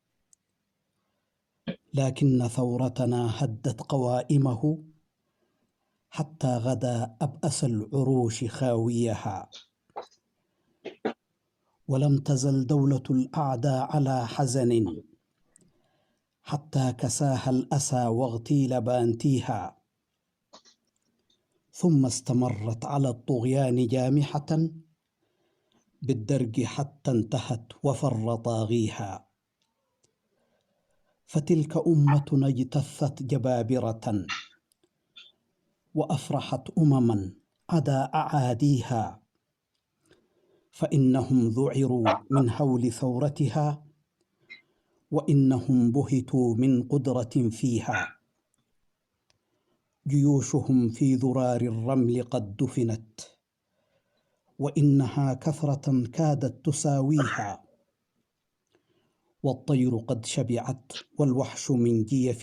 لكن ثورتنا هدت قوائمه، حتى غدا أبأس العروش خاويها. ولم تزل دولة الأعداء على حزن، حتى كساها الأسى واغتيل بانتيها. ثم استمرت على الطغيان جامحة بالدرج حتى انتهت وفر طاغيها. فتلك أمتنا اجتثت جبابرة، وأفرحت أمما عدا أعاديها، فإنهم ذعروا من هول ثورتها، وإنهم بهتوا من قدرة فيها. جيوشهم في ذرار الرمل قد دفنت، وإنها كثرة كادت تساويها. والطير قد شبعت والوحش من جيف،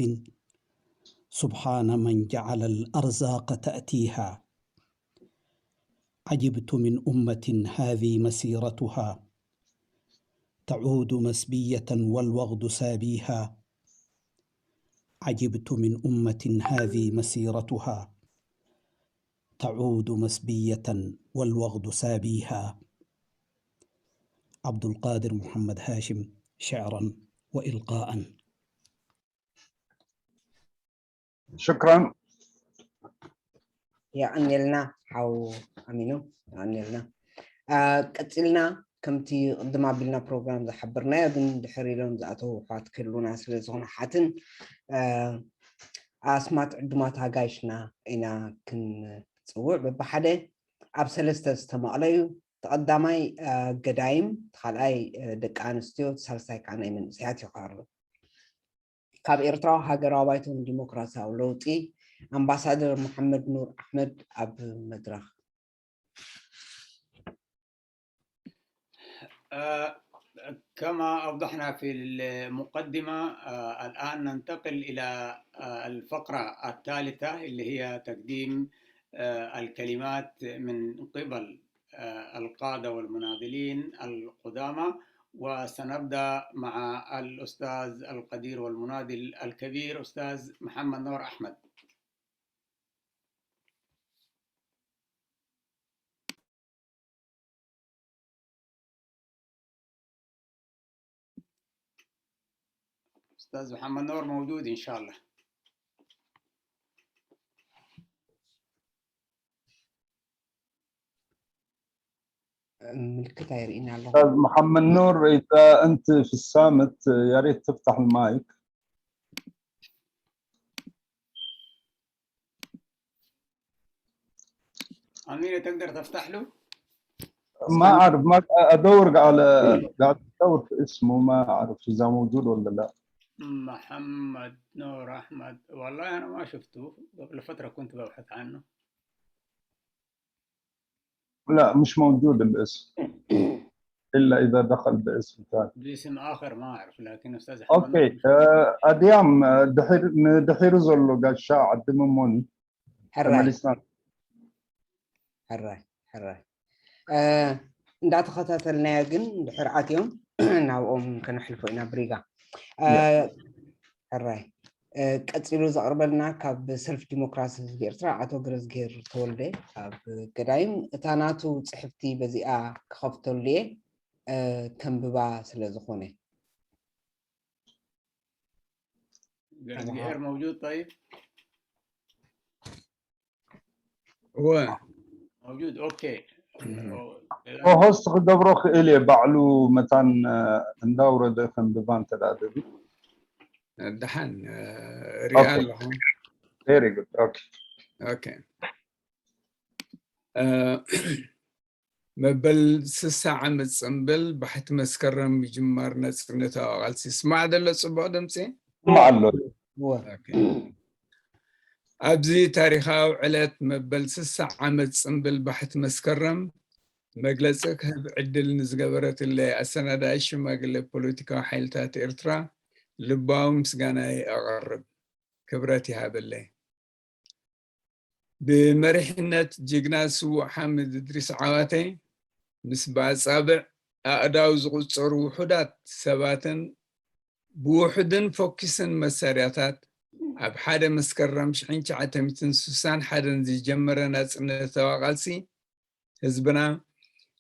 سبحان من جعل الأرزاق تأتيها. عجبت من أمة هذه مسيرتها، تعود مسبية والوغد سابيها. عجبت من أمة هذه مسيرتها، تعود مسبية والوغد سابيها. عبد القادر محمد هاشم، شعرا وإلقاء. شكرا. የቐንየልና ሓው ኣሚኑ፣ የቐንየልና። ቀፂልና ከምቲ ቅድም ኣቢልና ፕሮግራም ዝሓበርናዮ ግን ድሕር ኢሎም ዝኣተዉ ኣሕዋት ክህልውና ስለ ዝኾነ ሓትን ኣስማት ዕዱማት ኣጋይሽና ኢና ክንፅውዕ። በብሓደ ኣብ ሰለስተ ዝተመቕለ እዩ። ተቐዳማይ ገዳይም፣ ተኻልኣይ ደቂ ኣንስትዮ፣ ሳልሳይ ከዓ ናይ መንእሰያት ይቐርብ። ካብ ኤርትራዊ ሃገራዊ ባይቶ ንዲሞክራሲያዊ ለውጢ ኣምባሳደር መሓመድ ኑር ኣሕመድ ኣብ መድረኽ። كما أوضحنا في المقدمة، الآن ننتقل إلى الفقرة الثالثة، اللي هي تقديم الكلمات من قبل القادة والمناضلين القدامى. وسنبدأ مع الأستاذ القدير والمناضل الكبير أستاذ محمد نور أحمد. أستاذ محمد نور موجود إن شاء الله. ምልክት ኣይርእይን ኣለኹ። أستاذ محمد نور، إذا أنت في الصامت يا ريت تفتح المايك. أمينة، تقدر تفتح له؟ ما أعرف، ما أدور على، قاعد أدور في اسمه، ما أعرف إذا موجود ولا لا. محمد نور أحمد، والله أنا ما شفته، قبل فترة كنت ببحث عنه. لا، مش موجود الاسم إلا إذا دخل باسم ثاني. باسم آخر ما أعرف، لكن أستاذ أحمد ኦኬ፣ ኣድያም ድሒሩ ዘሎ ጋሻ ዓዲ መሞኒ ሕራይ ተመሊስና። ሕራይ ሕራይ እንዳተኸታተልናዮ ግን ድሕር ኣትዮም ናብኦም ከነሕልፎ ኢና ብሪጋ። ሕራይ ቀፂሉ ዘቕርበልና ካብ ሰልፊ ዲሞክራሲ ህዝቢ ኤርትራ ኣቶ ገረዝግሄር ተወልደ ኣብ ገዳይም እታ ናቱ ፅሕፍቲ በዚኣ ክኸፍተሉ እየ፣ ከንብባ ስለ ዝኾነ። ገረዝግሄር موجود طيب؟ እወ موجود. ኦኬ ሆስት ክገብሮ ክእል እየ ባዕሉ መታን እንዳውረደ ከንብባ እንተ ደኣ ደልዩ። ደሓን ሪኣ ኣለኹ። Very good. Okay. ኦኬ መበል ስሳ ዓመት ጽንብል ባሕቲ መስከረም ምጅማር ናጽነታዊ ቃልሲ ይስማዕ ዘሎ ጽቡቕ ድምጺ? ይስማዕ ኣሎ። እወ ኦኬ። ኣብዚ ታሪኻዊ ዕለት መበል ስሳ ዓመት ጽምብል ባሕቲ መስከረም መግለጺ ክህብ ዕድል ንዝገበረትለይ ኣሰናዳኢ ሽማግለ ፖለቲካዊ ሓይልታት ኤርትራ ልባዊ ምስጋናይ ኣቐርብ። ክብረት ይሃበለይ። ብመሪሕነት ጅግና ስዉእ ሓምድ እድሪስ ዓዋተ ምስ ብኣጻብዕ ኣእዳው ዝቑጸሩ ውሑዳት ሰባትን ብውሑድን ፎኪስን መሳርያታት ኣብ ሓደ መስከረም ሽሕን ትሽዓተ ሚእትን ስሳን ሓደን ዝጀመረ ናጽነታዊ ቃልሲ ህዝብና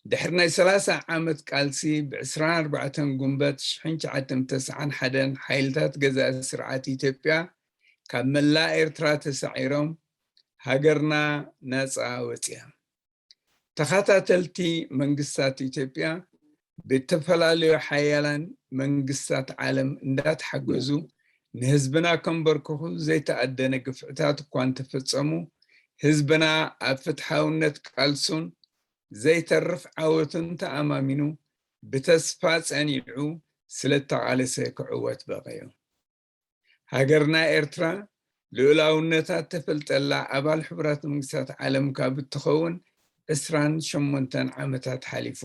ድሕሪ ናይ ሰላሳ ዓመት ቃልሲ ብ ዕስራን ኣርባዕተን ጉንበት ሽሕን ትሽዓተ ሚእትን ተስዓን ሓደን ሓይልታት ገዛኢ ስርዓት ኢትዮጵያ ካብ መላእ ኤርትራ ተሳዒሮም ሃገርና ናጻ ወጺኣ። ተኸታተልቲ መንግስታት ኢትዮጵያ ብተፈላለዩ ሓያላን መንግስታት ዓለም እንዳተሓገዙ ንህዝብና ከንበርክኹ ዘይተኣደነ ግፍዕታት እኳ እንተፈጸሙ ህዝብና ኣብ ፍትሓውነት ቃልሱን ዘይተርፍ ዓወቱን ተኣማሚኑ ብተስፋ ጸኒዑ ስለ እተቓለሰ ክዕወት በቒዑ። ሃገርና ኤርትራ ልኡላውነታ እተፈልጠላ ኣባል ሕቡራት መንግስታት ዓለም ካብ እትኸውን ዕስራን ሸሞንተን ዓመታት ሓሊፉ።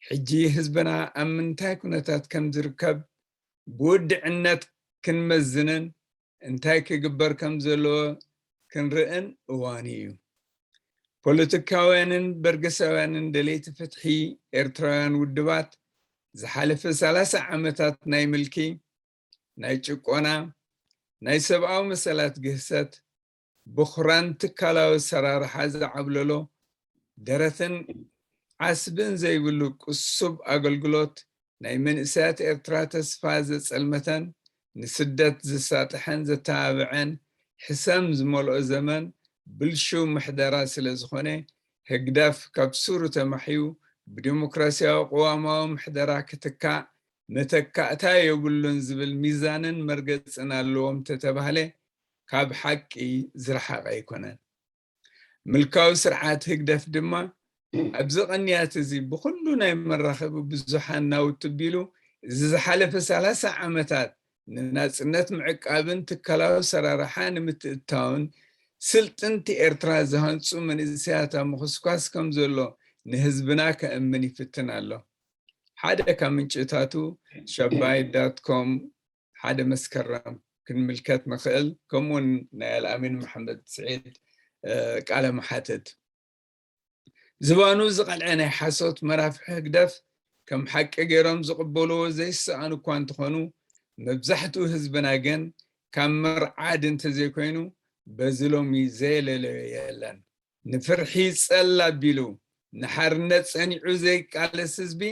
ሕጂ ህዝብና ኣብ ምንታይ ኩነታት ከም ዝርከብ ብውድዕነት ክንመዝንን እንታይ ክግበር ከም ዘለዎ ክንርእን እዋኑ እዩ። ፖለቲካውያንን በርገሳውያንን ደለይቲ ፍትሒ ኤርትራውያን ውድባት ዝሓለፈ ሰላሳ ዓመታት ናይ ምልኪ፣ ናይ ጭቆና፣ ናይ ሰብኣዊ መሰላት ግህሰት፣ ብኹራን ትካላዊ ኣሰራርሓ ዝዓብለሎ ደረትን ዓስብን ዘይብሉ ቅሱብ ኣገልግሎት ናይ መንእሰያት ኤርትራ ተስፋ ዘጸልመተን ንስደት ዘሳጥሐን ዘተባብዐን ሕሰም ዝመልኦ ዘመን ብልሹው ምሕደራ ስለ ዝኾነ ህግደፍ ካብ ሱሩ ተማሕዩ ብዲሞክራሲያዊ ቅዋማዊ ምሕደራ ክትካእ መተካእታ የብሉን ዝብል ሚዛንን መርገጽን ኣለዎም ተተባህለ ካብ ሓቂ ዝረሓቐ ኣይኮነን። ምልካዊ ስርዓት ህግደፍ ድማ ኣብዚ ቅንያት እዚ ብኹሉ ናይ መራኸቢ ብዙሓን ናውቲ ቢሉ እዚ ዝሓለፈ ሰላሳ ዓመታት ንናጽነት ምዕቃብን ትካላዊ ሰራርሓ ንምትእታውን ስልጥንቲ ኤርትራ ዝሃንጹ መንእሰያት ኣብ ምኹስኳስ ከም ዘሎ ንህዝብና ከእምን ይፍትን ኣሎ። ሓደ ካብ ምንጭታቱ ሸባይ ዳት ኮም ሓደ መስከረም ክንምልከት ንኽእል፣ ከምኡውን ናይ ኣልኣሚን መሓመድ ስዒድ ቃለ መሓትት። ዝባኑ ዝቐልዐ ናይ ሓሶት መራፍሒ ህግደፍ ከም ሓቂ ገይሮም ዝቕበልዎ ዘይሰኣኑ እኳ እንተኾኑ፣ መብዛሕትኡ ህዝብና ግን ካብ መርዓድ እንተዘይኮይኑ በዚ ሎሚ ዘየለለዮ የለን። ንፍርሒ ጸል ኣቢሉ ንሓርነት ጸኒዑ ዘይቃለስ ህዝቢ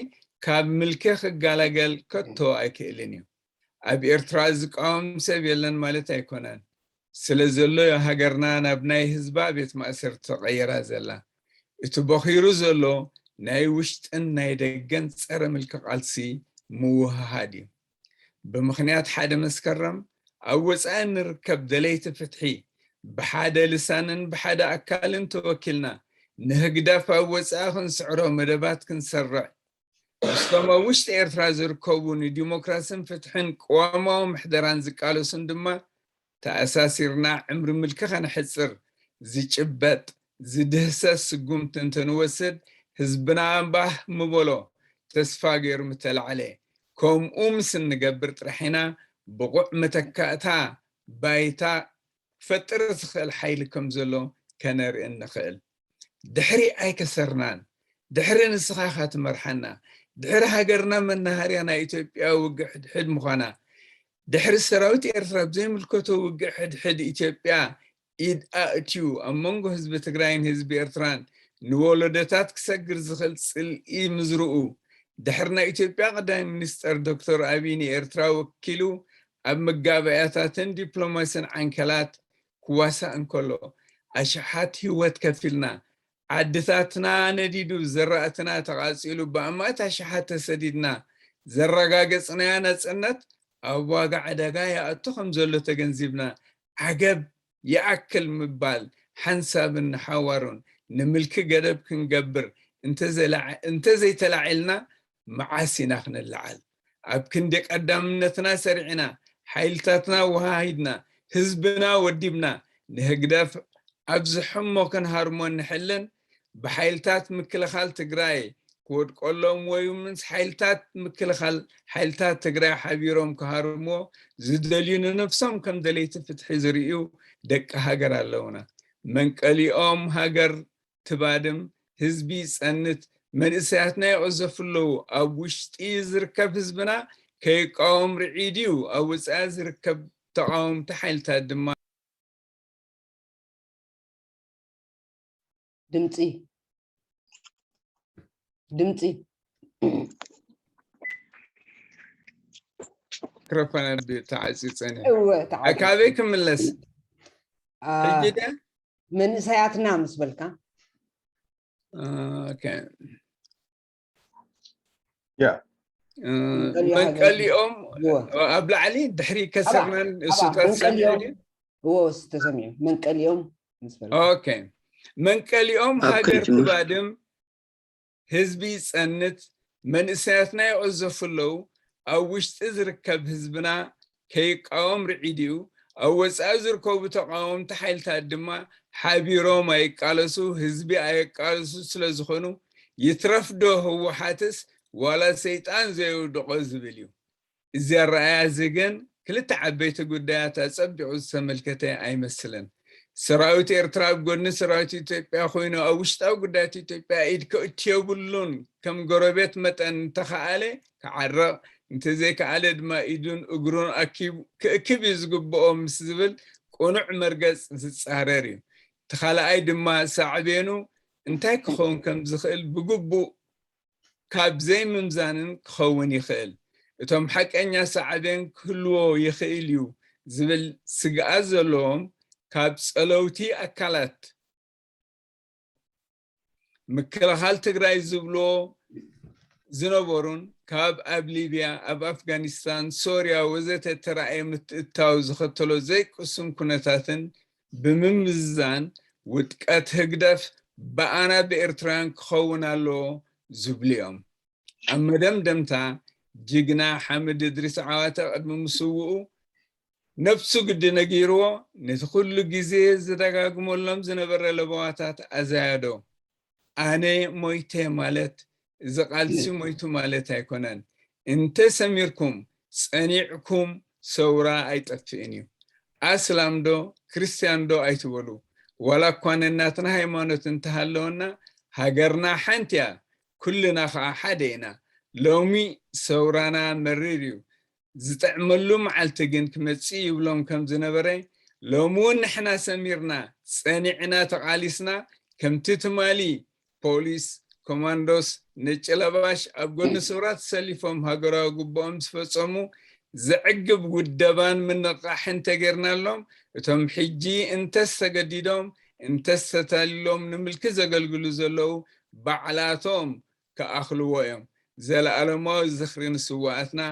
ካብ ምልኪ ክጋላገል ከቶ ኣይክእልን እዩ። ኣብ ኤርትራ ዝቃወም ሰብ የለን ማለት ኣይኮነን። ስለ ዘሎ ሃገርና ናብ ናይ ህዝባ ቤት ማእሰርቲ ተቐይራ ዘላ። እቲ ቦኺሩ ዘሎ ናይ ውሽጥን ናይ ደገን ጸረ ምልኪ ቃልሲ ምውህሃድ እዩ። ብምኽንያት ሓደ መስከረም ኣብ ወጻኢ እንርከብ ደለይቲ ፍትሒ ብሓደ ልሳንን ብሓደ ኣካልን ተወኪልና ንህግደፍ ኣብ ወጻኢ ክንስዕሮ መደባት ክንሰርዕ ምስቶም ኣብ ውሽጢ ኤርትራ ዝርከቡ ንዲሞክራስን ፍትሕን ቅዋማዊ ምሕደራን ዝቃለሱን ድማ ተኣሳሲርና ዕምሪ ምልኪ ከነሕጽር ዝጭበጥ ዝድህሰስ ስጉምቲ እንተንወስድ ህዝብና ባህ ምበሎ ተስፋ ገይሩ ምተላዕለ። ከምኡ ምስ እንገብር ጥራሕ ኢና ብቑዕ መተካእታ ባይታ ክፈጥር ዝኽእል ሓይሊ ከም ዘሎ ከነርኢ እንኽእል። ድሕሪ ኣይከሰርናን። ድሕሪ ንስኻ ኢኻ ትመርሓና። ድሕሪ ሃገርና መናሃርያ ናይ ኢትዮጵያ ውግእ ሕድሕድ ምዃና፣ ድሕሪ ሰራዊት ኤርትራ ብዘይምልከቶ ውግእ ሕድሕድ ኢትዮጵያ ኢድ ኣእትዩ ኣብ መንጎ ህዝቢ ትግራይን ህዝቢ ኤርትራን ንወለዶታት ክሰግር ዝኽእል ጽልኢ ምዝርኡ፣ ድሕሪ ናይ ኢትዮጵያ ቀዳማይ ሚኒስተር ዶክተር ኣብይ ንኤርትራ ወኪሉ ኣብ መጋባእያታትን ዲፕሎማስን ዓንከላት ክዋሳእ እንከሎ፣ ኣሽሓት ህይወት ከፊልና፣ ዓድታትና ነዲዱ፣ ዘራእትና ተቓጺሉ፣ ብኣማእት ኣሽሓት ተሰዲድና፣ ዘረጋገጽናዮ ናጽነት ኣብ ዋጋ ዕዳጋ ይኣቱ ከም ዘሎ ተገንዚብና፣ ዓገብ ይኣክል ምባል ሓንሳብን ንሓዋሩን ንምልኪ ገደብ ክንገብር እንተዘይተላዒልና መዓስ ኢና ክንለዓል? ኣብ ክንዲ ቀዳምነትና ሰሪዕና፣ ሓይልታትና ወሃሂድና፣ ህዝብና ወዲብና፣ ንህግደፍ ኣብዝሖሞ ክንሃርሞን ንሕልን ብሓይልታት ምክልኻል ትግራይ ክወድቀሎም ወይ ምስ ሓይልታት ምክልኻል ሓይልታት ትግራይ ሓቢሮም ክሃርምዎ ዝደልዩ ንነፍሶም ከም ደለይቲ ፍትሒ ዝርእዩ ደቂ ሃገር ኣለውና። መንቀሊኦም ሃገር ትባድም፣ ህዝቢ ይጸንት፣ መንእሰያትና ይቐዘፉ ኣለዉ። ኣብ ውሽጢ ዝርከብ ህዝብና ከይቃወም ርዒድ እዩ፣ ኣብ ወጻኢ ዝርከብ ተቓወምቲ ሓይልታት ድማ ድምፂ ድምፂ ማይክሮፎን ኣቢ ተዓፅዩ ፀኒሑ እወ እ፣ ካበይ ክምለስ ሕጂ ድያ መንእሰያትና ምስ በልካ ኦኬ ያ እ፣ መንቀሊኦም እወ ኣብ ላዕሊ ድሕሪ ከሰርናን እሱታት መንቀሊኦም ሰሚዑ እወ ተሰሚዑ መንቀሊኦም ምስ በልካ ኦኬ መንቀሊኦም ኣብ ሃገር ክንጅምር። ትባድም ህዝቢ ይጸንት መንእሰያትና ይቐዘፉ ኣለዉ ኣብ ውሽጢ ዝርከብ ህዝብና ከይቃወም ርዒድ እዩ ኣብ ወጻኢ ዝርከቡ ተቃወምቲ ሓይልታት ድማ ሓቢሮም ኣይቃለሱ ህዝቢ ኣየቃለሱ ስለ ዝኾኑ ይትረፍ ዶ ህወሓትስ ዋላ ሰይጣን ዘየውድቖ ዝብል እዩ እዚ ኣረኣያ እዚ ግን ክልተ ዓበይቲ ጉዳያት ኣጸቢቑ ዝተመልከተ ኣይመስልን። ሰራዊት ኤርትራ ኣብ ጎድኒ ሰራዊት ኢትዮጵያ ኮይኑ ኣብ ውሽጣዊ ጉዳያት ኢትዮጵያ ኢድ ከእቱ የብሉን። ከም ጎረቤት መጠን እንተኸኣለ ክዓርቕ፣ እንተዘይከኣለ ድማ ኢዱን እግሩን ኣኪቡ ክእክብ እዩ ዝግብኦ ምስ ዝብል ቅኑዕ መርገጽ ዝጻረር እዩ። እቲ ካልኣይ ድማ ሳዕቤኑ እንታይ ክኸውን ከም ዝኽእል ብግቡእ ካብ ዘይምምዛንን ክኸውን ይኽእል። እቶም ሓቀኛ ሳዕቤን ክህልዎ ይኽእል እዩ ዝብል ስግኣት ዘለዎም ካብ ጸለውቲ ኣካላት ምክልኻል ትግራይ ዝብልዎ ዝነበሩን ካብ ኣብ ሊብያ፣ ኣብ ኣፍጋኒስታን፣ ሶርያ ወዘተ እተራእየ ምትእትታው ዝኸተሎ ዘይቅሱን ኩነታትን ብምምዝዛን ውድቀት ህግደፍ ብኣና ብኤርትራውያን ክኸውን ኣለዎ ዝብሉ እዮም። ኣብ መደምደምታ ጅግና ሓምድ እድሪስ ዓዋተ ቅድሚ ምስውኡ ነብሱ ግዲ ነጊርዎ ነቲ ኩሉ ግዜ ዝደጋግመሎም ዝነበረ ለበዋታት ኣዛያዶ ኣነ ሞይተ ማለት እዚ ቃልሲ ሞይቱ ማለት ኣይኮነን። እንተ ሰሚርኩም ጸኒዕኩም ሰውራ ኣይጠፍእን እዩ። ኣስላም ዶ ክርስትያን ዶ ኣይትበሉ። ዋላ እኳ ነናትና ሃይማኖት እንተሃለወና ሃገርና ሓንቲ እያ። ኩልና ኸዓ ሓደ ኢና። ሎሚ ሰውራና መሪር እዩ። ዝጥዕመሉ መዓልቲ ግን ክመጽእ ይብሎም ከም ዝነበረ ሎሚ እውን ንሕና ሰሚርና ጸኒዕና ተቓሊስና ከምቲ ትማሊ ፖሊስ፣ ኮማንዶስ፣ ነጭ ለባሽ ኣብ ጎኒ ስውራ ተሰሊፎም ሃገራዊ ግቡኦም ዝፈጸሙ ዘዕግብ ውደባን ምንቕቓሕን ተገይርናሎም እቶም ሕጂ እንተስ ተገዲዶም እንተስ ተታሊሎም ንምልኪ ዘገልግሉ ዘለዉ ባዕላቶም ክኣኽልዎ እዮም። ዘለኣለማዊ ዝኽሪ ንስውኣትና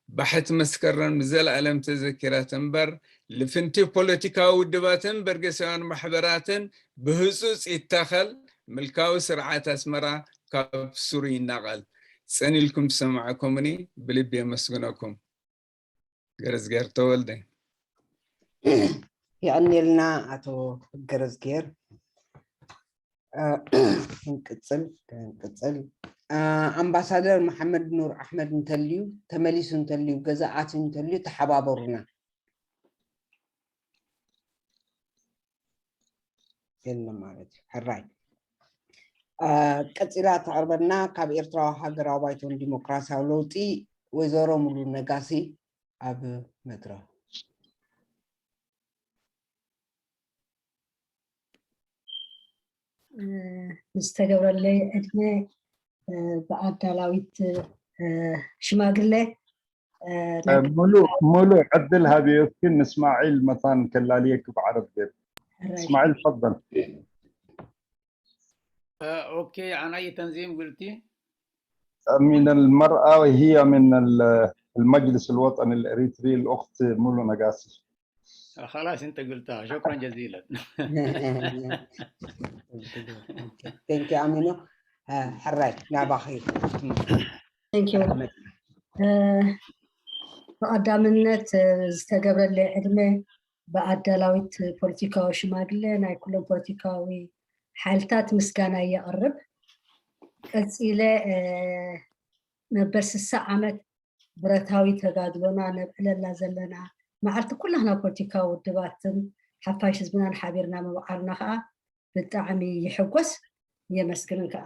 ባሕቲ መስከረም ንዘለኣለም ተዘኪራ ትንበር። ልፍንቲ ፖለቲካዊ ውድባትን በርገሳውያን ማሕበራትን ብህጹጽ ይተኸል። ምልካዊ ስርዓት ኣስመራ ካብ ሱሩ ይናቐል። ጸኒልኩም ዝሰማዕኩምኒ ብልቢ የመስግነኩም። ገረዝገር ተወልደ። የቐንየልና ኣቶ ገረዝጌር። ክንቅፅል ክንቅፅል ኣምባሳደር መሓመድ ኑር ኣሕመድ እንተልዩ ተመሊሱ እንተልዩ ገዛ ኣትዩ እንተልዩ ተሓባበሩና። የለ ማለት እዩ። ሕራይ ቀፂላ ተቕርበልና ካብ ኤርትራዊ ሃገራዊ ባይቶን ዲሞክራሲያዊ ለውጢ ወይዘሮ ሙሉ ነጋሲ ኣብ መድረኽ። ዝተገብረለይ ዕድመ ብኣዳላዊት ሽማግለ ሙሉ ሙሉ ዕድል ሃብዮ እስኪ ንእስማዒል መታን ከላልየኪ ብዓረብ ገይሩ። እስማዒል ተፈضل። اوكي عن اي تنظيم قلتي؟ من المرأة، هي من ال- المجلس الوطني الإريتري، الأخت مولو نقاسي. خلاص انت قلتها، شكرا جزيلا. Thank you ኣሚኖ። ሕራይ ናባኺ። Thank you። ብቐዳምነት ዝተገብረለይ ዕድመ ብኣዳላዊት ፖለቲካዊ ሽማግለ ናይ ኩሎም ፖለቲካዊ ሓይልታት ምስጋና የቕርብ። ቀጺለ መበል ስሳ ዓመት ብረታዊ ተጋድሎና ነብዕለላ ዘለና መዓልቲ ኩላህና ፖለቲካዊ ውድባትን ሓፋሽ ህዝብናን ሓቢርና ምብዓልና ከዓ ብጣዕሚ ይሕጎስ የመስግንን ከዓ።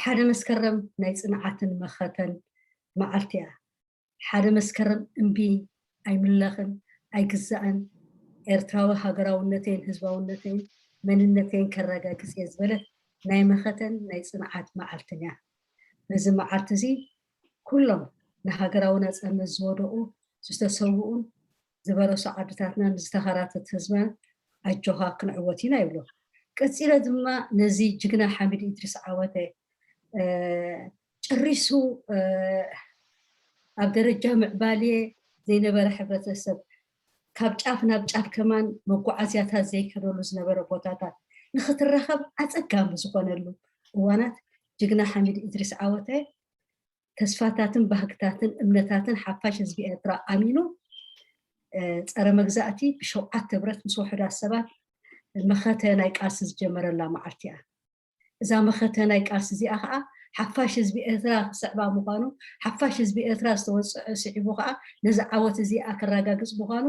ሓደ መስከረም ናይ ፅንዓትን መኸተን መዓልቲ እያ። ሓደ መስከረም እምቢ ኣይምለኽን ኣይግዛእን፣ ኤርትራዊ ሃገራውነተይን ህዝባውነተይን መንነተይን ከረጋግፅ እየ ዝበለት ናይ መኸተን ናይ ፅንዓት መዓልትን እያ። በዚ መዓልቲ እዚ ኩሎም ንሃገራዊ ናፅነት ዝወደቑ ዝተሰውኡን ዝበረሱ ዓድታትናን ዝተኸራተት ህዝብና ኣጆኻ ክንዕወት ኢና ይብሎ። ቀፂለ ድማ ነዚ ጅግና ሓሚድ ኢድሪስ ዓወተ ጨሪሱ ኣብ ደረጃ ምዕባሌ ዘይነበረ ሕብረተሰብ ካብ ጫፍ ናብ ጫፍ ከማን መጓዓዝያታት ዘይከደሉ ዝነበረ ቦታታት ንክትረኸብ ኣፀጋሚ ዝኾነሉ እዋናት ጅግና ሓሚድ ኢድሪስ ዓወተ ተስፋታትን ባህግታትን እምነታትን ሓፋሽ ህዝቢ ኤርትራ ኣሚኑ ፀረ መግዛእቲ ብሸውዓተ ብረት ምስ ውሑዳት ሰባት መኸተ ናይ ቃልሲ ዝጀመረላ መዓልቲ እያ። እዛ መኸተ ናይ ቃልሲ እዚኣ ከዓ ሓፋሽ ህዝቢ ኤርትራ ክስዕባ ምዃኑ፣ ሓፋሽ ህዝቢ ኤርትራ ዝተወፅዐ ስዒቡ ከዓ ነዚ ዓወት እዚኣ ከረጋግፅ ምዃኑ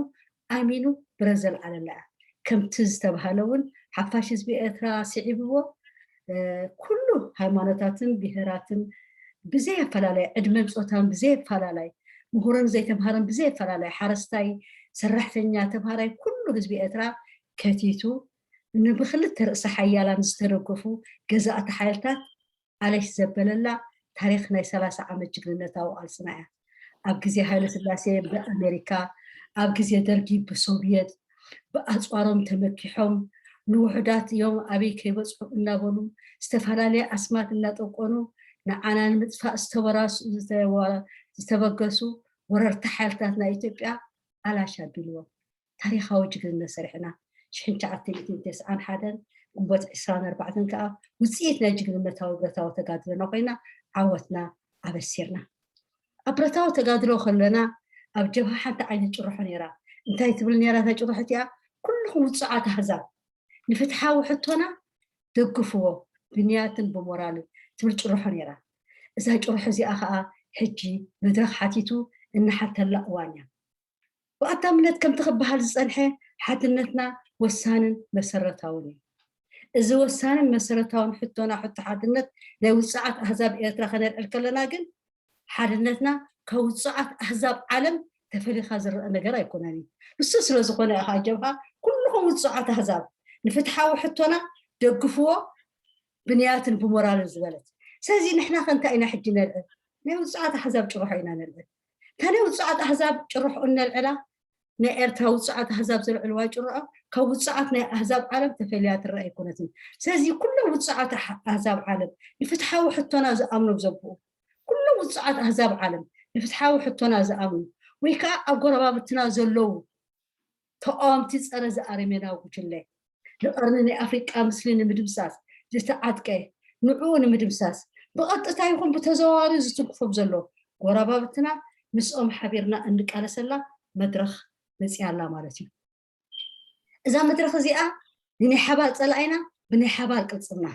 ኣሚኑ ብረት ዘልዓለላ እያ። ከምቲ ዝተባሃለ እውን ሓፋሽ ህዝቢ ኤርትራ ስዒብዎ ኩሉ ሃይማኖታትን ብሄራትን ብዘይ ኣፈላለየ ዕድመን ፆታን ብዘይ ኣፈላለይ ምሁርን ዘይተምሃረን ብዘይ ኣፈላለይ ሓረስታይ ሰራሕተኛ ተምሃራይ ኩሉ ህዝቢ ኤርትራ ከቲቱ ንብክልተ ርእሰ ሓያላን ዝተደገፉ ገዛእቲ ሓይልታት ኣለሽ ዘበለላ ታሪክ ናይ ሰላሳ ዓመት ጅግንነታዊ ቃልስና እያ። ኣብ ግዜ ሃይለ ስላሴ ብኣሜሪካ፣ ኣብ ግዜ ደርጊ ብሶቭየት ብኣፅዋሮም ተመኪሖም ንውሑዳት እዮም ኣበይ ከይበፅሑ እናበሉ ዝተፈላለየ ኣስማት እናጠቆኑ ንዓና ንምጥፋእ ዝተበራሱ ዝተበገሱ ወረርቲ ሓይልታት ናይ ኢትዮጵያ ኣላሽ ኣቢልዎም ታሪኻዊ ጅግንነት ሰሪሕና ሽሕን ትሽዓተ ሚእትን ተስዓን ሓደን ግንቦት ዕስራን ኣርባዕተን ከዓ ውፅኢት ናይ ጅግንነታዊ ብረታዊ ተጋድሎና ኮይና ዓወትና ኣበሲርና። ኣብ ብረታዊ ተጋድሎ ከለና ኣብ ጀብሃ ሓንቲ ዓይነት ጭርሖ ነይራ። እንታይ ትብል ነይራ እታ ጭርሖ እቲኣ? ኩልኹም ውፁዓት ኣህዛብ ንፍትሓዊ ሕቶና ደግፍዎ ብንያትን ብሞራልን ትብል ጭርሖ ነይራ። እዛ ጭርሖ እዚኣ ከዓ ሕጂ መድረኽ ሓቲቱ እንሓተላ እዋን እያ። ብቐዳምነት ከምቲ ክበሃል ዝፀንሐ ሓድነትና ወሳንን መሰረታውን እዩ። እዚ ወሳንን መሰረታውን ሕቶና ሕቶ ሓድነት ናይ ውፅዓት ኣህዛብ ኤርትራ ከነልዕል ከለና ግን ሓድነትና ካብ ውፁዓት ኣህዛብ ዓለም ተፈሊኻ ዝረአ ነገር ኣይኮነን እዩ። ንሱ ስለ ዝኾነ ኢኻ ጀብሃ ኩልኹም ውፁዓት ኣህዛብ ንፍትሓዊ ሕቶና ደግፍዎ ብንያትን ብሞራልን ዝበለት። ስለዚ ንሕና ከ እንታይ ኢና ሕጂ ነልዕል? ናይ ውፁዓት ኣህዛብ ጭርሖ ኢና ነልዕል። እታ ናይ ውፁዓት ኣህዛብ ጭርሖ እነልዕላ ናይ ኤርትራ ውፁዓት ኣህዛብ ዘልዕልዋ ጭርዖ ካብ ውፁዓት ናይ ኣህዛብ ዓለም ተፈልያ ትረአ ኣይኮነትን። ስለዚ ኩሎም ውፁዓት ኣህዛብ ዓለም ንፍትሓዊ ሕቶና ዝኣምኑ ዘብኡ ኩሎም ውፁዓት ኣህዛብ ዓለም ንፍትሓዊ ሕቶና ዝኣምኑ ወይ ከዓ ኣብ ጎረባብትና ዘለዉ ተቃወምቲ ፀረ ዝኣረሜናዊ ጉጅለ ንቐርኒ ናይ ኣፍሪቃ ምስሊ ንምድምሳስ ዝተዓጥቀ ንዕኡ ንምድምሳስ ብቐጥታ ይኹን ብተዘዋዋሪ ዝትንክፎም ዘሎ ጎረባብትና ምስኦም ሓቢርና እንቃለሰላ መድረኽ መፅያ ኣላ ማለት እዩ። እዛ መድረኽ እዚኣ ንናይ ሓባር ፀላኢና ብናይ ሓባር ቅልፅምና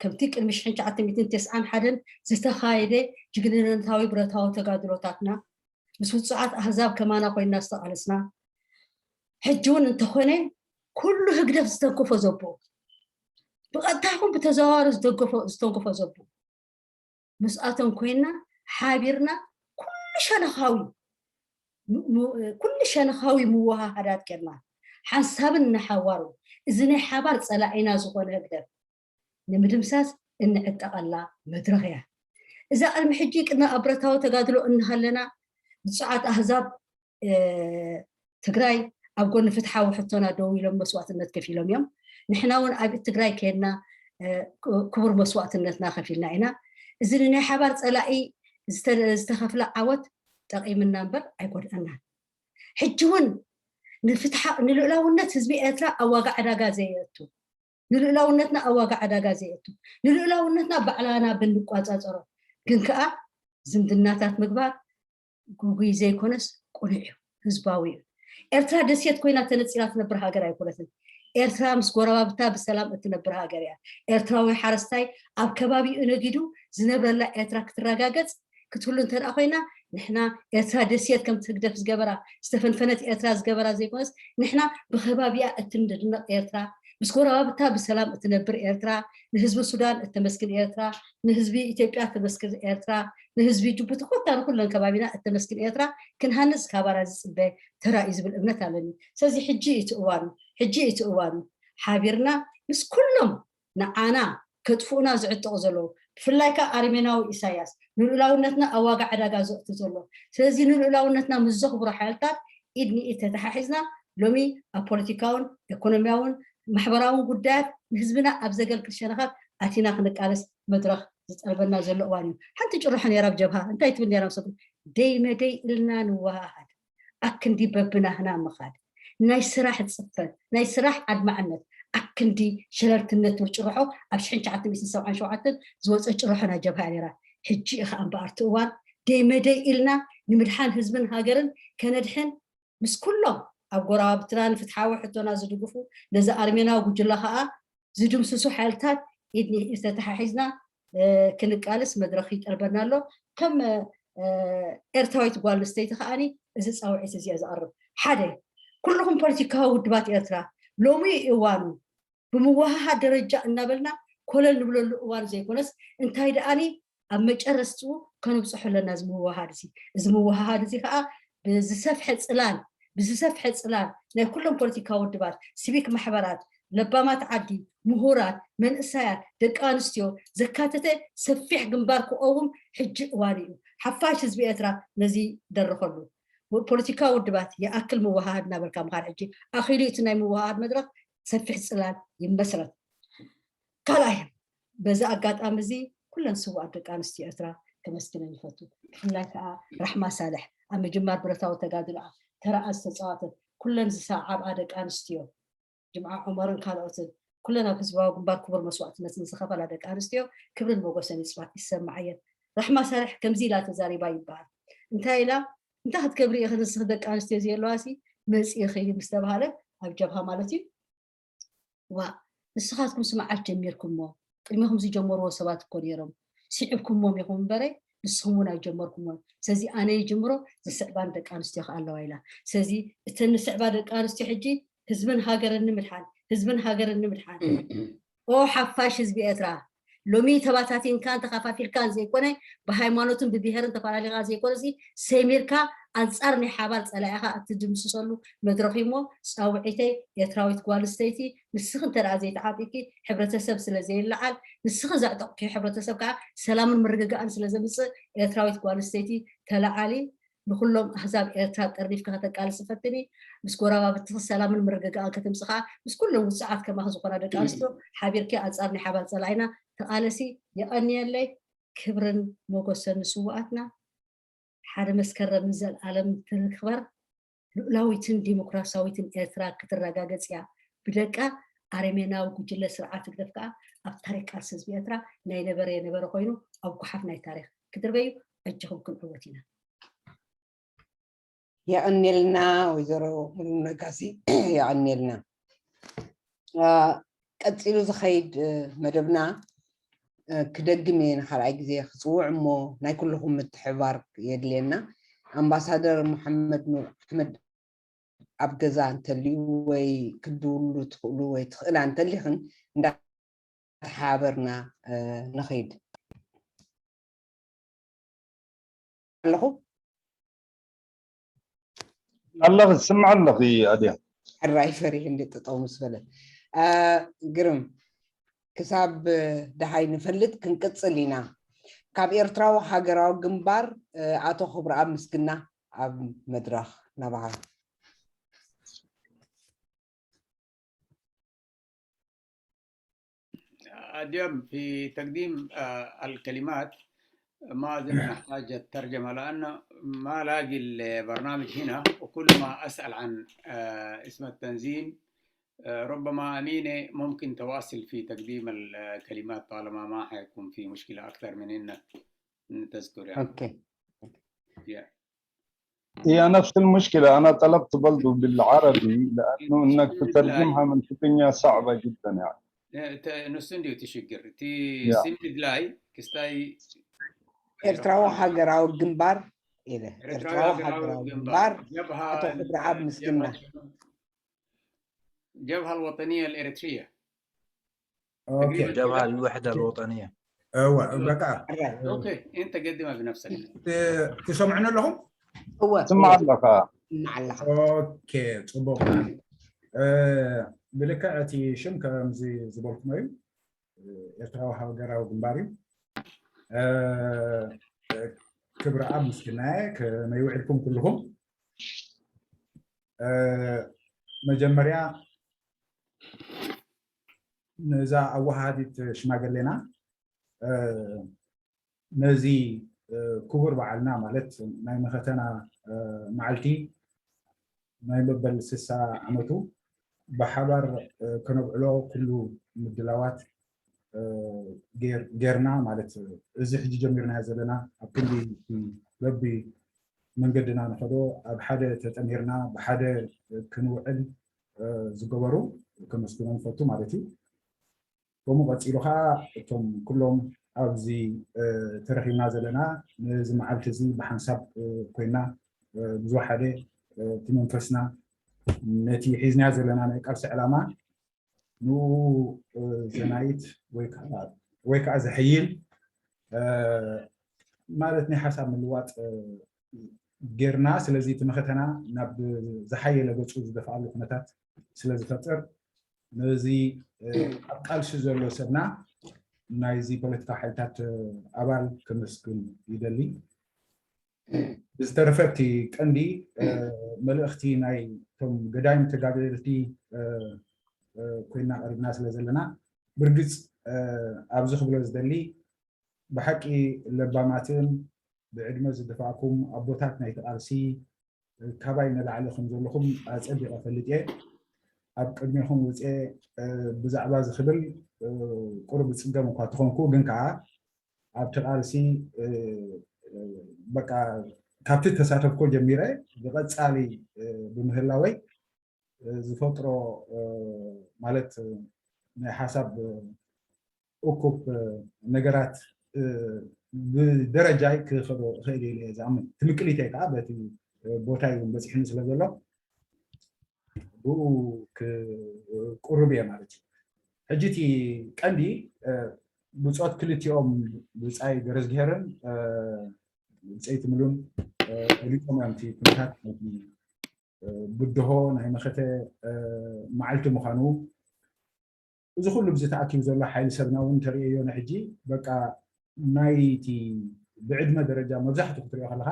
ከምቲ ቅድሚ ሽሕን ትሽዓተ ሚእትን ተስዓን ሓደን ዝተኻየደ ጅግንነታዊ ብረታዊ ተጋድሎታትና ምስ ውፅዓት ኣህዛብ ከማና ኮይንና ዝተቓለስና ሕጂ እውን እንተኾነ ኩሉ ህግደፍ ዝተንከፎ ዘቦ ብቐጥታ ይኹን ብተዘዋዋሪ ዝተንከፎ ዘቦ ምስኣቶም ኮይንና ሓቢርና ኩሉ ሸነኻዊ ኩሉ ሸነኻዊ ምውሃሃዳት ጌርና ሓንሳብን ንሓዋሩ እዚ ናይ ሓባር ፀላኢና ዝኾነ ህግደፍ ንምድምሳስ እንዕጠቐላ መድረኽ እያ። እዛ ቅድሚ ሕጂ ቅድሚ ኣብ ብረታዊ ተጋድሎ እንሃለና ብፁዓት ኣህዛብ ትግራይ ኣብ ጎኒ ፍትሓዊ ሕቶና ደው ኢሎም መስዋእትነት ከፊሎም እዮም። ንሕና እውን ኣብ ትግራይ ከይድና ክቡር መስዋእትነትና ከፊልና ኢና። እዚ ንናይ ሓባር ፀላኢ ዝተኸፍለ ዓወት ጠቒምና እምበር ኣይጎድኣናን። ሕጂ እውን ንልኡላውነት ህዝቢ ኤርትራ ኣብ ዋጋ ዕዳጋ ዘየእቱ ንልኡላውነትና ኣብ ዋጋ ዕዳጋ ዘየእቱ ንልኡላውነትና ባዕላና ብንቋፃፀሮ ግን ከዓ ዝምድናታት ምግባር ጉጉይ ዘይኮነስ ቁኑዕ እዩ፣ ህዝባዊ እዩ። ኤርትራ ደሴት ኮይና ተነጺላ ትነብር ሃገር ኣይኮነትን። ኤርትራ ምስ ጎረባብታ ብሰላም እትነብር ሃገር እያ። ኤርትራዊ ሓረስታይ ኣብ ከባቢኡ ነጊዱ ዝነብረላ ኤርትራ ክትረጋገጽ ክትህሉ እንተ ደኣ ኮይና፣ ንሕና ኤርትራ ደሴት ከምቲ ህግደፍ ዝገበራ፣ ዝተፈንፈነት ኤርትራ ዝገበራ ዘይኮነስ፣ ንሕና ብከባቢኣ እትንድነቕ ኤርትራ፣ ምስ ጎረባብታ ብሰላም እትነብር ኤርትራ፣ ንህዝቢ ሱዳን እተመስግን ኤርትራ፣ ንህዝቢ ኢትዮጵያ እተመስግን ኤርትራ፣ ንህዝቢ ጅቡቲ ኮታ ንኩለን ከባቢና እተመስግን ኤርትራ ክንሃንጽ ካባና ዝጽበ ተራ እዩ ዝብል እምነት ኣለኒ። ስለዚ ሕጂ እዩ እቲ እዋኑ፣ ሕጂ እዩ እቲ እዋኑ። ሓቢርና ምስ ኩሎም ንዓና ከጥፍኡና ዝዕጠቑ ዘለዉ፣ ብፍላይ ከኣ ኣርሜናዊ ኢሳያስ ንልኡላውነትና ኣብ ዋጋ ዕዳጋ ዘእቱ ዘሎ። ስለዚ ንልኡላውነትና ምስ ዘኽብሩ ሓይልታት ኢድ ንኢድ ተተሓሒዝና ሎሚ ኣብ ፖለቲካውን ኢኮኖሚያውን ማሕበራውን ጉዳያት ንህዝብና ኣብ ዘገልግል ሸነኻት ኣቲና ክንቃለስ መድረኽ ዝጠልበና ዘሎ እዋን እዩ። ሓንቲ ጭርሖ ነይራ ኣብ ጀብሃ እንታይ ትብል ነይራ መሰልኩም? ደይ መደይ ኢልና ንወሃሃድ፣ ኣክንዲ በብናህና ምኻድ፣ ናይ ስራሕ ጽፈት፣ ናይ ስራሕ ኣድማዕነት፣ ኣክንዲ ሸለልትነት ትብል ጭርሖ ኣብ ሽሕን ትሽዓተ ሚእትን ሰብዓን ሸውዓተን ዝወጸት ጭርሖ ናይ ጀብሃ እያ ነይራ። ሕጂ ኢኻ እምበኣር እቲ እዋን ደይ መደይ ኢልና ንምድሓን ህዝብን ሃገርን ከነድሕን ምስ ኩሎም ኣብ ጎረባብትና ንፍትሓዊ ሕቶና ዝድግፉ ነዚ ኣርሜናዊ ጉጅለ ከኣ ዝድምስሱ ሓይልታት ኢድ ንኢድ ተተሓሒዝና ክንቃለስ መድረኽ ይጠልበና ኣሎ። ከም ኤርትራዊት ጓል ኣንስተይቲ ከኣ እዚ ጻውዒት እዚ እየ ዘቕርብ። ሓደ፣ ኩልኹም ፖለቲካዊ ውድባት ኤርትራ ሎሚ እዩ እዋኑ። ብምውህሃድ ደረጃ እናበልና ኮለል ንብለሉ እዋን ዘይኮነስ እንታይ ደኣኒ ኣብ መጨረስትኡ ከንብፅሖ ኣለና እዚ ምውህሃድ እዚ። እዚ ምውህሃድ እዚ ከዓ ብዝሰፍሐ ፅላል ብዝሰፍሐ ፅላል ናይ ኩሎም ፖለቲካዊ ውድባት፣ ሲቪክ ማሕበራት፣ ለባማት ዓዲ፣ ምሁራት፣ መንእሰያት፣ ደቂ ኣንስትዮ ዘካተተ ሰፊሕ ግንባር ክቐውም ሕጂ እዋን እዩ። ሓፋሽ ህዝቢ ኤርትራ ነዚ ደርኸሉ። ፖለቲካዊ ውድባት ይኣክል ምውሃሃድ እናበልካ ምኻድ ሕጂ ኣኺሉ እቲ ናይ ምውሃሃድ መድረኽ ሰፊሕ ፅላል ይመስረት። ካልኣይ በዚ ኣጋጣሚ እዚ ኩለን ስውኣት ደቂ ኣንስትዮ ኤርትራ ከመስግነን ይፈቱ። ብፍላይ ከዓ ራሕማ ሳልሕ ኣብ ምጅማር ብረታዊ ተጋድሎኣ ተራኣ ዝተፃወተት ኩለን ዝሰዓብኣ ደቂ ኣንስትዮ ጅምዓ ዑመርን ካልኦትን ኩለን ኣብ ህዝባዊ ግንባር ክቡር መስዋእትነት ንዝኸፈላ ደቂ ኣንስትዮ ክብርን ሞገሰን ይስማዕ ይሰማዓየን። ራሕማ ሳልሕ ከምዚ ኢላ ተዛሪባ ይበሃል። እንታይ ኢላ? እንታይ ክትገብሪ ኢኺ ንስኺ ደቂ ኣንስትዮ ዘየለዋ ሲ መፂእኺ ምስ ተባሃለ ኣብ ጀብሃ ማለት እዩ። ዋ ንስኻትኩም ስምዓት ጀሚርኩሞ ቅድሚኹም ዝጀመርዎ ሰባት እኮ ነይሮም ስዒብኩሞም ኢኹም እምበረ ንስኹም እውን ኣይጀመርኩሞን። ስለዚ ኣነ ይጅምሮ ዝስዕባን ደቂ ኣንስትዮ ከ ኣለዋ ኢላ። ስለዚ እተን ንስዕባ ደቂ ኣንስትዮ ሕጂ ህዝብን ሃገርን ንምድሓን ህዝብን ሃገርን ንምድሓን ኦ ሓፋሽ ህዝቢ ኤርትራ ሎሚ ተባታቲንካን ተኸፋፊልካን ዘይኮነ ብሃይማኖትን ብብሄርን ተፈላለኻ ዘይኮነ ሲ ሰሚርካ ኣንጻር ናይ ሓባር ጸላኢኻ እትድምስሰሉ መድረኽ እዩ እሞ ጻውዒተይ ኤርትራዊት ጓል ኣንስተይቲ ንስኺ እንተ ደኣ ዘይተዓጢቂ ሕብረተሰብ ስለ ዘይለዓል ንስኺ ዘዕጠቕኪ ሕብረተሰብ ከዓ ሰላምን ምርግጋእን ስለ ዘምጽእ ኤርትራዊት ጓል ኣንስተይቲ ተለዓሊ ንኩሎም ኣህዛብ ኤርትራ ጠርኒፍካ ከተቃልሲ ፈትኒ። ምስ ጎረባብትኺ ሰላምን ምርግጋእን ከተምጽኻ ምስ ኩለን ውጹዓት ከማኺ ዝኾና ደቂ ኣንስትዮ ሓቢርኪ ኣንጻር ናይ ሓባር ጸላኢና ተቓለሲ። የቐንየለይ። ክብርን ሞጎሰን ንስውኣትና። ሓደ መስከረም ንዘልኣለም ትክበር። ልኡላዊትን ዲሞክራሲያዊትን ኤርትራ ክትረጋገጽ እያ። ብደቃ ኣረሜናዊ ጉጅለ ስርዓት ህግደፍ ከኣ ኣብ ታሪክ ቃልሲ ህዝቢ ኤርትራ ናይ ነበረ የነበረ ኮይኑ ኣብ ጓሓፍ ናይ ታሪክ ክድርበዩ። ኣጆኹም ክንዕወት ኢና። የቐንየልና ወይዘሮ ሙሉ ነጋሲ። የቐንየልና። ቀፂሉ ዝኸይድ መደብና ክደግም እየ ንካልኣይ ግዜ ክፅውዕ እሞ ናይ ኩልኹም ምትሕባር የድልየና። ኣምባሳደር መሓመድ ኑር ኣሕመድ ኣብ ገዛ እንተልዩ ወይ ክትድውሉ ትኽእሉ ወይ ትኽእላ እንተሊኽን እንዳተሓባበርና ንኸይድ። ኣለኹ ኣለኺ ትስምዒ ኣለኺ ኣድያ። ሕራይ ፈሪሕ እንደ ጠጠው ምስ በለ። ግርም ክሳብ ደሃይ ንፈልጥ ክንቅጽል ኢና። ካብ ኤርትራዊ ሃገራዊ ግንባር ኣቶ ክብረኣብ ምስግና ኣብ መድረኽ ናባኻ። اليوم في تقديم الكلمات ما أظن نحتاج الترجمة لأنه ما لاقي البرنامج هنا وكل ما أسأل عن اسم التنظيم ربما أمينة ممكن تواصل في تقديم الكلمات طالما ما حيكون في مشكلة أكثر من إنك تذكر يعني. Okay. Yeah. هي نفس المشكلة، أنا طلبت برضو بالعربي لأنه إنك تترجمها من تقنية صعبة جدا يعني. ንሱ እንዲዩ እቲ ሽግር። እቲ ያ። ስም ድላይ ክስታይ ኤርትራዊ ሃገራዊ ግንባር ኢለ። ኤርትራዊ ኤርትራዊ ሃገራዊ ሃገራዊ ግንባር ግንባር ጀብሃ ኣቶ ክብረኣብ ምስግና። ጀብሃ الوطنية الإريترية ኦኬ تقريباً جبهة كده. الوحدة الوطنية እወ በቃ ሕራይ أوكي، أنت قدمها بنفسك. ት- ትሰምዑኒ ኣለኹም? እወ ስማዕ ኣለኻ። ስማዕ ኣለኻ። ኦኬ ጽቡቅ። እ፣ ብልክዕ እቲ ሽም ከምዚ ዝበልኩሞ እዩ። ኤርትራዊ ሃገራዊ ግንባር እዩ። እ፣ ክብረኣብ ምስግናየ፣ ከመይ ውዒልኩም ኩልኹም? እ፣ መጀመርያ ነዛ ኣወሃሃዲት ሽማግሌና፣ እ፣ ነዚ፣ እ፣ ክቡር በዓልና ማለት ናይ መኸተና፣ እ፣ መዓልቲ ናይ መበል ስሳ ዓመቱ ብሓባር፣ እ፣ ከነብዕሎ ኩሉ ምድላዋት፣ እ፣ ጌር-፣ ጌርና ማለት እዚ ሕጂ ጀሚርናዮ ዘለና ኣብ ክንዲ በቢ መንገድና ንኸዶ ኣብ ሓደ ተጠሚርና ብሓደ ክንውዕል፣ እ፣ ዝገበሩ ከመስግኖም ፈቱ ማለት እዩ። ከምኡ ቀጺሉ ኸዓ እቶም ኩሎም ኣብዚ፣ እ፣ ተረኺብና ዘለና ነዚ መዓልቲ እዚ ብሓንሳብ፣ እ፣ ኮይና፣ እ፣ ብዝወሓደ፣ እ፣ እቲ መንፈስና ነቲ ሒዝናዮ ዘለና ናይ ቃልሲ ዕላማ ንኡ፣ እ፣ ዘናይት ወይ ከዓ፣ ወይ ከዓ ዘሐይል፣ እ፣ ማለት ናይ ሓሳብ ምልዋጥ፣ እ፣ ጌርና። ስለዚ እቲ መኸተና ናብ ዝሓየለ ገጹ ዝደፍኣሉ ኩነታት ስለ ዝፈጥር ነዚ፣ እ፣ ኣብ ቃልሲ ዘሎ ሰብና ናይዚ ፖለቲካዊ ሓይልታት፣ እ፣ ኣባል ከመስግን ይደሊ። ብዝተረፈ እቲ ቀንዲ፣ እ፣ መልእኽቲ ናይ እቶም ገዳይም ተጋደልቲ፣ እ፣ እ፣ ኮይና ቀሪብና ስለ ዘለና ብርግጽ፣ እ፣ ኣብዚ ክብሎ ዝደሊ ብሓቂ ለባማትን ብዕድመ ዝደፋእኩም ኣቦታት ናይቲ ቃልሲ ካባይ ንላዕሊ ከም ዘለኹም ኣጸቢቐ ፈልጥ እየ። ኣብ ቅድሜኹም ውጽኤ፣ እ፣ ብዛዕባ እዚ ክብል፣ እ፣ ቁሩብ ዝጽገም እኳ ተኾንኩ፣ ግን ከኣ ኣብቲ ቃልሲ፣ እ፣ እ፣ በቃ ካብቲ ተሳተፍኮ ጀሚረ ብቐጻሊ፣ እ፣ ብምህላወይ፣ እ፣ ዝፈጥሮ፣ እ፣ ማለት፣ እ፣ ናይ ሓሳብ፣ እ፣ እኩብ፣ እ፣ ነገራት፣ እ፣ ብደረጃይ ክኸዶ እኽእል ኢለ እየ ዝኣምን። ትምክሊተይ ከዓ በቲ፣ እ፣ ቦታይ እውን በፂሕኒ ስለ ዘሎ ብኡ ክ-፣ ቁሩብ እየ ማለት እዩ። ሕጂ እቲ ቀንዲ፣ እ፣ ብፆት ክልቲኦም ብፃይ ገረዝግሄርን፣ እ፣ ብፀይቲ ምሉን፣ እ፣ ገሊፆም እዮም እቲ ኩነታት ናይቲ፣ እ፣ ብድሆ ናይ መኸተ፣ እ፣ መዓልቲ ምዃኑ። እዚ ኩሉ ብዚ ተኣኪቡ ዘሎ ሓይሊ ሰብና እውን እንተርእዮ ንሕጂ በቃ ናይቲ ብዕድመ ደረጃ መብዛሕትኡ ክትሪኦ ከለኻ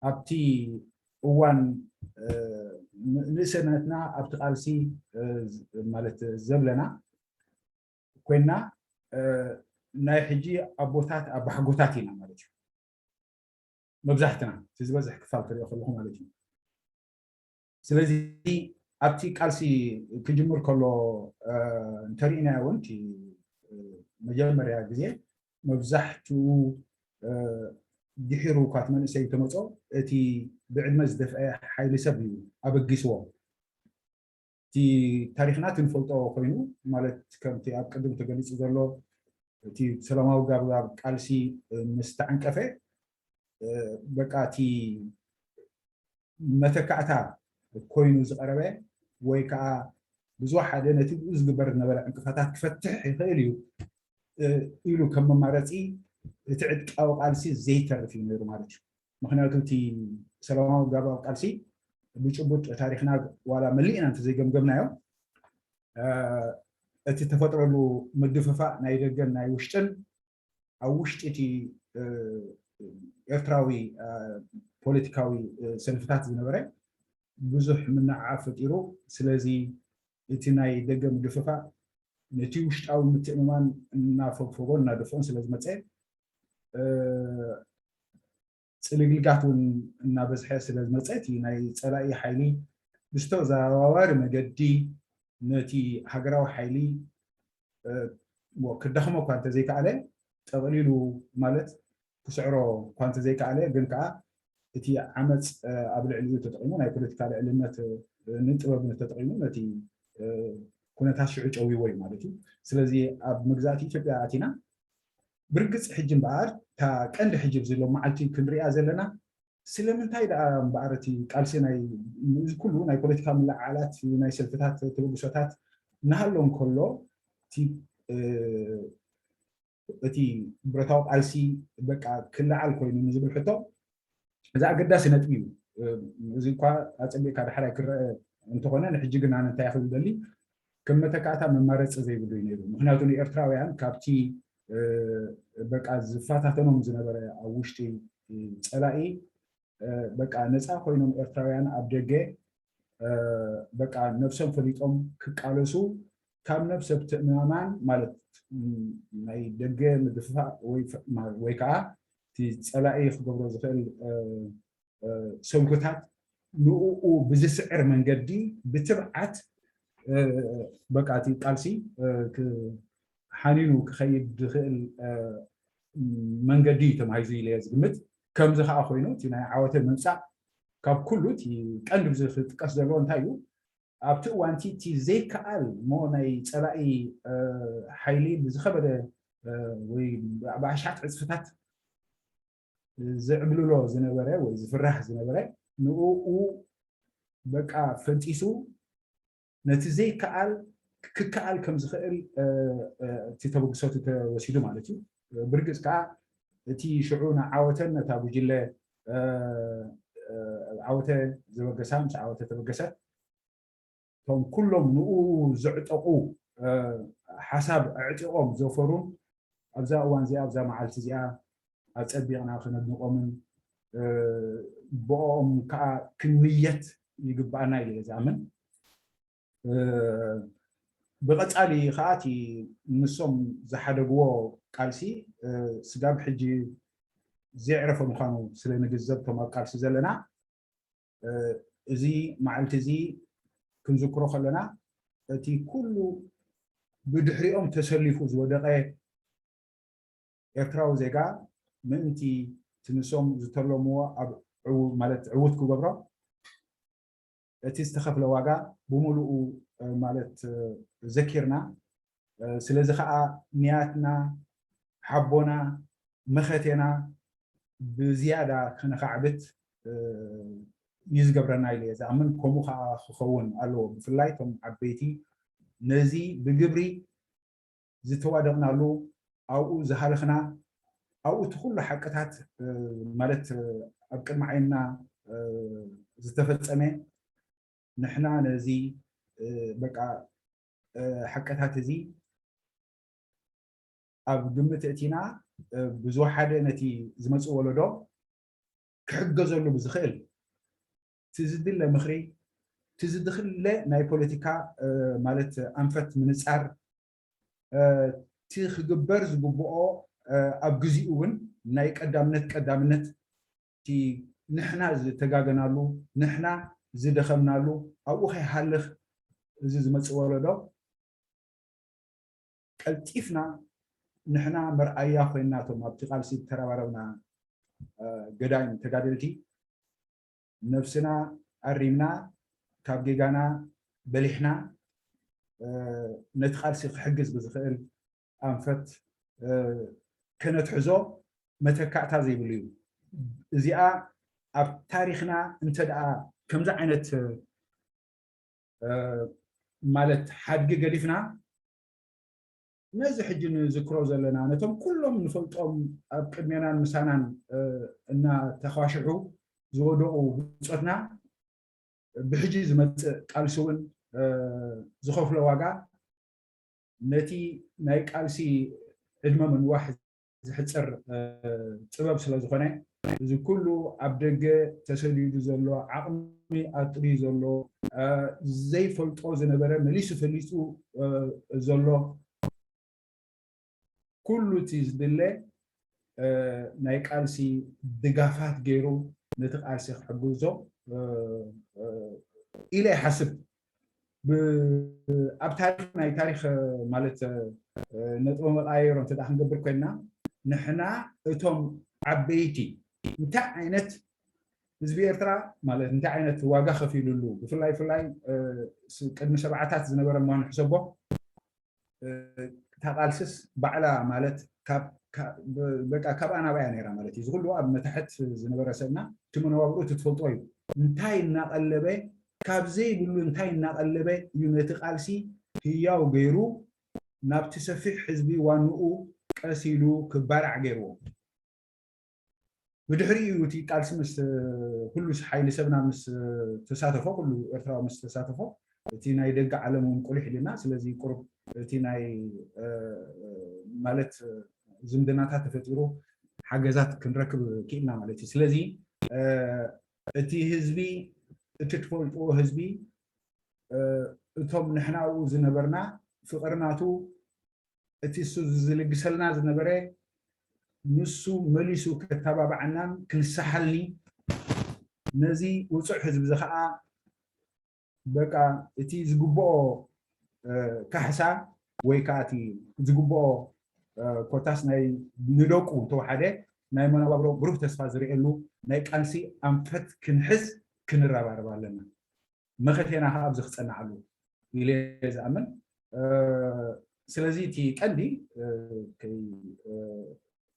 ኣብቲ እዋን፣ እ፣ ን-፣ ንእስነትና ኣብቲ ቃልሲ፣ እ፣ ዝ-፣ ማለት ዘለና ኮይና፣ እ፣ ናይ ሕጂ ኣቦታት ኣባሓጎታት ኢና ማለት እዩ። መብዛሕትና እቲ ዝበዝሕ ክፋል ትሪኦ ከለኹ ማለት እዩ። ስለዚ ኣብቲ ቃልሲ ክጅምር ከሎ፣ እ፣ እንተሪእናዮ እውን እቲ፣ እ፣ መጀመርያ ግዜ መብዛሕትኡ፣ እ፣ ድሒሩ እኳ እቲ መንእሰይ ተመጾ እቲ ብዕድመ ዝደፍአ ሓይሊ ሰብ እዩ ኣበጊስዎ። እቲ ታሪኽና እቲ ንፈልጦ ኮይኑ ማለት ከምቲ ኣብ ቅድም ተገሊጹ ዘሎ እቲ ሰላማዊ ጋብጋብ ቃልሲ፣ እ፣ ምስ ተዓንቀፈ፣ እ፣ በቃ እቲ መተካእታ ኮይኑ ዝቐረበ ወይ ከዓ ብዝወሓደ ነቲ ብኡ ዝግበር ዝነበረ ዕንቅፋታት ክፈትሕ ይኽእል እዩ፣ እ፣ ኢሉ ከም መማረፂ እቲ ዕጥቃዊ ቃልሲ ዘይተርፍ እዩ ነይሩ ማለት እዩ። ምኽንያቱ እቲ ሰላማዊ ጋብጋብ ቃልሲ ብጭቡጥ ታሪኽና ዋላ መሊእና እንተዘይገምገምናዮ፣ እ፣ እቲ ተፈጥረሉ ምድፍፋእ ናይ ደገን ናይ ውሽጥን ኣብ ውሽጢ እቲ፣ እ፣ ኤርትራዊ፣ እ፣ ፖለቲካዊ፣ እ፣ ሰልፍታት ዝነበረ ብዙሕ ምንዕዓብ ፈጢሩ። ስለዚ እቲ ናይ ደገ ምድፍፋእ ነቲ ውሽጣዊ ምትእምማን እናፈግፈጎን እናደፍኦን ስለ ዝመጸ፣ እ፣ ጽልግልጋት እውን እናበዝሐ ስለ ዝመጸ እቲ ናይ ጸላኢ ሓይሊ ብዝተዘዋዋሪ መገዲ ነቲ ሃገራዊ ሓይሊ፣ እ፣ ክዳኽሞ እኳ እንተዘይከኣለ ጠቕሊሉ ማለት ክስዕሮ እኳ እንተዘይከኣለ ግን ከዓ እቲ ዓመፅ ኣብ ልዕሊኡ ተጠቂሙ ናይ ፖለቲካ ልዕልነት ንጥበብ ተጠቂሙ ነቲ ኩነታት ሽዑ ጨዊዎ እዩ ማለት እዩ። ስለዚ ኣብ መግዛእቲ ኢትዮጵያ ኣቲና ብርግፅ ሕጂ እምበኣር እታ ቀንዲ ሕጂ ኣብዚ ሎም መዓልቲ ክንሪኣ ዘለና ስለምንታይ ደኣ እምበኣር እቲ ቃልሲ ናይ እዚ ኩሉ ናይ ፖለቲካ ምልዕዓላት ናይ ሰልፍታት ተበግሶታት እናሃሎ እንከሎ እቲ እቲ ብረታዊ ቃልሲ በቃ ክለዓል ኮይኑ ንዝብል ሕቶ እዚ ኣገዳሲ ነጥቢ እዩ። እዚ እኳ ኣፀቢቕካ ዳሕራይ ክረአ እንተኾነ ንሕጂ ግን ኣነ እንታይ ክብል ደሊ ከም መተካእታ መማረፂ ዘይብሉ እዩ ነይሩ። ምክንያቱ ንኤርትራውያን ካብቲ በቃ ዝፈታተኖም ዝነበረ ኣብ ውሽጢ ፀላኢ በቃ ነፃ ኮይኖም ኤርትራውያን ኣብ ደገ በቃ ነብሶም ፈሊጦም ክቃለሱ ካብ ነብሰ ምትእምማን ማለት ናይ ደገ ምድፍፋእ ወይ ከዓ እቲ ፀላኢ ክገብሮ ዝኽእል ሰጉምታት ንኡ ብዝስዕር መንገዲ ብትብዓት በቃ እቲ ቃልሲ ሓኒኑ ክኸይድ ዝኽእል መንገዲ እዩ ተማሂዙ ኢለ ዝግምት። ከምዚ ከዓ ኮይኑ እቲ ናይ ዓወተ ምምፃእ ካብ ኩሉ እቲ ቀንዲ ብዚ ክጥቀስ ዘለዎ እንታይ እዩ? ኣብቲ እዋንቲ እቲ ዘይከኣል እሞ ናይ ፀላኢ ሓይሊ ብዝኸበደ ወይ ብኣሻት ዕፅፍታት ዝዕብልሎ ዝነበረ ወይ ዝፍራሕ ዝነበረ ንኡ በቃ ፈንጢሱ ነቲ ዘይከኣል ክከኣል ከም ዝኽእል እቲ ተበግሶ ተወሲዱ ማለት እዩ። ብርግፅ ከዓ እቲ ሽዑ ንዓወተን ነታ ጉጅለ ዓወተ ዘበገሳ ምስ ዓወተ ተበገሰ እቶም ኩሎም ንኡ ዘዕጠቑ ሓሳብ ኣዕጢቖም ዘፈሩን ኣብዛ እዋን እዚኣ ኣብዛ መዓልቲ እዚኣ ኣፀቢቕና ክነድንቖምን ብኦም ከዓ ክንምየት ይግባኣና ኢለ ዝኣምን። ብቐፃሊ ከዓ እቲ ንሶም ዝሓደግዎ ቃልሲ ስጋብ ሕጂ ዘየዕረፈ ምዃኑ ስለ ንግዘብ እቶም ኣብ ቃልሲ ዘለና እዚ መዓልቲ እዚ ክንዝክሮ ከለና እቲ ኩሉ ብድሕሪኦም ተሰሊፉ ዝወደቐ ኤርትራዊ ዜጋ ምእንቲ እቲ ንሶም ዝተለምዎ ኣብ ማለት ዕዉት ክገብሮ እቲ ዝተኸፍለ ዋጋ ብምሉኡ ማለት ዘኪርና ስለዚ ከዓ ንያትና ሓቦና መኸቴና ብዝያዳ ከነኻዕብት እዩ ዝገብረና ኢለ እየ ዝኣምን። ከምኡ ከዓ ክኸውን ኣለዎ። ብፍላይ እቶም ዓበይቲ ነዚ ብግብሪ ዝተዋደቕናሉ ኣብኡ ዝሃለኽና ኣብኡ እቲ ኩሉ ሓቅታት ማለት ኣብ ቅድሚ ዓይንና ዝተፈፀመ ንሕና ነዚ በቃ ሓቅታት እዚ ኣብ ግምት እቲና ብዝወሓደ ነቲ ዝመፅእ ወለዶ ክሕገዘሉ ብዝኽእል እቲ ዝድለ ምኽሪ እቲ ዝድኽለ ናይ ፖለቲካ ማለት ኣንፈት ምንፃር እቲ ክግበር ዝግብኦ ኣብ ግዚኡ እውን ናይ ቀዳምነት ቀዳምነት እቲ ንሕና ዝተጋገናሉ ንሕና ዝደኸምናሉ ኣብኡ ከይሃልኽ እዚ ዝመፅእ ወለዶ ቀልጢፍና ንሕና መርኣያ ኮይንና እቶም ኣብቲ ቃልሲ ዝተረባረብና ገዳይም ተጋደልቲ ነብስና ኣሪምና ካብ ጌጋና በሊሕና ነቲ ቃልሲ ክሕግዝ ብዝኽእል ኣንፈት ከነትሕዞ መተካእታ ዘይብሉ እዩ። እዚኣ ኣብ ታሪኽና እንተ ደኣ ከምዚ ዓይነት ማለት ሓድጊ ገዲፍና ነዚ ሕጂ ንዝክሮ ዘለና ነቶም ኩሎም ንፈልጦም ኣብ ቅድሜናን ምሳናን እናተኳሽሑ ዝወደቑ ብፆትና ብሕጂ ዝመፅእ ቃልሲ እውን ዝኸፍሎ ዋጋ ነቲ ናይ ቃልሲ ዕድመ ምንዋሕ ዝሕፅር ጥበብ ስለ ዝኾነ እዚ ኩሉ ኣብ ደገ ተሰዲዱ ዘሎ ዓቕሚ ኣጥርዩ ዘሎ ዘይፈልጦ ዝነበረ መሊሱ ፈሊጡ ዘሎ ኩሉ እቲ ዝድለ ናይ ቃልሲ ድጋፋት ገይሩ ነቲ ቃልሲ ክሕግዞ ኢለ ይሓስብ። ኣብ ታሪክ ናይ ታሪክ ማለት ነጥበ መቃየሮ እንተ ክንገብር ኮይንና ንሕና እቶም ዓበይቲ እንታይ ዓይነት ህዝቢ ኤርትራ ማለት እንታይ ዓይነት ዋጋ ከፊሉሉ፣ ብፍላይ ፍላይ ቅድሚ ሰብዓታት ዝነበረ እሞ ንሕሰቦ። እታ ቃልስስ ባዕላ ማለት በቃ ካብኣ ናብኣያ ነይራ ማለት እዩ። እዚ ኩሉ ኣብ መታሕት ዝነበረ ሰብና እቲ መነባብሮ እቲ ትፈልጦ እዩ። እንታይ እናቐለበ ካብ ዘይብሉ እንታይ እናቐለበ እዩ ነቲ ቃልሲ ህያው ገይሩ ናብቲ ሰፊሕ ህዝቢ ዋንኡ ቀስ ኢሉ ክባራዕ ገይርዎ። ብድሕሪኡ እዩ እቲ ቃልሲ ምስ ኩሉ ሓይሊ ሰብና ምስ ተሳተፎ፣ ኩሉ ኤርትራዊ ምስ ተሳተፎ፣ እቲ ናይ ደገ ዓለም እውን ቁሊሕ ኢልና። ስለዚ ቁሩብ እቲ ናይ ማለት ዝምድናታት ተፈጢሩ ሓገዛት ክንረክብ ክኢልና ማለት እዩ። ስለዚ እቲ ህዝቢ፣ እቲ ትፈልጥዎ ህዝቢ፣ እቶም ንሕናኡ ዝነበርና ፍቕርናቱ እቲ እሱ ዝልግሰልና ዝነበረ ንሱ መሊሱ ከተባብዓናን ክንሰሓልኒ ነዚ ውፁዕ ህዝቢ እዚ ከዓ በቃ እቲ ዝግብኦ ካሕሳ ወይ ከዓ እቲ ዝግብኦ ኮታስ ናይ ንደቁ ተወሓደ ናይ መነባብሮ ብሩህ ተስፋ ዝርእየሉ ናይ ቃልሲ ኣንፈት ክንሕዝ ክንረባረብ ኣለና። መኸቴና ከዓ ኣብዚ ክፀናዓሉ ኢለ ዝኣምን። ስለዚ እቲ ቀንዲ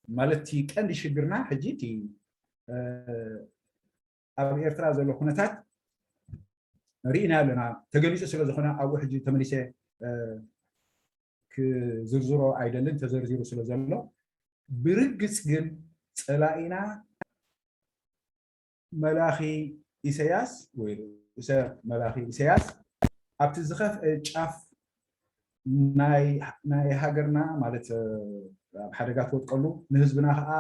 ማለት እቲ ቀንዲ ሽግርና ሕጂ እቲ ኣብ ኤርትራ ዘሎ ኩነታት ርኢና ኣለና፣ ተገሊፁ ስለ ዝኾነ ኣብኡ ሕጂ ተመሊሰ ክዝርዝሮ ኣይደልን፣ ተዘርዚሩ ስለ ዘሎ። ብርግፅ ግን ፀላኢና መላኺ ኢሰያስ ወይ ርእሰ መላኺ ኢሰያስ ኣብቲ ዝኸፍአ ጫፍ ናይ ሃገርና ማለት ኣብ ሓደጋ ትወጥቀሉ ንህዝብና ከዓ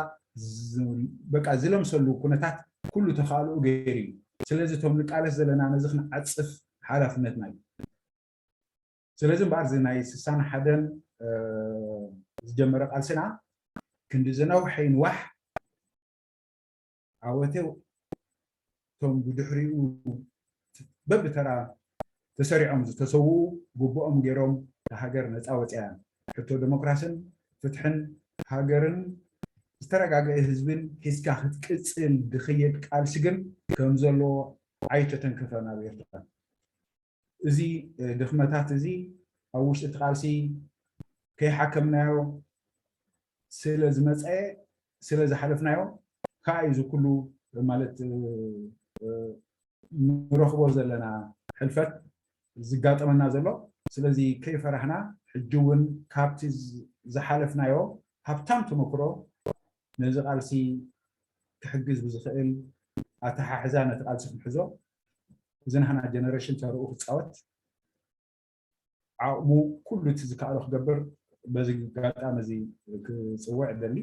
በቃ ዝለምሰሉ ኩነታት ኩሉ ተኻእልኡ ገይሩ እዩ። ስለዚ እቶም ንቃለስ ዘለና ነዚ ክንዓፅፍ ሓላፍነትና እዩ። ስለዚ እምበኣር እዚ ናይ ስሳን ሓደን ዝጀመረ ቃልስና ክንዲ ዝነውሐ ይንዋሕ ዓወተ እቶም ብድሕሪኡ በብተራ ተሰሪዖም ዝተሰውኡ ግቡኦም ገይሮም ሃገር ነፃ ወፅያ። ሕቶ ዴሞክራስን ፍትሕን ሃገርን ዝተረጋገአ ህዝብን ሒዝካ ክትቅፅል ዝኽየድ ቃልሲ ግን ከም ዘሎ ኣይተተንከፈን ኣብ ኤርትራ። እዚ ድኽመታት እዚ ኣብ ውሽጢ እቲ ቃልሲ ከይሓከምናዮ ስለ ዝመፀ ስለ ዝሓለፍናዮ ከዓ እዩ እዚ ኩሉ ማለት ንረኽቦ ዘለና ሕልፈት ዝጋጠመና ዘሎ። ስለዚ ከይፈራህና ሕጂ እውን ካብቲ ዝሓለፍናዮ ሃብታም ተመክሮ ነዚ ቃልሲ ክሕግዝ ብዝኽእል ኣተሓሕዛ ነቲ ቃልሲ ክንሕዞ እዚ ናህና ጀነሬሽን ተርኡ ክፃወት ዓቕሙ ኩሉ እቲ ዝከኣሎ ክገብር በዚ ኣጋጣሚ እዚ ክፅውዕ እደሊ።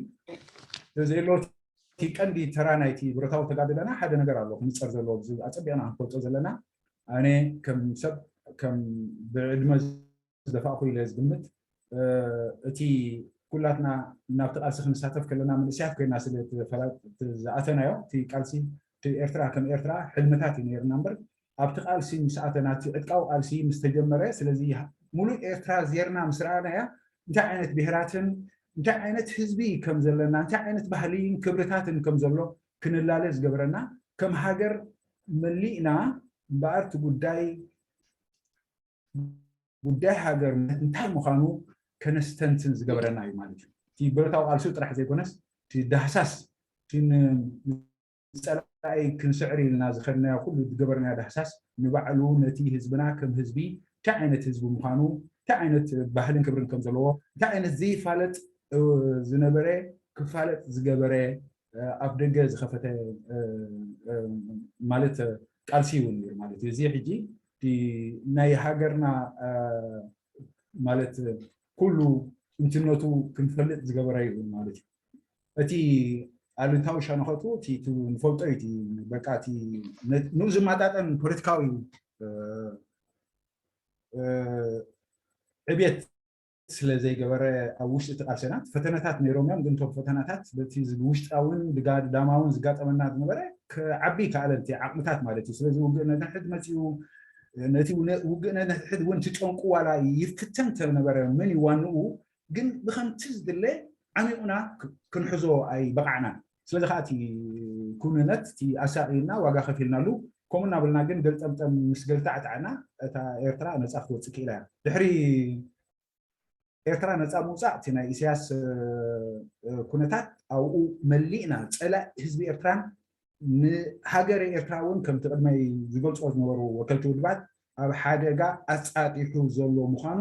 ስለዚ ሎ እቲ ቀንዲ ተራ ናይቲ ብረታዊ ተጋድለና ሓደ ነገር ኣሎ ክንፀር ዘለዎ ኣፀቢቕና ክንፈልጦ ዘለና ኣነ ከም ሰብ ከም ብዕድመ ዝደፋእኩ ኢለ ዝግምት እቲ ኩላትና ናብቲ ቃልሲ ክንሳተፍ ከለና መንእሰያት ኮይና ስለ ዝኣተናዮ እቲ ቃልሲ ኤርትራ ከም ኤርትራ ሕልምታት እዩ ነይርና እምበር ኣብቲ ቃልሲ ምስ ኣተና እቲ ዕጥቃዊ ቃልሲ ምስ ተጀመረ ስለዚ ሙሉእ ኤርትራ ዜርና ምስ ረኣናያ እንታይ ዓይነት ብሄራትን እንታይ ዓይነት ህዝቢ ከም ዘለና እንታይ ዓይነት ባህልን ክብርታትን ከም ዘሎ ክንላለ ዝገበረና ከም ሃገር መሊእና እምበኣር እቲ ጉዳይ ጉዳይ ሃገር እንታይ ምዃኑ ከነስተንትን ዝገበረና እዩ ማለት እዩ። እቲ ብረታዊ ቃልሲ ጥራሕ ዘይኮነስ እቲ ዳህሳስ እቲ ንፀላኢ ክንስዕር ኢልና ዝኸድናዮ ኩሉ ዝገበርናዮ ዳህሳስ ንባዕሉ ነቲ ህዝብና ከም ህዝቢ እንታይ ዓይነት ህዝቢ ምዃኑ እንታይ ዓይነት ባህልን ክብርን ከም ዘለዎ እንታይ ዓይነት ዘይፋለጥ ዝነበረ ክፋለጥ ዝገበረ ኣብ ደገ ዝኸፈተ ማለት ቃልሲ እውን ነይሩ ማለት እዩ። እዚ ሕጂ ናይ ሃገርና ማለት ኩሉ እንትነቱ ክንፈልጥ ዝገበረ እዩ ማለት እዩ። እቲ ኣሉታዊ ሸነኸቱ እቲ ንፈልጦ እዩ በቃ እቲ ንኡ ዝመጣጠን ፖለቲካዊ ዕብየት ስለ ዘይገበረ ኣብ ውሽጢ እቲ ቃልሰና ፈተነታት ነይሮም እዮም። ግን እቶም ፈተናታት በቲ ውሽጣውን ድጋዳማውን ዝጋጠመና ዝነበረ ክዓቢ ይከኣለ እቲ ዓቕምታት ማለት እዩ። ስለዚ ውግእ ነንሕድ መፅኡ ነቲ ውግእ ነንሕድ እውን ትጨንቁ ዋላ ይፍተን ተነበረ መን ይዋንኡ ግን ብከምቲ ዝድለ ዓሚቑና ክንሕዞ ኣይበቃዕናን። ስለዚ ከዓ እቲ ኩንነት እቲ ኣሳቂልና ዋጋ ከፊልናሉ። ከምኡ እናበልና ግን ገልጠምጠም ምስ ገልታዕጣዕና እታ ኤርትራ ነፃ ክወፅእ ክኢላ እያ። ድሕሪ ኤርትራ ነፃ ምውፃእ እቲ ናይ ኢሳያስ ኩነታት ኣብኡ መሊእና ፀላእ ህዝቢ ኤርትራን ንሃገረ ኤርትራ እውን ከምቲ ቅድመይ ዝገልፅዎ ዝነበሩ ወከልቲ ውድባት ኣብ ሓደጋ ኣፃጢሑ ዘሎ ምዃኑ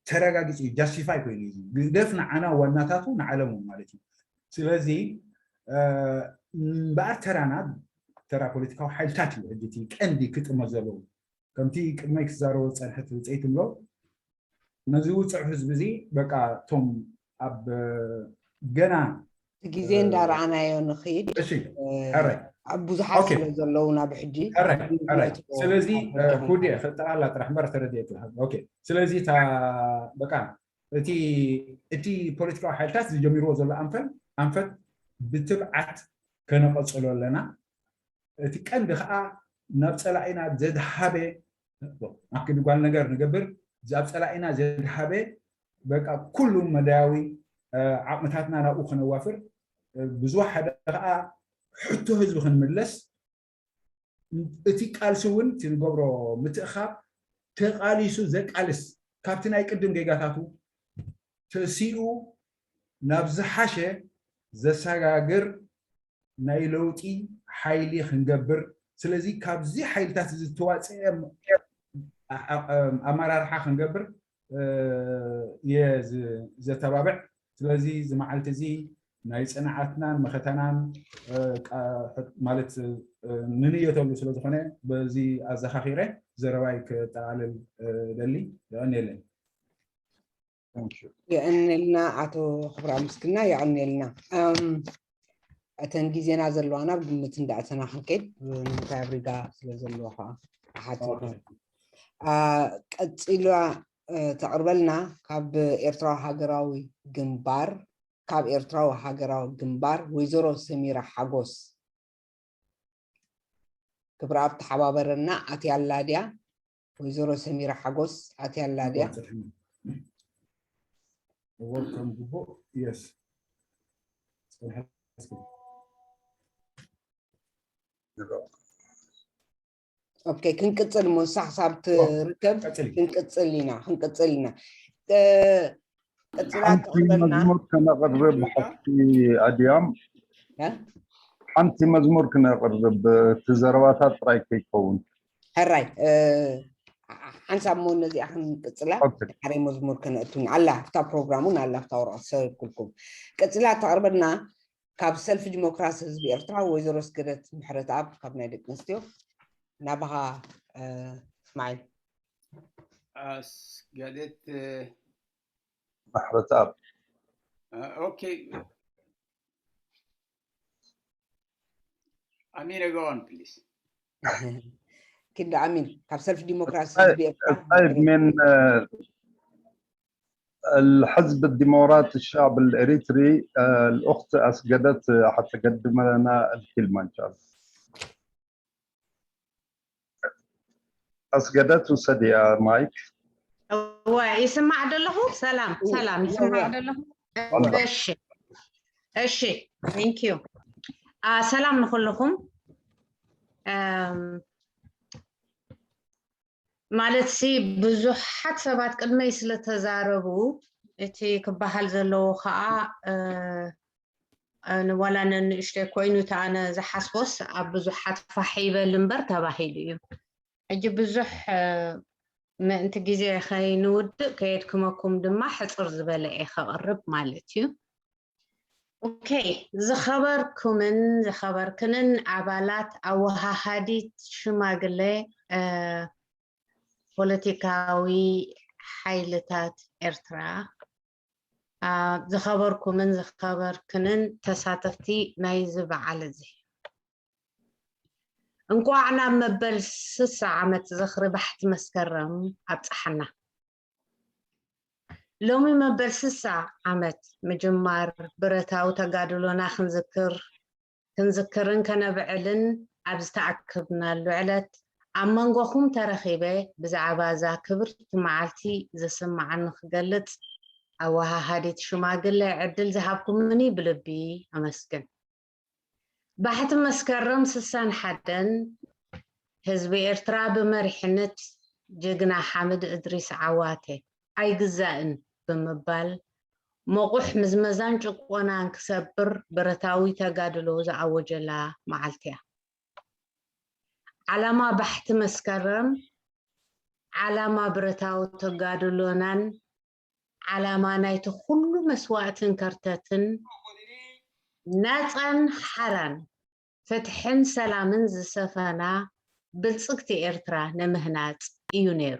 ተረጋጊፁ እዩ። ጃስቲፋይ ኮይኑ እዩ። ግደፍ ንዓና ዋናታቱ ንዓለም እውን ማለት እዩ። ስለዚ እምበኣር ተራና ተራ ፖለቲካዊ ሓይልታት እዩ ሕጂ እቲ ቀንዲ ክጥመት ዘለዎ። ከምቲ ቅድመይ ክዛረቦ ዝፀንሐት ብፀይትምሎ ነዚ ውፅዕ ህዝቢ እዚ በቃ እቶም ኣብ ገና ግዜ እንዳረኣናዮ ንኽይድ እሺ ሕራይ ኣብ ብዙሓት ስለ ዘለዉ ናብ ሕጂ ሕራይ ስለዚ ኩዲ ክጠቃላ ጥራሕ እምበር ተረድኤት ኦኬ ስለዚ እታ በቃ እቲ እቲ ፖለቲካዊ ሓይልታት ዝጀሚርዎ ዘሎ ኣንፈል ኣንፈት ብትብዓት ከነቐፅሎ ኣለና እቲ ቀንዲ ከዓ ናብ ፀላኢና ዘድሃበ ኣክዲ ጓል ነገር ንገብር ኣብ ፀላኢና ዘድሃበ በቃ ኩሉ መዳያዊ ዓቕምታትና ናብኡ ከነዋፍር ብዙሕ ሓደ ከዓ ሕቶ ህዝቢ ክንምለስ እቲ ቃልሲ እውን እቲ ንገብሮ ምትእኻብ ተቃሊሱ ዘቃልስ ካብቲ ናይ ቅድም ጌጋታቱ ተሲኡ ናብ ዝሓሸ ዘሰጋግር ናይ ለውጢ ሓይሊ ክንገብር ስለዚ ካብዚ ሓይልታት ዝተዋፀአ ኣመራርሓ ክንገብር እየ ዘተባብዕ ስለዚ እዚ መዓልቲ እዚ ናይ ፅንዓትናን መኸተናን ማለት ንንየተሉ ስለዝኾነ በዚ ኣዘኻኺረ ዘረባይ ክጠቃልል ደሊ የቀንየለይ የቀንልና ኣቶ ክብራ ምስግና የቀንልና እተን ግዜና ዘለዋና ግምት እንዳእተና ክንከይድ ንምንታይ ኣብ ሪጋ ስለ ዘለዎ ከዓ ሓፂ ቀፂላ ተቕርበልና ካብ ኤርትራዊ ሃገራዊ ግንባር ካብ ኤርትራዊ ሃገራዊ ግንባር ወይዘሮ ሰሚራ ሓጎስ ክብረኣብ ተሓባበረና ኣትያላ ድያ ወይዘሮ ሰሚራ ሓጎስ ኣትያላ ድያ ወከም ግቡእ የስ ኦኬ ክንቅፅል እሞ ንሳ ክሳብ ትርከብ ክንቅፅል ኢና ክንቅፅል ኢና ቀፅላ ሓንቲ መዝሙር ከነቕርብ ሓፍቲ ኣድያም ሓንቲ መዝሙር ክነቕርብ እቲ ዘረባታት ጥራይ ከይከውን ሕራይ ሓንሳብ እሞ ነዚኣ ክንቅፅላ ሓደ መዝሙር ከነእቱን ኣላ ኣብታ ፕሮግራም እውን ኣላ ኣብታ ወረቐት ሰብኩልኩም ቀፅላ ተቕርበልና ካብ ሰልፊ ዲሞክራሲ ህዝቢ ኤርትራ ወይዘሮ ስገደት ምሕረተኣብ ካብ ናይ ደቂ ኣንስትዮ ናባኻ እስማዒል ኣስገደት ምሕረተኣብ ኦኬ ኣሚረ go on please ኪንዶ ኣሚን ካብ ሰልፊ ዲሞክራሲ طيب من الحزب الديمقراطي الشعب الإريتري الأخت أسجدت حتقدم لنا الكلمة إن شاء الله. أسجدت وسدي مايك. እወ ይስማዕ ደለኹ ሰላም ሰላም ይስማዕ ደለኹ እሺ እሺ thank you ሰላም ንኩልኹም ማለት ሲ ብዙሓት ሰባት ቅድመይ ስለተዛረቡ እቲ ክበሃል ዘለዎ ከዓ ዋላ ነንእሽተይ ኮይኑ እቲ ኣነ ዝሓስቦስ ኣብ ብዙሓት ፋሕ ይበል እምበር ተባሂሉ እዩ ሕጂ ብዙሕ ምእንቲ ግዜ ከይንውድእ ከየድክመኩም ድማ ሕፅር ዝበለ እየ ከቕርብ ማለት እዩ ኦኬ ዝኸበርኩምን ዝኸበርክንን ኣባላት ኣወሃሃዲት ሽማግለ ፖለቲካዊ ሓይልታት ኤርትራ ዝኸበርኩምን ዝኸበርክንን ተሳተፍቲ ናይዚ በዓል እዚ እንቋዕ ናብ መበል ስሳ ዓመት ዝኽሪ ባሕቲ መስከረም ኣብፀሓና ሎሚ መበል ስሳ ዓመት ምጅማር ብረታዊ ተጋድሎና ክንዝክር ክንዝክርን ከነብዕልን ኣብ ዝተኣከብናሉ ዕለት ኣብ መንጎኹም ተረኺበ ብዛዕባ እዛ ክብርቲ መዓልቲ ዝስምዓኒ ክገልጽ ኣወሃሃዲት ሽማግለ ዕድል ዝሃብኩምኒ ብልቢ ኣመስግን። ባሕቲ መስከረም ስሳን ሓደን ህዝቢ ኤርትራ ብመሪሕነት ጅግና ሓምድ እድሪስ ዓዋተ ኣይግዛእን ብምባል መቑሕ ምዝመዛን ጭቆናን ክሰብር ብረታዊ ተጋድሎ ዝኣወጀላ መዓልቲ እያ። ዓላማ ባሕቲ መስከረም ዓላማ ብረታዊ ተጋድሎናን ዓላማ ናይቲ ኩሉ መስዋእትን ከርተትን ናጻን ሓራን ፍትሕን ሰላምን ዝሰፈና ብልጽግቲ ኤርትራ ንምህናጽ እዩ ነይሩ።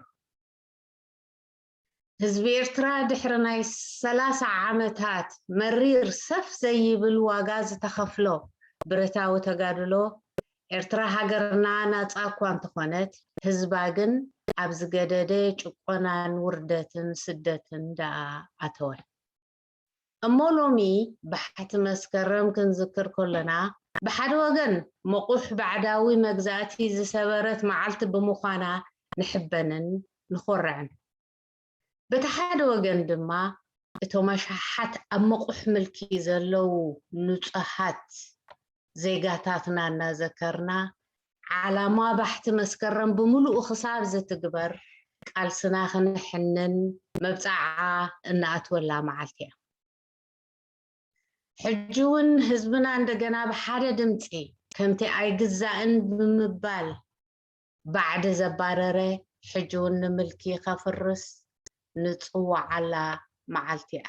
ህዝቢ ኤርትራ ድሕሪ ናይ ሰላሳ ዓመታት መሪር ሰፍ ዘይብል ዋጋ ዝተኸፍሎ ብረታዊ ተጋድሎ ኤርትራ ሃገርና ናጻ እኳ እንተኾነት ህዝባ ግን ኣብ ዝገደደ ጭቆናን ውርደትን ስደትን ደኣ ኣተወ። እሞ ሎሚ ባሕቲ መስከረም ክንዝክር ከለና ብሓደ ወገን መቑሕ ባዕዳዊ መግዛእቲ ዝሰበረት መዓልቲ ብምዃና ንሕበንን ንኾርዕን። በቲ ሓደ ወገን ድማ እቶም ኣሽሓት ኣብ መቑሕ ምልኪ ዘለዉ ንጹሃት ዜጋታትና እናዘከርና ዓላማ ባሕቲ መስከረም ብምሉኡ ክሳብ ዝትግበር ቃልስና ክነሕንን መብጻዓ እንኣትወላ መዓልቲ እያ። ሕጂ እውን ህዝብና እንደገና ብሓደ ድምፂ ከምቲ ኣይግዛእን ብምባል ባዕዲ ዘባረረ ሕጂ እውን ንምልኪ ከፍርስ ንፅዋዓላ መዓልቲ እያ።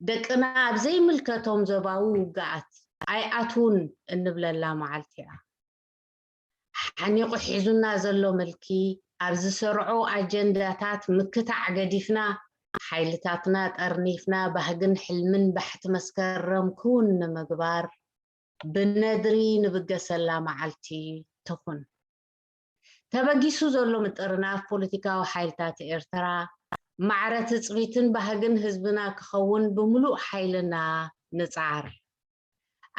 ደቅና ኣብ ዘይምልከቶም ዞባዊ ውግኣት ኣይኣትዉን እንብለላ መዓልቲ እያ። ሓኒቑ ሒዙና ዘሎ ምልኪ ኣብ ዝሰርዖ ኣጀንዳታት ምክታዕ ገዲፍና ሓይልታትና ጠርኒፍና ባህግን ሕልምን ባሕቲ መስከረም ክውን ንምግባር ብነድሪ ንብገሰላ መዓልቲ ትኹን። ተበጊሱ ዘሎ ምጥርናፍ ፖለቲካዊ ሓይልታት ኤርትራ ማዕረ ትጽቢትን ባህግን ህዝብና ክኸውን ብምሉእ ሓይልና ንጽዓር።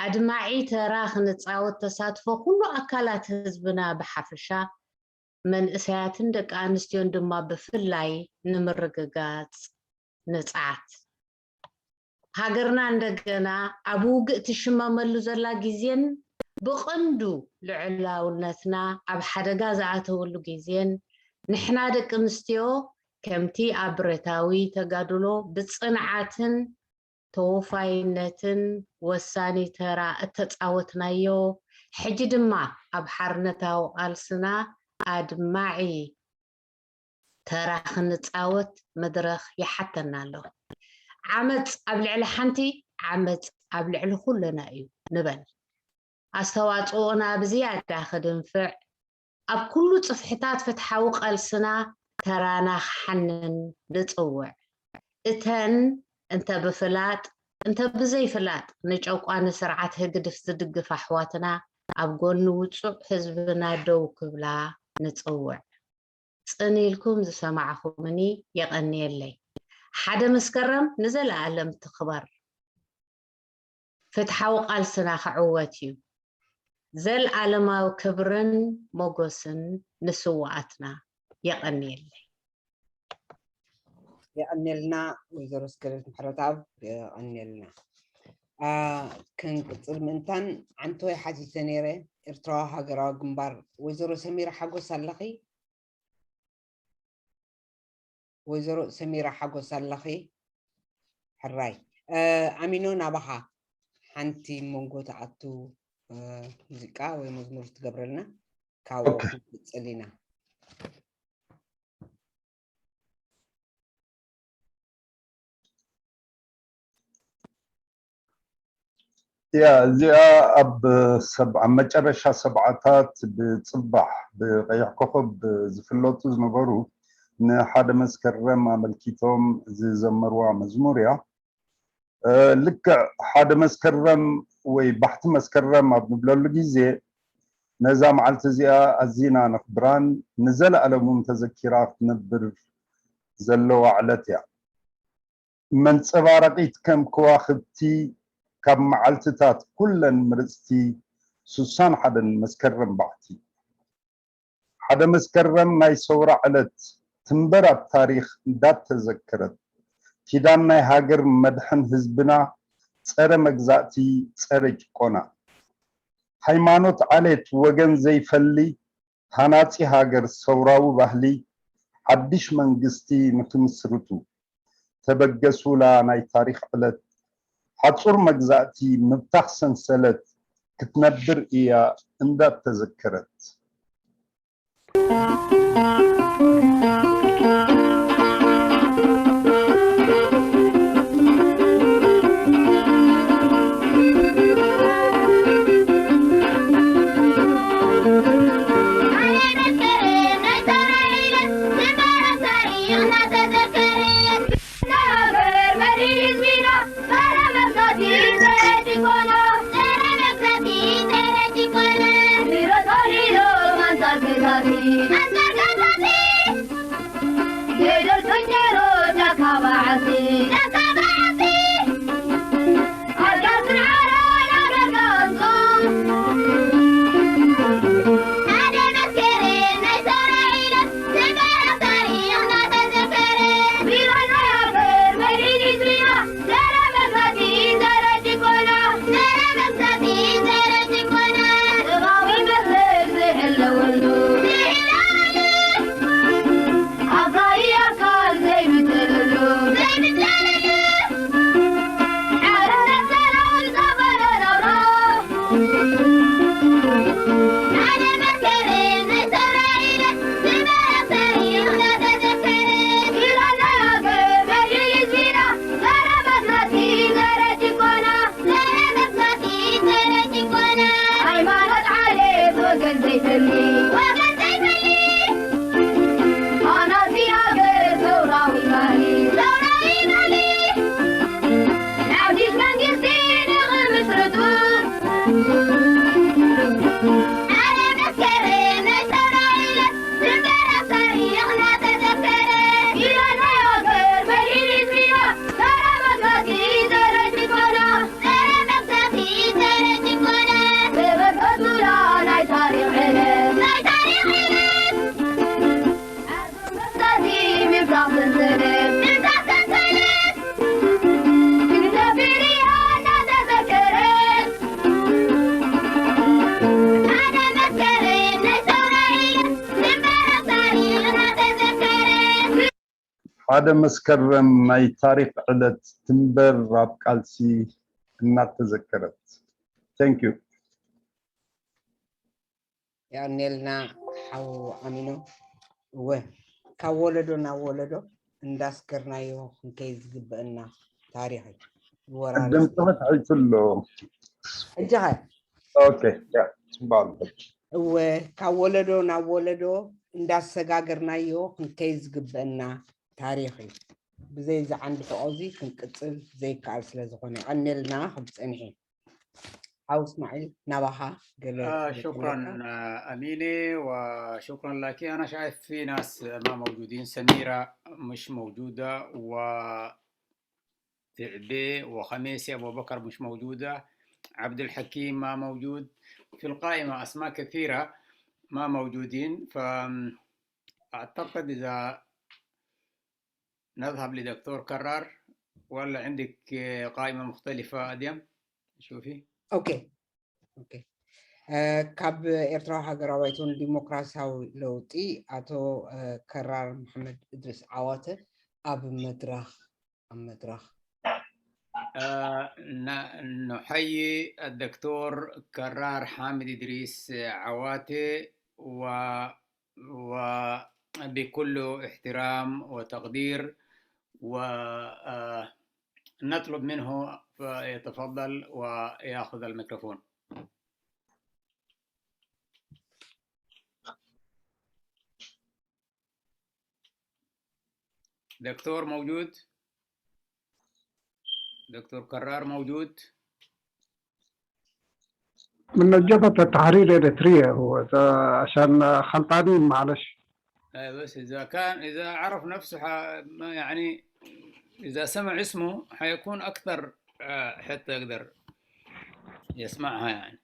ኣድማዒ ተራ ክንጻወት ተሳትፎ ኩሉ ኣካላት ህዝብና ብሓፈሻ መንእሰያትን ደቂ ኣንስትዮን ድማ ብፍላይ ንምርግጋጽ ንጽዓት። ሃገርና እንደገና ኣብ ውግእ ትሽመመሉ ዘላ ግዜን ብቐንዱ ልዑላውነትና ኣብ ሓደጋ ዝኣተወሉ ግዜን ንሕና ደቂ ኣንስትዮ ከምቲ ኣብ ብረታዊ ተጋድሎ ብጽንዓትን ተወፋይነትን ወሳኒ ተራ እተጻወትናዮ ሕጂ ድማ ኣብ ሓርነታዊ ቃልስና ኣድማዒ ተራ ክንጻወት መድረኽ ይሓተና ኣሎ። ዓመጽ ኣብ ልዕሊ ሓንቲ ዓመጽ ኣብ ልዕሊ ኩልና እዩ ንበል። ኣስተዋጽኦና ብዝያዳ ክድንፍዕ ኣብ ኩሉ ጽፍሕታት ፍትሓዊ ቃልስና ተራና ክሓንን ንጽውዕ። እተን እንተ ብፍላጥ እንተ ብዘይፍላጥ ንጨቋኒ ስርዓት ህግድፍ ዝድግፍ ኣሕዋትና ኣብ ጎኒ ውጹዕ ህዝብና ደው ክብላ ንጽውዕ። ጽን ኢልኩም ዝሰማዕኹምኒ የቐንየለይ። ሓደ መስከረም ንዘለኣለም ትኽበር። ፍትሓዊ ቃልስና ክዕወት እዩ። ዘልኣለማዊ ክብርን ሞጎስን ንስውኣትና። የቐንየለይ። የቐንየልና ወይዘሮ ስገደት ምሕረትኣብ፣ የቐንየልና። ክንቅፅል ምእንታን ዓንተወይ ሓቲተ ነይረ። ኤርትራዊ ሃገራዊ ግንባር፣ ወይዘሮ ሰሚራ ሓጎስ ኣለኺ? ወይዘሮ ሰሚራ ሓጎስ ኣለኺ? ሕራይ። ኣሚኖ፣ ናባኻ ሓንቲ መንጎ ትኣቱ ሙዚቃ ወይ መዝሙር ትገብረልና፣ ካብኡ ክንቅፅል ኢና። ያ፣ እዚኣ ኣብ ሰብ ኣብ መጨረሻ ሰብዓታት ብጽባሕ ብቀይሕ ኮኸብ ዝፍለጡ ዝነበሩ ንሓደ መስከረም ኣመልኪቶም ዝዘመርዋ መዝሙር እያ። ልክዕ ሓደ መስከረም ወይ ባሕቲ መስከረም ኣብ ንብለሉ ግዜ ነዛ መዓልቲ እዚኣ ኣዚና ነኽብራን ንዘለኣለም እውን ተዘኪራ ክትነብር ዘለዋ ዕለት እያ። መንጸባረቒት ከም ከዋኽብቲ ካብ መዓልትታት ኩለን ምርጽቲ ሱሳን ሓደን መስከረም ባሕቲ። ሓደ መስከረም ናይ ሰውራ ዕለት ትንበር ኣብ ታሪኽ እንዳተዘከረት ኪዳን ናይ ሃገር መድሕን ህዝብና ጸረ መግዛእቲ ጸረ ጭቆና ሃይማኖት ዓሌት ወገን ዘይፈሊ፣ ሃናጺ ሃገር ሰውራዊ ባህሊ፣ ሓድሽ መንግስቲ ንክምስርቱ፣ ተበገሱላ ናይ ታሪኽ ዕለት፣ ሓጹር መግዛእቲ ምብታኽ ሰንሰለት ክትነብር እያ እንዳተዘከረት። ሓደ መስከረም ናይ ታሪኽ ዕለት ትንበር ኣብ ቃልሲ እናተዘከረት። Thank you። የቐኔልና ሓው ኣሚኖ። እወ፣ ካብ ወለዶ ናብ ወለዶ እንዳስገርናዮ ክንከይድ ዝግበአና ታሪኽ እዩ። ወራርስ ድምፅኺ ትሕይቱ ኣሎ። ሕጂ ኸ ኦኬ፣ ያ፣ ፅቡቅ ኣሎ። እወ፣ ካብ ወለዶ ናብ ወለዶ እንዳሰጋገርናዮ ክንከይድ ዝግበአና ታሪኽ እዩ። ብዘይ እዚ ዓንዲ ሕቆ እዚ ክንቅፅል ዘይከኣል ስለ ዝኾነ የቐኔልና ክብል ፀኒሐ። ሓው እስማዒል ናባኻ ገለ آه، ክብል شكرا ከለካ። آه، أمينة، وشكرا لك. أنا شايف في ناس ما موجودين، سميرة مش موجودة، وتعبي وخميسي أبو بكر مش موجودة، عبد الحكيم ما موجود. في القائمة أسماء كثيرة ما موجودين، فأعتقد إذا نذهب لدكتور كرار، ولا عندك آه، قائمة مختلفة أديم؟ شوفي. ኦኬ ኦኬ። እ፣ ካብ ኤርትራዊ ሃገራዊ ባይቶ ንዲሞክራሲያዊ ለውጢ ኣቶ እ፣ ከራር መሓመድ እድሪስ ዓዋተ ኣብ መድረኽ ኣብ መድረኽ آه، ن- نحيي الدكتور كرار حامد إدريس عواتي و وبكل احترام وتقدير، ونطلب منه فيتفضل ويأخذ الميكروفون. دكتور موجود؟ دكتور كرار موجود؟ من جبهة التحرير الإريترية هو، إذا عشان خلطانين، معلش. آه، بس إذا كان، إذا عرف نفسه ح... ما يعني، إذا سمع اسمه حيكون أكثر، آه، حتى يقدر يسمعها يعني.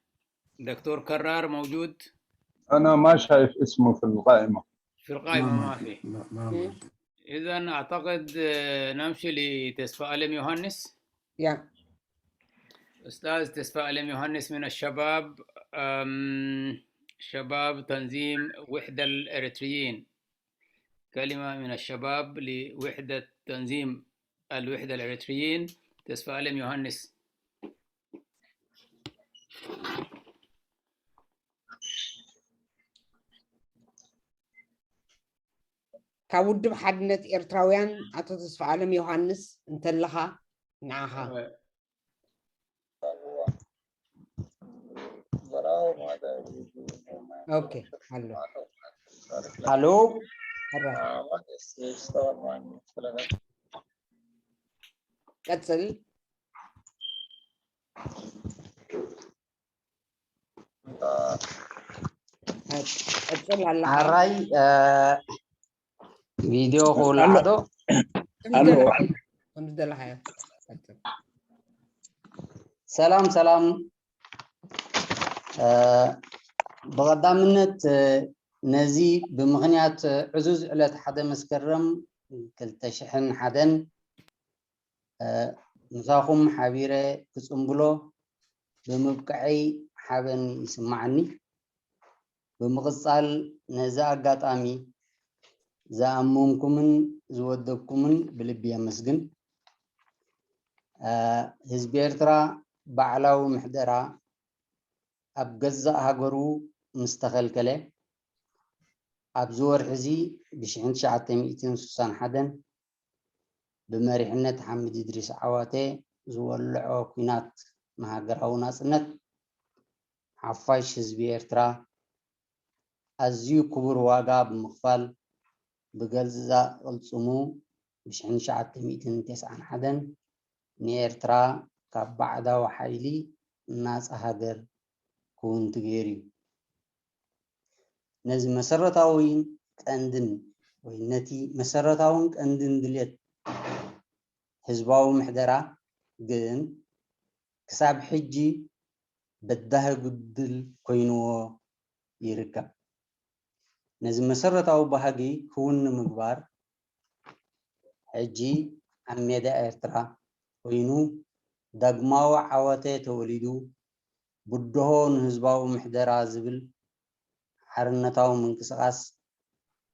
دكتور كرار موجود؟ أنا ما شايف اسمه في القائمة. في القائمة ما ما ما في. ما ما موجود. إذا أعتقد آه، نمشي لتسفى ألم يوهانس. ያ أستاذ تسفى ألم يوهانس من الشباب، أم، شباب تنظيم وحدة الإريتريين. كلمة من الشباب لوحدة تنظيم الوحدة الإريتريين، تسفى ألم يوهانس. ካብ ውድብ ሓድነት ኤርትራውያን ኣቶ ተስፋ ኣለም ዮሃንስ እንተለኻ ንዓኻ። ኦኬ፣ ኣሎ። ኣሎ። ሕራ። ቀጽል። ቀጽል ኣላ። ኣራይ ቪድዮ ክውላዕ ዶ? ኣሎ። ከም ዝደለኻዮ ቀጽል። ሰላም ሰላም። ብቐዳምነት ነዚ ብምኽንያት ዕዙዝ ዕለት ሓደ መስከረም ክልተ ሽሕን ሓደን ምሳኹም ሓቢረ ክጽንብሎ ብምብቅዐይ ሓበን ይስማዓኒ። ብምቕጻል ነዚ ኣጋጣሚ ዝኣመንኩምን ዝወደብኩምን ብልቢ የመስግን። ህዝቢ ኤርትራ ባዕላዊ ምሕደራ ኣብ ገዛእ ሃገሩ ምስ ተኸልከለ ኣብዚ ወርሒ እዚ ብሽሕን ትሽዓተ ሚእትን ስሳን ሓደን ብመሪሕነት ሓምድ እድሪስ ዓዋተ ዝወልዖ ኲናት ንሃገራዊ ናጽነት ሓፋሽ ህዝቢ ኤርትራ ኣዝዩ ክቡር ዋጋ ብምኽፋል ብገዛእ ቅልጽሙ ብሽሕን ትሽዓተ ሚእትን ተስዓን ሓደን ንኤርትራ ካብ ባዕዳዊ ሓይሊ ናጻ ሃገር ክውንቲ ገይሩ እዩ። ነዚ መሰረታዊን ቀንድን ወይ ነቲ መሰረታውን ቀንድን ድልየት ህዝባዊ ምሕደራ ግን ክሳብ ሕጂ በዳሂ ጉድል ኮይንዎ ይርከብ። ነዚ መሰረታዊ ባህጊ ክውን ንምግባር ሕጂ ኣብ ሜዳ ኤርትራ ኮይኑ ዳግማዊ ዓወተ ተወሊዱ ብድሆ ንህዝባዊ ምሕደራ ዝብል ሓርነታዊ ምንቅስቓስ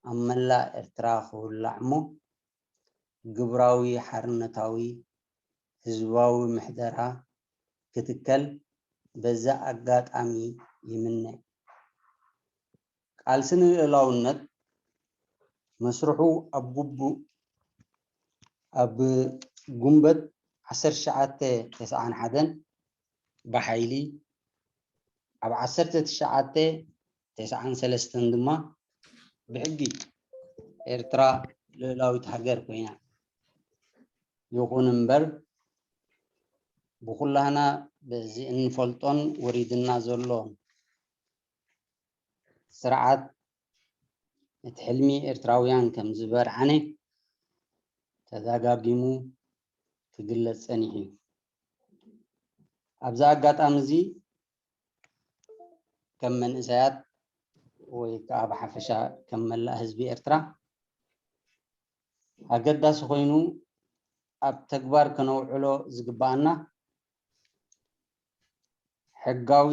ኣብ መላእ ኤርትራ ክውላዕ እሞ ግብራዊ ሓርነታዊ ህዝባዊ ምሕደራ ክትከል በዚ ኣጋጣሚ ይምነ። ቃልሲ ንልኡላውነት መስርሑ ኣብ ግቡእ ኣብ ጉንበት ዓሰርተ ትሽዓተ ተስዓን ሓደን ብሓይሊ ኣብ ዓሰርተ ትሽዓተ ተስዓን ሰለስተን ድማ ብሕጊ ኤርትራ ልኡላዊት ሃገር ኮይና። ይኹን እምበር ብኹላህና በዚ እንፈልጦን ወሪድና ዘሎን ስርዓት እቲ ሕልሚ ኤርትራውያን ከም ዝበርዓነ ተደጋጊሙ ክግለጽ ጸኒሑ እዩ። ኣብዚ ኣጋጣሚ እዚ ከም መንእሰያት ወይ ከዓ ብሓፈሻ ከም መላእ ህዝቢ ኤርትራ ኣገዳሲ ኮይኑ ኣብ ተግባር ከነውዕሎ ዝግባኣና ሕጋዊ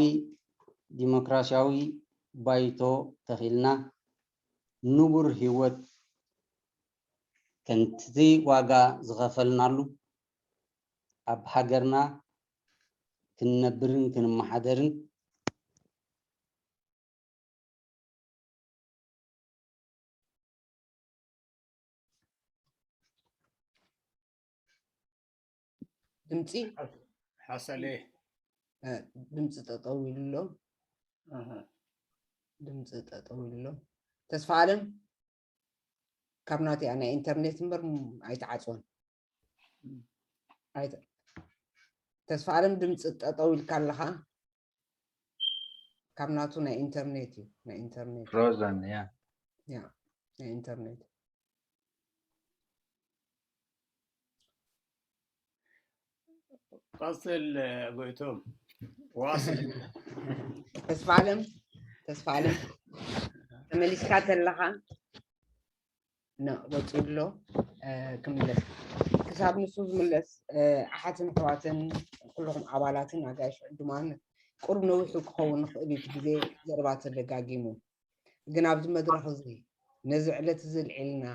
ዲሞክራሲያዊ ባይቶ ተኺልና ንቡር ህይወት ከምቲ ዋጋ ዝኸፈልናሉ ኣብ ሃገርና ክንነብርን ክንመሓደርን ድምፂ ሓሰሌ ድምፂ ጠጠው ኢሉ ኣሎ። ድምፂ ጠጠው ኢሉ ኣሎ። ተስፋ ኣለም ካብ ናቲኣ ናይ ኢንተርኔት እምበር ኣይተዓፅወን። ተስፋ ኣለም ድምፂ ጠጠው ኢልካ ኣለኻ። ካብ ናቱ ናይ ኢንተርኔት እዩ ናይ ኢንተርኔት ፍሮዘን ያ ያ ናይ ኢንተርኔት ቀፅል ጎይቶም ዋስ ተስፋ ኣለም ተስፋ ኣለም ተመሊስካ ተለኻ ን ወፂኡ ኣሎ። ክምለስ ክሳብ ንሱ ዝምለስ ኣሓትን ኣሕዋትን ኩልኹም ኣባላትን ኣጋይሽ ዕዱማን ቁሩብ ነዊሑ ክኸውን ንኽእል እዩ እቲ ግዜ ዘረባ ተደጋጊሙ። ግን ኣብዚ መድረኽ እዚ ነዚ ዕለት እዚ ኣልዒልና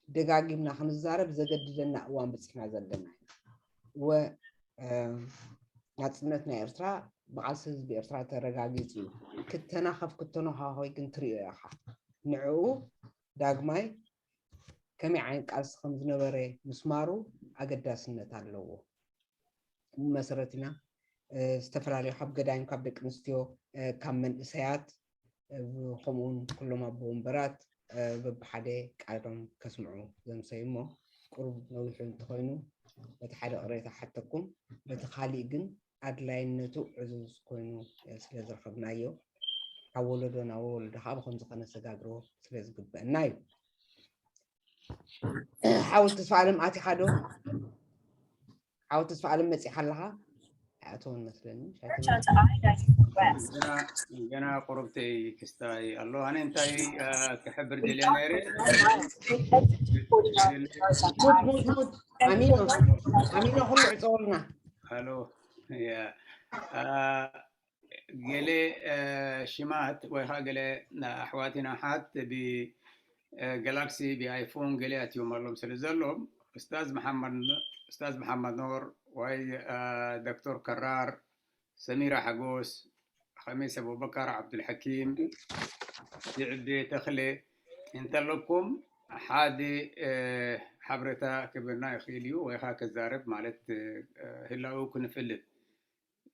ደጋጊምና ክንዛረብ ዘገድደና እዋን በጺሕና ዘለና ኢና። እወ፣ እ፣ ናጽነት ናይ ኤርትራ ብቓልሲ ህዝቢ ኤርትራ ተረጋጊጹ እዩ። ክተናኸፍ ክተነዃኾይ ግን ትርእዮ ኢኻ። ንዕኡ ዳግማይ ከመይ ዓይነት ቃልሲ ከም ዝነበረ ምስማሩ ኣገዳስነት ኣለዎ። መሰረት ኢና። እ፣ ዝተፈላለዩ ካብ ገዳይም፣ ካብ ደቂ ኣንስትዮ፣ እ፣ ካብ መንእሰያት፣ እ፣ ከምኡውን ኩሎም ኣቦ ወንበራት፣ እ፣ በብሓደ ቃሎም ከስምዑ ዘምሰዩ እሞ፣ ቁሩብ ነዊሑ እንተኾይኑ፣ በቲ ሓደ ቅሬታ ሓተኩም፣ በቲ ካሊእ ግን ኣድላይነቱ ዕዙዝ ኮይኑ፣ እ፣ ስለ ዝረኸብናዮ፣ ካብ ወለዶ ናብ ወለዶ ከዓ ብኸምዚ ከነሰጋግሮ ስለ ዝግበአና እዩ። ሓው ተስፋ ኣለም ኣቲኻ ዶ? ሓው ተስፋ ኣለም መጺኻ ኣለኻ? ኣይኣተወን መስለኒ። ሻይ ተመ- ገና ገና ቁሩብተይ ክስታይ ኣሎ። ኣነ እንታይ እ፣ ክሕብር ደልየ ነይረ። ሙት ሙት ሙት። ኣሚኖ ኣሚኖ ኩሉ ዕፀወልና። ሃሎ ያ እ፣ ገለ እ፣ ሽማት ወይ ከዓ ገለ ኣሕዋትና ሓት ብ እ፣ ጋላክሲ ብኣይፎን ገለ ኣትዮም ኣሎም ስለ ዘሎም ኡስታዝ መሓመድ ኡስታዝ መሓመድ ኖር ወይ እ፣ ዶክተር ከራር፣ ሰሚራ ሓጎስ፣ ከሚስ ኣቡበከር፣ ዓብዱልሓኪም፣ ይዕቤ ተኽለ እንተለኩም ሓደ እ፣ ሓበሬታ ክህበና ይኽእል እዩ ወይ ከዓ ክዛረብ ማለት እ፣ ህላው ክንፈልጥ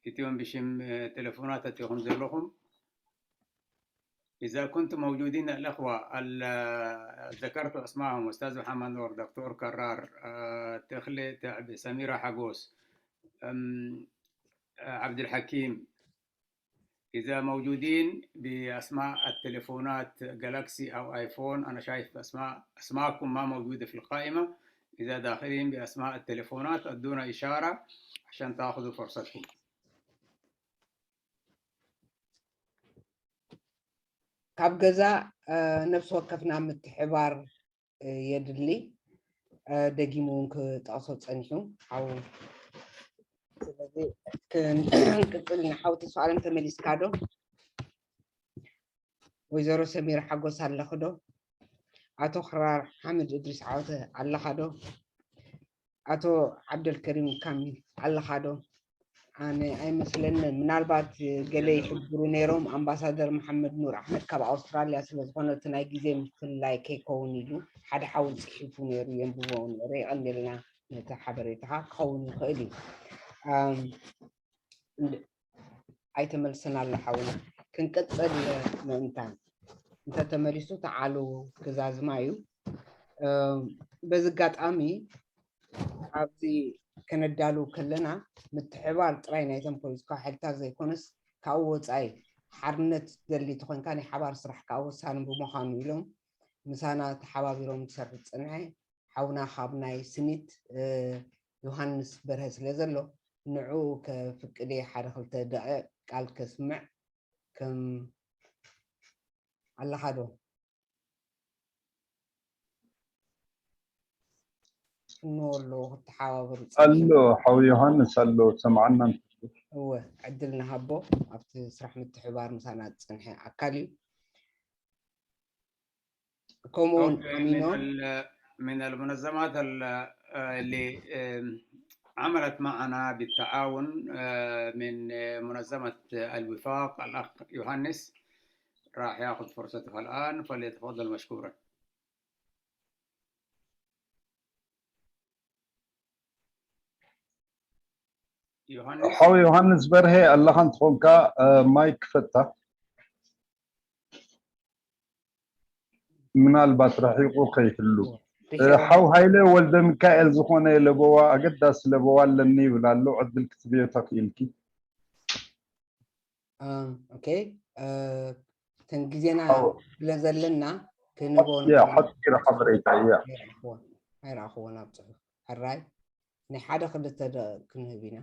እቲኦም ብሽም እ፣ ቴሌፎናት ኣቲኹም ዘለኹም إذا كنتم موجودين الأخوة ال- ذكرت أسمائهم أستاذ محمد نور دكتور كرار آه، تخلي تعب سميرة حقوس أم، آه، عبد الحكيم إذا موجودين بأسماء التليفونات جالاكسي أو آيفون أنا شايف أسماء أسماءكم ما موجودة في القائمة إذا داخلين بأسماء التليفونات أدونا إشارة عشان تأخذوا فرصتكم ካብ ገዛ እ፣ ነፍሲ ወከፍና ምትሕባር እ፣ የድሊ። እ፣ ደጊሙ እውን ክጠቕሶ ጸኒሑ ሓው። ስለዚ ክንቅጽል ኢና። ሓው ተስፋ ኣለም ተመሊስካ ዶ? ወይዘሮ ሰሚራ ሓጎስ ኣለኺ ዶ? ኣቶ ክራር ሓምድ እድሪስ ዓወተ ኣለኻ ዶ? ኣቶ ዓብደልከሪም ካሚል ኣለኻ ዶ? ኣነ ኣይመስለንን። ምናልባት ገለ ይሕብሩ ነይሮም። ኣምባሳደር መሓመድ ኑር ኣሕመድ ካብ ኣውስትራልያ ስለ ዝኾነ እቲ ናይ ግዜ ምፍልላይ ከይከውን ኢሉ ሓደ ሓው ጽሒፉ ነይሩ፣ የንብቦ ነይሩ። የቐንየልና ነቲ ሓበሬታኻ። ክኸውን ይኽእል እዩ። ኣም፣ እንድ- ኣይተመልስን ኣሎ ሓውና። ክንቅጽል ምእንታን እንተተመሊሱ ተዓሉ ክዛዝማ እዩ። እም፣ በዚ ኣጋጣሚ ኣብዚ ከነዳሉ ከለና ምትሕባር ጥራይ ናይቶም ፖለቲካዊ ሓይልታት ዘይኮነስ ካብኡ ወፃኢ ሓርነት ትደሊ ተኾይንካ ናይ ሓባር ስራሕ ከዓ ወሳኒ ብምዃኑ ኢሎም ምሳና ተሓባቢሮም ዝሰርሑ ዝፀንሐ ሓውና ካብ ናይ ስኒት እ፣ ዮሃንስ በርሀ ስለ ዘሎ ንዕኡ ከፍቅድ እየ ሓደ ክልተ ደቂቕ ቃል ከስምዕ ከም ኣለኻ ዶ? እንወሎ ክትሓባበሩ ኣሎ ሓው ዮሃንስ ኣሎ ሰምዓና እንተሎ። እወ ዕድል ንሃቦ ኣብቲ ስራሕ ምትሕባር ምሳና ዝፀንሐ ኣካል እዩ። ከምኡውን أوكي، من ኣሚኖ ال- من المنظمات ال- اللي آم، عملت معنا بالتعاون آه، من آه، منظمة الوفاق الأخ يوهانس راح ياخذ فرصته الآن فليتفضل مشكورا. يوهانس ሓው ዮሃንስ በርሄ ኣለኻ እንትኾንካ እ፣ ማይክ ክፈታ ምናልባት ረሒቑ ከይህሉ እ፣ ሓው ሃይለ ወልደ ሚካኤል ዝኾነ ለበዋ ኣገዳሲ ለበዋ ኣለኒ ይብል ኣሎ ዕድል ክትብዮ ተኽኢልኪ ኦኬ እተን ግዜና ስለ ዘለና ክንቦ ያ ሓፂር ሓበሬታ እያ ኣይረኣኽዎን ኣብ ፅሑፍ ሕራይ ናይ ሓደ ክልተ ደቂቕ ክንህብ ኢና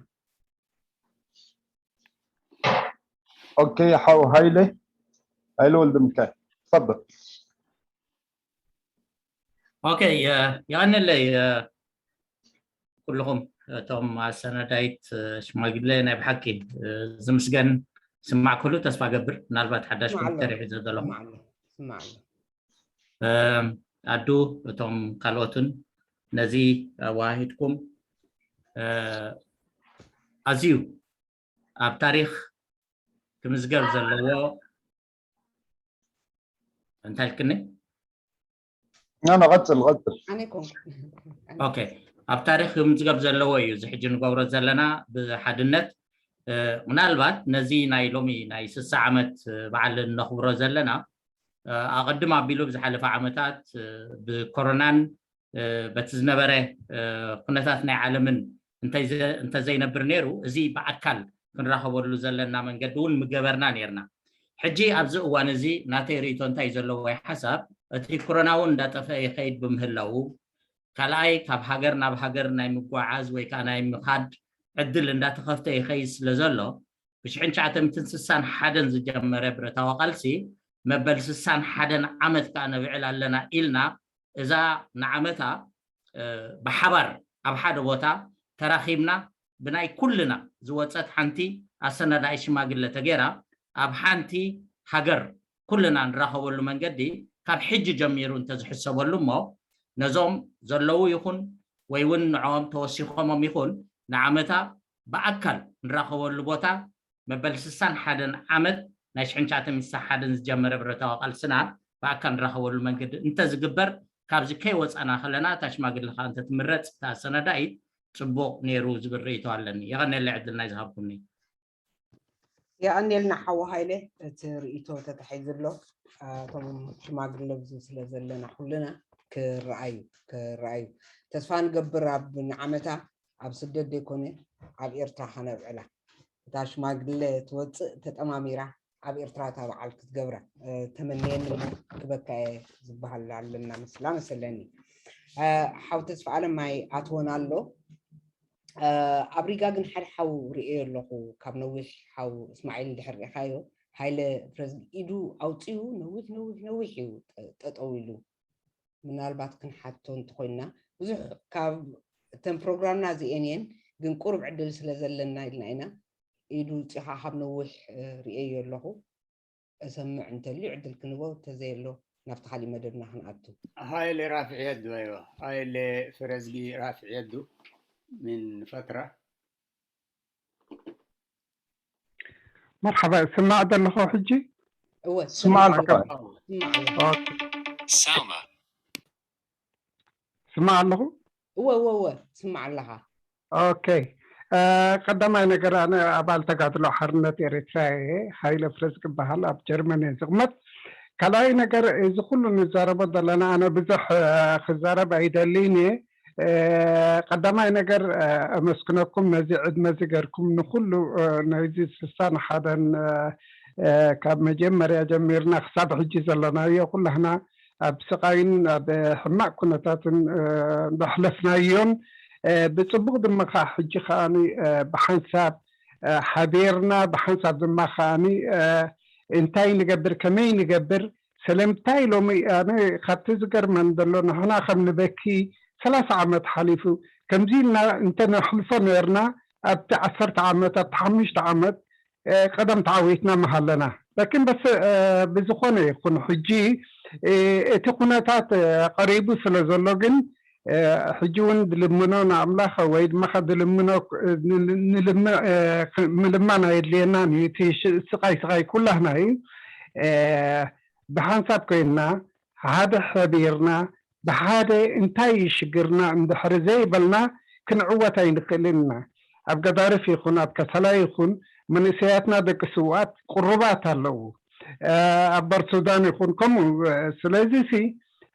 ኦኬ ሓው ሃይለ ሃይለ ወልደ ሚካኤል ተፈضل ኦኬ የቐንለይ ኩልኹም እቶም ኣሰናዳይት ሽማግለ ናይ ብሓቂ ዝምስገን። ስማዕ ኩሉ ተስፋ ገብር። ምናልባት ሓዳሽ ኮምፒተር ይሕዘ ዘለኹ ኣዱ፣ እቶም ካልኦትን ነዚ ኣዋሂድኩም ኣዝዩ ኣብ ታሪኽ ክምዝገብ ዘለዎ እንታይ ልክኒ ቀፅል ቀፅል ኦኬ ኣብ ታሪክ ክምዝገብ ዘለዎ እዩ እዚ ሕጂ ንገብሮ ዘለና ብሓድነት ምናልባት ነዚ ናይ ሎሚ ናይ ስሳ ዓመት በዓል እነኽብሮ ዘለና ኣቐድም ኣቢሉ ብዝሓለፈ ዓመታት ብኮሮናን በቲ ዝነበረ ኩነታት ናይ ዓለምን እንተዘይነብር ነይሩ እዚ ብኣካል ክንራኸበሉ ዘለና መንገዲ እውን ምገበርና ነርና። ሕጂ ኣብዚ እዋን እዚ ናተይ ርእቶ እንታይ ዘለዎ ሓሳብ እቲ ኮሮና እውን እንዳጠፈአ ይኸይድ ብምህላው ካልኣይ ካብ ሃገር ናብ ሃገር ናይ ምጓዓዝ ወይ ከዓ ናይ ምኻድ ዕድል እንዳተኸፍተ ይኸይድ ስለ ዘሎ ብሽሕን ትሽዓተ ሚእትን ስሳን ሓደን ዝጀመረ ብረታዊ ቃልሲ መበል ስሳን ሓደን ዓመት ከዓ ነብዕል ኣለና ኢልና እዛ ንዓመታ ብሓባር ኣብ ሓደ ቦታ ተራኺብና ብናይ ኩልና ዝወፀት ሓንቲ ኣሰናዳኢ ሽማግለ ተገይራ ኣብ ሓንቲ ሃገር ኩልና ንራኸበሉ መንገዲ ካብ ሕጂ ጀሚሩ እንተዝሕሰበሉ እሞ ነዞም ዘለዉ ይኹን ወይ እውን ንዕኦም ተወሲኾሞም ይኹን ንዓመታ ብኣካል ንራኸበሉ ቦታ መበል ስሳን ሓደን ዓመት ናይ ሽሕን ትሽዓተ ሚእትን ስሳን ሓደን ዝጀመረ ብረታዊ ቃልስና ብኣካል ንራኸበሉ መንገዲ እንተዝግበር ካብዚ ከይወፃና ከለና እታ ሽማግለ ከዓ እንተትምረፅ እታ ኣሰናዳኢት ፅቡቕ ነይሩ ዝብል ርእይቶ ኣለኒ። የቐንየለይ ዕድል ናይ ዝሃብኩኒ። የቐንየልና ሓው ሃይለ እቲ ርእይቶ ተታሒዙ ኣሎ። እቶም ሽማግለ ብዙ ስለ ዘለና ኩልና ክረኣዩ ክረኣዩ ተስፋ ንገብር ኣብ ንዓመታ ኣብ ስደት ዘይኮነ ኣብ ኤርትራ ከነብዕላ እታ ሽማግለ ትወፅእ ተጠማሚራ ኣብ ኤርትራ እታ በዓል ክትገብራ ተመነየኒ ክበካ እየ ዝበሃል ኣለና ምስላ መሰለኒ። ሓው ተስፋ ኣለም ማይ ኣትወን ኣሎ ኣብ ሪጋ ግን ሓደ ሓው ርእዮ ኣለኹ ካብ ነዊሕ ሓው እስማዒል እንድሕር ሪኢኻዮ ሃይለ ፕረዚደንት ኢዱ ኣውፅኡ ነዊሕ ነዊሕ ነዊሕ እዩ ጠጠው ኢሉ ምናልባት ክንሓቶ እንተኮይንና ብዙሕ ካብ እተን ፕሮግራምና እዚኤን እየን ግን ቁሩብ ዕድል ስለ ዘለና ኢልና ኢና ኢዱ ውፂኻ ካብ ነዊሕ ርእየዮ ኣለኹ እሰምዕ እንተልዩ ዕድል ክንቦ ተዘየሎ ናብቲ ካሊእ መደብና ክንኣቱ ሃይለ ራፍዕ የዱ ኣይዋ ሃይለ ፍረዝጊ ራፍዕ የዱ ምን ፈትራ መርሓባ ስማዕ ዘለኹ ሕጂ እወ ስማዕ ኣለኹ ኣለኹ ሳማ ስማዕ ኣለኹ እወ እወ እወ ስማዕ ኣለኻ ኦኬ ቀዳማይ ነገር ኣነ ኣባል ተጋድሎ ሓርነት ኤርትራ እየ ሃይለ ፍረዝ ክበሃል ኣብ ጀርመን እየ ዝቕመጥ ካልኣይ ነገር እዚ ኩሉ ንዛረቦ ዘለና ኣነ ብዙሕ ክዛረብ ኣይደልይን እየ ቀዳማይ ነገር ኣመስግነኩም ነዚ ዕድመ እዚ ገርኩም ንኩሉ ነዚ ስሳን ሓደን ካብ መጀመርያ ጀሚርና ክሳብ ሕጂ ዘለናዮ ኩላህና ኣብ ስቃይን ኣብ ሕማቅ ኩነታትን ዘሕለፍናዮን ብፅቡቅ ድማ ከዓ ሕጂ ከዓ ብሓንሳብ ሓቢርና ብሓንሳብ ድማ ከዓ እንታይ ንገብር ከመይ ንገብር ስለምንታይ ሎሚ ኣነ ካብቲ ዝገርመን ዘሎ ንሕና ከም ንበኪ ሰላሳ ዓመት ሓሊፉ ከምዚ ኢልና እንተነሕልፎ ነርና ኣብቲ ዓሰርተ ዓመት ኣብቲ ሓሙሽተ ዓመት ቀደም ተዓዊትና ምሃለና ላኪን በስ ብዝኾነ ይኹን ሕጂ እቲ ኩነታት ቀሪቡ ስለ ዘሎ ግን ሕጂ እውን ዝልምኖ ንኣምላኽ ወይ ድማ ዝልምኖ ምልማን ኣየድልየናን እዩ እቲ ስቃይ ስቃይ ኩላህና እዩ ብሓንሳብ ኮይንና ሓደ ሓቢርና ብሓደ እንታይ እዩ ሽግርና እንድሕሪ ዘይበልና ክንዕወት ኣይንክእልን ኢና ኣብ ገዳርፍ ይኹን ኣብ ከሰላ ይኹን መንእሰያትና ደቂ ስውኣት ቅሩባት ኣለዉ ኣብ በርሱዳን ይኹን ከምኡ ስለዚ ሲ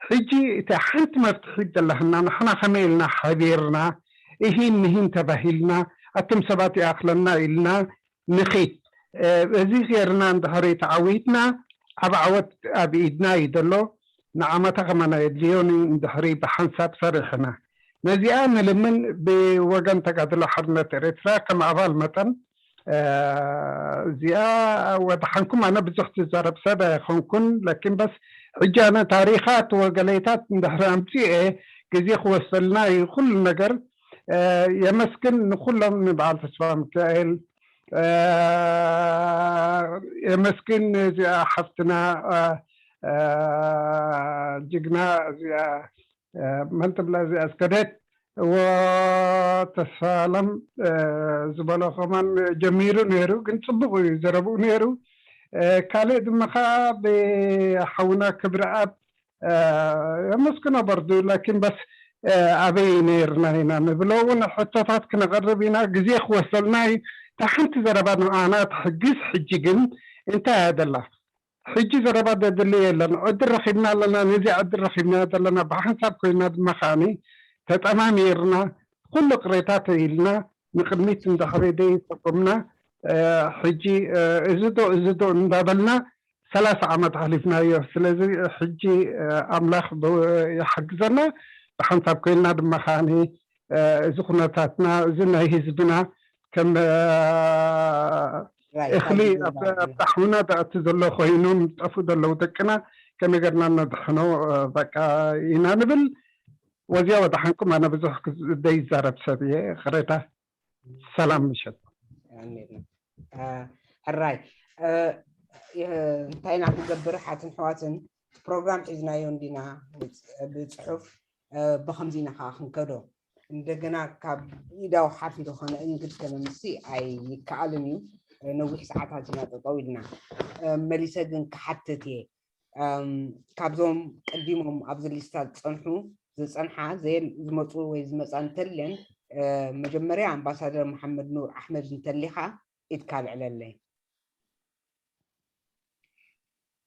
ሕጂ እቲ ሓንቲ መፍትሒ ዘለህና ንሕና ከመይ ኢልና ሓቢርና እሂን ምሂን ተባሂልና ኣቱም ሰባት ይኣኽለና ኢልና ንኺድ በዚ ጌርና እንድሕሪ ተዓዊትና ኣብ ዓወት ኣብ ኢድና እዩ ዘሎ ንዓመታ ከማና የድልዮን እዩ እንድሕሪ ብሓንሳብ ሰሪሕና ነዚኣ ንልምን ብወገን ተጋድሎ ሓርነት ኤርትራ ከም ኣባል መጠን እዚኣ ወድሓንኩም ኣነ ብዙሕ ትዛረብ ሰብ ኣይኮንኩን ላኪን በስ ሕጂ ኣነ ታሪኻት ወገለይታት እንድሕሪ ኣምፅኤ ግዜ ክወስደልና እዩ ኩሉ ነገር የመስግን ንኩሎም፣ ንበዓል ተስፋ ሚካኤል የመስግን፣ እዚኣ ሓፍትና ጅግና፣ እዚኣ መን ትብላ፣ እዚኣ እስከደት እዎ ተስፋ ኣለም ዝበሎ ከማን ጀሚሩ ነይሩ፣ ግን ጽቡቕ እዩ ዘረብኡ ነይሩ። ካልእ ድማ ከዓ ብሓውና ክብረኣብ የመስግኖ በርዱ፣ ላኪን በስ ኣበይ ነይርና ኢና ንብሎ እውን ሕቶታት ክነቐርብ ኢና። ግዜ ክወሰልና እዩ። እታ ሓንቲ ዘረባ ንዓና ትሕግዝ። ሕጂ ግን እንታይ እያ ደላ? ሕጂ ዘረባ ደድሊ የለን። ዕድል ረኺብና ኣለና፣ ነዚ ዕድል ረኺብና ዘለና ብሓንሳብ ኮይና ድማ ከዓኒ ተጠማሚርና ኩሉ ቅሬታ ተይልና ንቅድሚት ንድሕሪ ደይሰጉምና ሕጂ እዚ ዶ እዚ ዶ እንዳበልና ሰላሳ ዓመት ኣሕሊፍናዮ። ስለዚ ሕጂ ኣምላኽ ይሓግዘና፣ ብሓንሳብ ኮይንና ድማ ከዓኒ እዚ ኩነታትና እዚ ናይ ህዝብና ከም እኽሊ ኣብ ጣሕምና ዝኣቱ ዘሎ ኮይኖም ዝጠፍኡ ዘለዉ ደቅና ከመይ ገርና ነድሕኖ በቃ ኢና ንብል። ወዚያ ወደሓንኩም። ኣነ ብዙሕ ዘይዛረብ ሰብ እየ። ቅሬታ ሰላም ምሸት። ሕራይ እንታይ ኢና ክንገብር ሓትን ሕዋትን ፕሮግራም ሒዝናዮ እንዲና ብፅሑፍ ብከምዚ ኢና ከዓ ክንከዶ እንደገና ካብ ኢዳው ሓፍ ዝኾነ እንግድ ከነምሲ ኣይከኣልን እዩ። ነዊሕ ሰዓታት ኢና ጠጠው ኢልና መሊሰ ግን ክሓትት እየ ካብዞም ቀዲሞም ኣብዚ ሊስታ ዝፀንሑ ዝፀንሓ ዝመፁ ወይ ዝመፃ እንተልየን መጀመርያ ኣምባሳደር መሓመድ ኑር ኣሕመድ እንተሊኻ ኢድካ ልዕለለይ።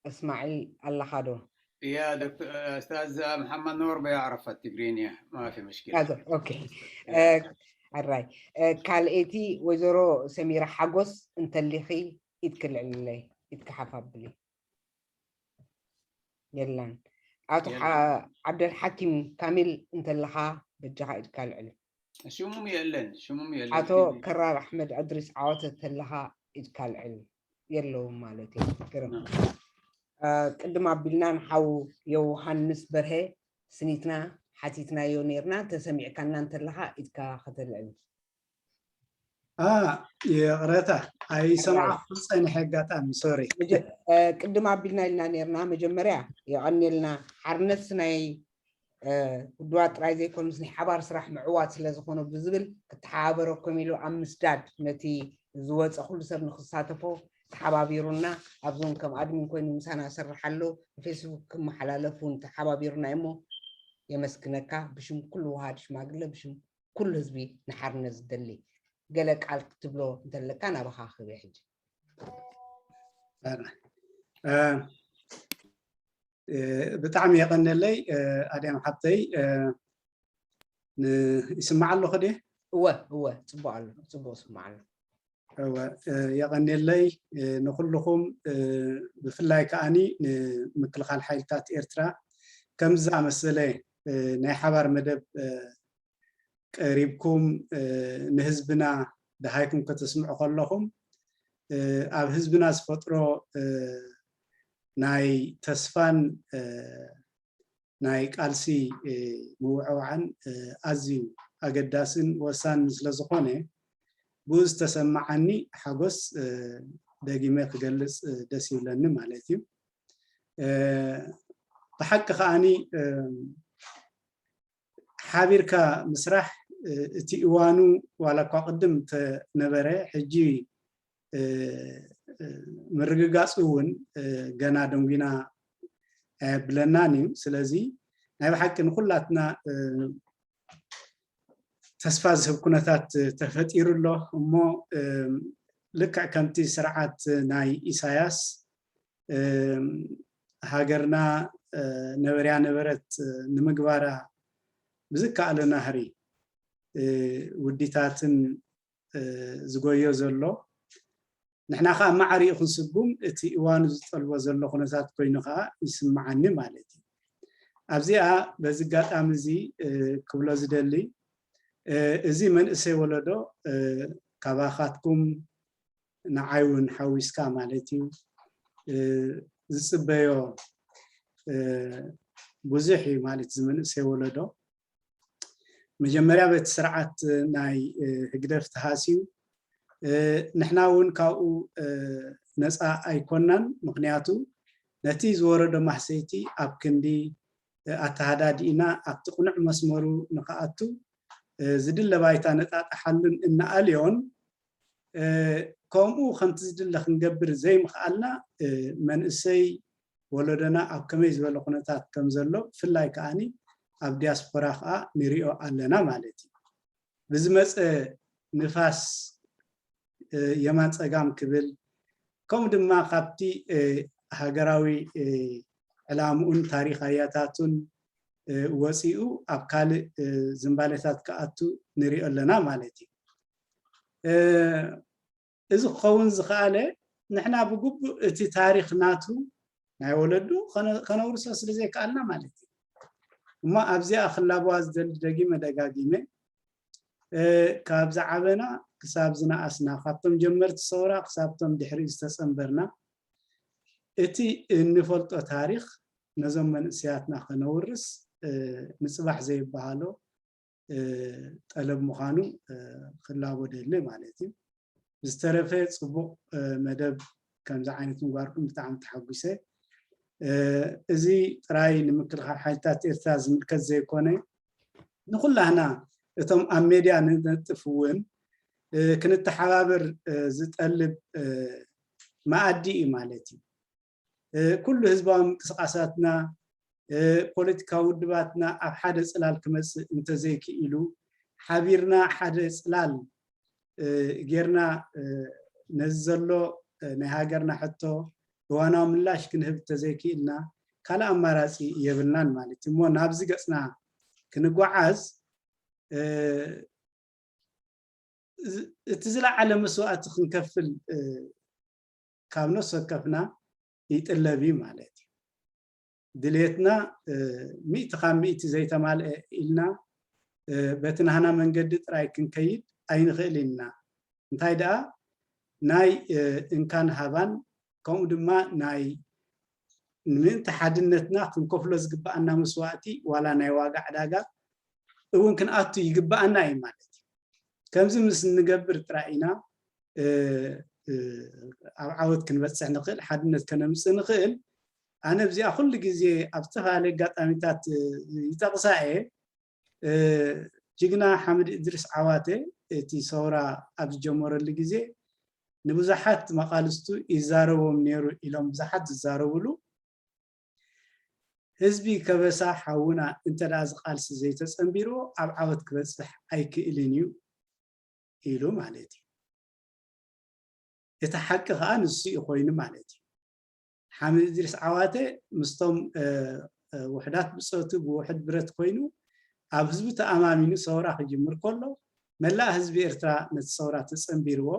እስማዒል ኣለኻ ዶ? يا دكتور استاذ محمد نور بيعرف التجرينية، ما في مشكله. اوكي. ሕራይ ካልኤቲ ወይዘሮ ሰሚራ ሓጎስ እንተሊኺ ኢድኪ ልዕልለይ፣ ኢድኪ ሓፍ ኣብሊ። የላን። ኣቶ ዓብደልሓኪም ካሚል እንተለኻ በጃኻ ኢድካ ልዕል። ሽሙም የለን፣ ሽሙም የለን። ኣቶ ከራር ኣሕመድ ኣድሪስ ዓወተ ተለኻ ኢድካ ልዕል። የለውም ማለት እዩ። ግርም። ቅድም ኣቢልና ንሓው ዮውሃንስ በርሀ ስኒትና ሓቲትናዮ ነርና፣ ተሰሚዕካና እንተለኻ ኢድካ ከተልዕል። ይቕረታ ኣይሰማዕኩ ፀኒሐ ኣጋጣሚ ሶሪ። ቅድም ኣቢልና ኢልና ነርና። መጀመርያ የቐንየልና። ሓርነት ናይ ውድባት ጥራይ ዘይኮኑስ ናይ ሓባር ስራሕ ምዕዋት ስለዝኾነ ብዝብል ክተሓባበረኩም ኢሉ ኣብ ምስዳድ ነቲ ዝወፀ ኩሉ ሰብ ንክሳተፎ ተሓባቢሩና፣ ኣብዚ እውን ከም ኣድሚን ኮይኑ ምሳና ሰርሕ ኣሎ፣ ብፌስቡክ ክመሓላለፍ እውን ተሓባቢሩና እሞ የመስግነካ። ብሽም ኩሉ ውሃድ ሽማግለ፣ ብሽም ኩሉ ህዝቢ ንሓርነት ዝደሊ ገለ ቃል ክትብሎ እንተለካ ናባኻ ክህብ ሕጂ። ብጣዕሚ የቐነለይ ኣድያም ሓብተይ። ይስማዕ ኣለኹ ድየ? እወ እወ፣ ፅቡቅ ኣሎ፣ ፅቡቅ ስማዕ ኣሎ። እወ የቐንየለይ ንኩልኹም፣ ብፍላይ ከዓኒ ንምክልኻል ሓይልታት ኤርትራ ከምዚ ዝኣመሰለ ናይ ሓባር መደብ ቀሪብኩም ንህዝብና ደሃይኩም ከተስምዑ ከለኹም ኣብ ህዝብና ዝፈጥሮ ናይ ተስፋን ናይ ቃልሲ ምውዕዋዕን ኣዝዩ ኣገዳስን ወሳንን ስለዝኾነ ብኡ ዝተሰማዓኒ ሓጎስ ደጊመ ክገልፅ ደስ ይብለኒ ማለት እዩ። ብሓቂ ከዓኒ ሓቢርካ ምስራሕ እቲ እዋኑ ዋላ እኳ ቅድም ተነበረ ሕጂ ምርግጋፁ እውን ገና ደንጉና ኣየብለናን እዩ። ስለዚ ናይ ብሓቂ ንኩላትና ተስፋ ዝህብ ኩነታት ተፈጢሩ ኣሎ እሞ ልክዕ ከምቲ ስርዓት ናይ ኢሳያስ ሃገርና ነበርያ ነበረት ንምግባራ ብዝከኣለ ናህሪ ውዲታትን ዝጎዮ ዘሎ ንሕና ከዓ ማዕሪኡ ክንስጉም እቲ እዋኑ ዝጠልቦ ዘሎ ኩነታት ኮይኑ ከዓ ይስምዓኒ ማለት እዩ። ኣብዚኣ በዚ ኣጋጣሚ እዚ ክብሎ ዝደሊ እዚ መንእሰይ ወለዶ ካባኻትኩም ንዓይ እውን ሓዊስካ ማለት እዩ ዝፅበዮ ብዙሕ እዩ ማለት እዚ መንእሰይ ወለዶ መጀመርያ በቲ ስርዓት ናይ ህግደፍ ተሃስዩ፣ ንሕና እውን ካብኡ ነፃ ኣይኮናን። ምክንያቱ ነቲ ዝወረዶ ማህሰይቲ ኣብ ክንዲ ኣተሃዳዲእና ኣብቲ ቅኑዕ መስመሩ ንክኣቱ ዝድለ ባይታ ነጣጣሓሉን እናኣልዮን፣ ከምኡ ከምቲ ዝድለ ክንገብር ዘይምኽኣልና መንእሰይ ወለዶና ኣብ ከመይ ዝበለ ኩነታት ከም ዘሎ፣ ብፍላይ ከዓኒ ኣብ ዲያስፖራ ከዓ ንሪኦ ኣለና ማለት እዩ። ብዝመፀ ንፋስ የማን ፀጋም ክብል፣ ከምኡ ድማ ካብቲ ሃገራዊ ዕላምኡን ታሪኽ ኣያታቱን ወፂኡ ኣብ ካልእ ዝንባሌታት ክኣቱ ንሪኦ ኣለና ማለት እዩ። እዚ ክኸውን ዝኸኣለ ንሕና ብግቡእ እቲ ታሪኽ ናቱ ናይ ወለዱ ከነውርሶ ስለ ዘይከኣልና ማለት እዩ። እሞ ኣብዚኣ ክላበዋ ዝደሊ ደጊመ ደጋጊመ ካብ ዝዓበና ክሳብ ዝነኣስና፣ ካብቶም ጀመርቲ ሰውራ ክሳብቶም ድሕሪኡ ዝተጸንበርና፣ እቲ እንፈልጦ ታሪኽ ነዞም መንእሰያትና ከነውርስ ንጽባሕ ዘይበሃሎ ጠለብ ምዃኑ ክላቦ ደሊ ማለት እዩ። ዝተረፈ ጽቡቕ መደብ ከምዚ ዓይነት ምግባርኩም ብጣዕሚ ተሓጒሰ። እዚ ጥራይ ንምክልኻል ሓይልታት ኤርትራ ዝምልከት ዘይኮነ፣ ንኹላህና እቶም ኣብ ሜድያ ንነጥፍ እውን ክንተሓባበር ዝጠልብ መኣዲ እዩ ማለት እዩ። ኩሉ ህዝባዊ ምንቅስቃሳትና፣ ፖለቲካዊ ውድባትና ኣብ ሓደ ጽላል ክመጽእ እንተዘይክኢሉ፣ ሓቢርና ሓደ ጽላል ጌርና ነዚ ዘሎ ናይ ሃገርና ሕቶ እዋናዊ ምላሽ ክንህብ እንተዘይክኢልና፣ ካልእ ኣማራጺ የብልናን ማለት እዩ። እሞ ናብዚ ገጽና ክንጓዓዝ እቲ ዝለዓለ መስዋእቲ ክንከፍል ካብ ነፍሲ ወከፍና ይጥለብ እዩ ማለት እዩ። ድሌትና ሚእቲ ካብ ሚእቲ ዘይተማልአ ኢልና በቲ ናህና መንገዲ ጥራይ ክንከይድ ኣይንኽእል ኢና። እንታይ ደኣ ናይ እንካን ሃባን ከምኡ ድማ ናይ ንምእንቲ ሓድነትና ክንከፍሎ ዝግብኣና መስዋእቲ ዋላ ናይ ዋጋ ዕዳጋ እውን ክንኣቱ ይግብኣና እዩ ማለት እዩ። ከምዚ ምስ እንገብር ጥራይ ኢና ኣብ ዓወት ክንበፅሕ ንኽእል፣ ሓድነት ከነምፅእ ንኽእል። ኣነ ኣብዚኣ ኩሉ ግዜ ኣብ ዝተፈላለዩ ኣጋጣሚታት ይጠቕሳ እየ። ጅግና ሓምድ እድሪስ ዓዋተ እቲ ሰውራ ኣብ ዝጀመረሉ ግዜ ንብዙሓት መቓልስቱ ይዛረቦም ነይሩ ኢሎም ብዙሓት ዝዛረብሉ፣ ህዝቢ ከበሳ ሓውና እንተ ደኣ እዚ ቃልሲ ዘይተጸንቢርዎ ኣብ ዓወት ክበጽሕ ኣይክእልን እዩ ኢሉ ማለት እዩ። እቲ ሓቂ ከኣ ንሱ እዩ ኮይኑ ማለት እዩ። ሓምድ እድሪስ ዓዋተ ምስቶም ውሕዳት ብጾቱ ብውሕድ ብረት ኮይኑ ኣብ ህዝቢ ተኣማሚኑ ሰውራ ክጅምር ከሎ መላእ ህዝቢ ኤርትራ ነቲ ሰውራ ተጸንቢርዎ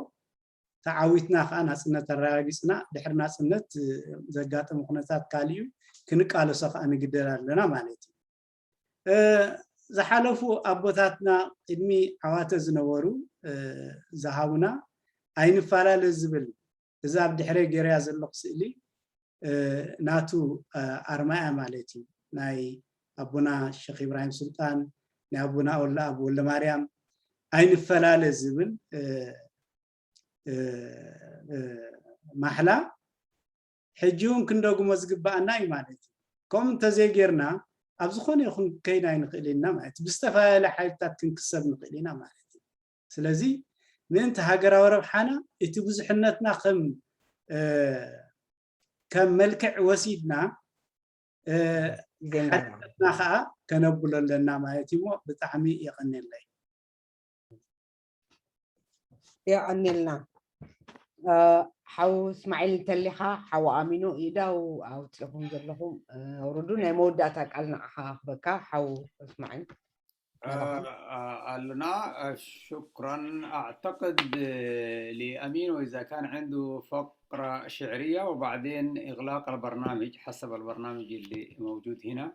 ተዓዊትና ከዓ ናፅነት ኣረጋጊፅና ድሕሪ ናፅነት ዘጋጠመ ኩነታት ካሊኡ ክንቃለሶ ከዓ ንግደድ ኣለና ማለት እዩ። ዝሓለፉ ኣቦታትና ቅድሚ ዓዋተ ዝነበሩ ዝሃቡና ኣይንፈላለ ዝብል እዚ ኣብ ድሕረ ገይረያ ዘለኹ ስእሊ ናቱ ኣርማያ ማለት እዩ። ናይ ኣቦና ሸክ ኢብራሂም ስልጣን፣ ናይ ኣቦና ወላ ኣብ ወልደ ማርያም ኣይንፈላለ ዝብል ማሕላ ሕጂ እውን ክንደግሞ ዝግባኣና እዩ ማለት እዩ። ከምኡ እንተዘይጌርና ኣብ ዝኾነ ይኹን ከይድ ኣይንኽእል ኢና ማለት እዩ። ብዝተፈላለየ ሓይልታት ክንክሰብ ንኽእል ኢና ማለት እዩ። ስለዚ ምእንቲ ሃገራዊ ረብሓና እቲ ብዙሕነትና ከም ከም መልክዕ ወሲድና ሓድነትና ከዓ ከነብሎ ኣለና ማለት እዩ። እሞ ብጣዕሚ የቐንየለይ። የቐንየልና። ሓው እስማዒል እንተሊኻ፣ ሓው ኣሚኑ ኢዳው ኣውፂኹም ዘለኹም ኣውርዱ። ናይ መወዳእታ ቃል ንዓኻ ክበካ ሓው እስማዒል። ኣለና። شكرا. أعتقد لأمين، وإذا كان عنده فقرة شعرية، وبعدين إغلاق البرنامج حسب البرنامج اللي موجود هنا.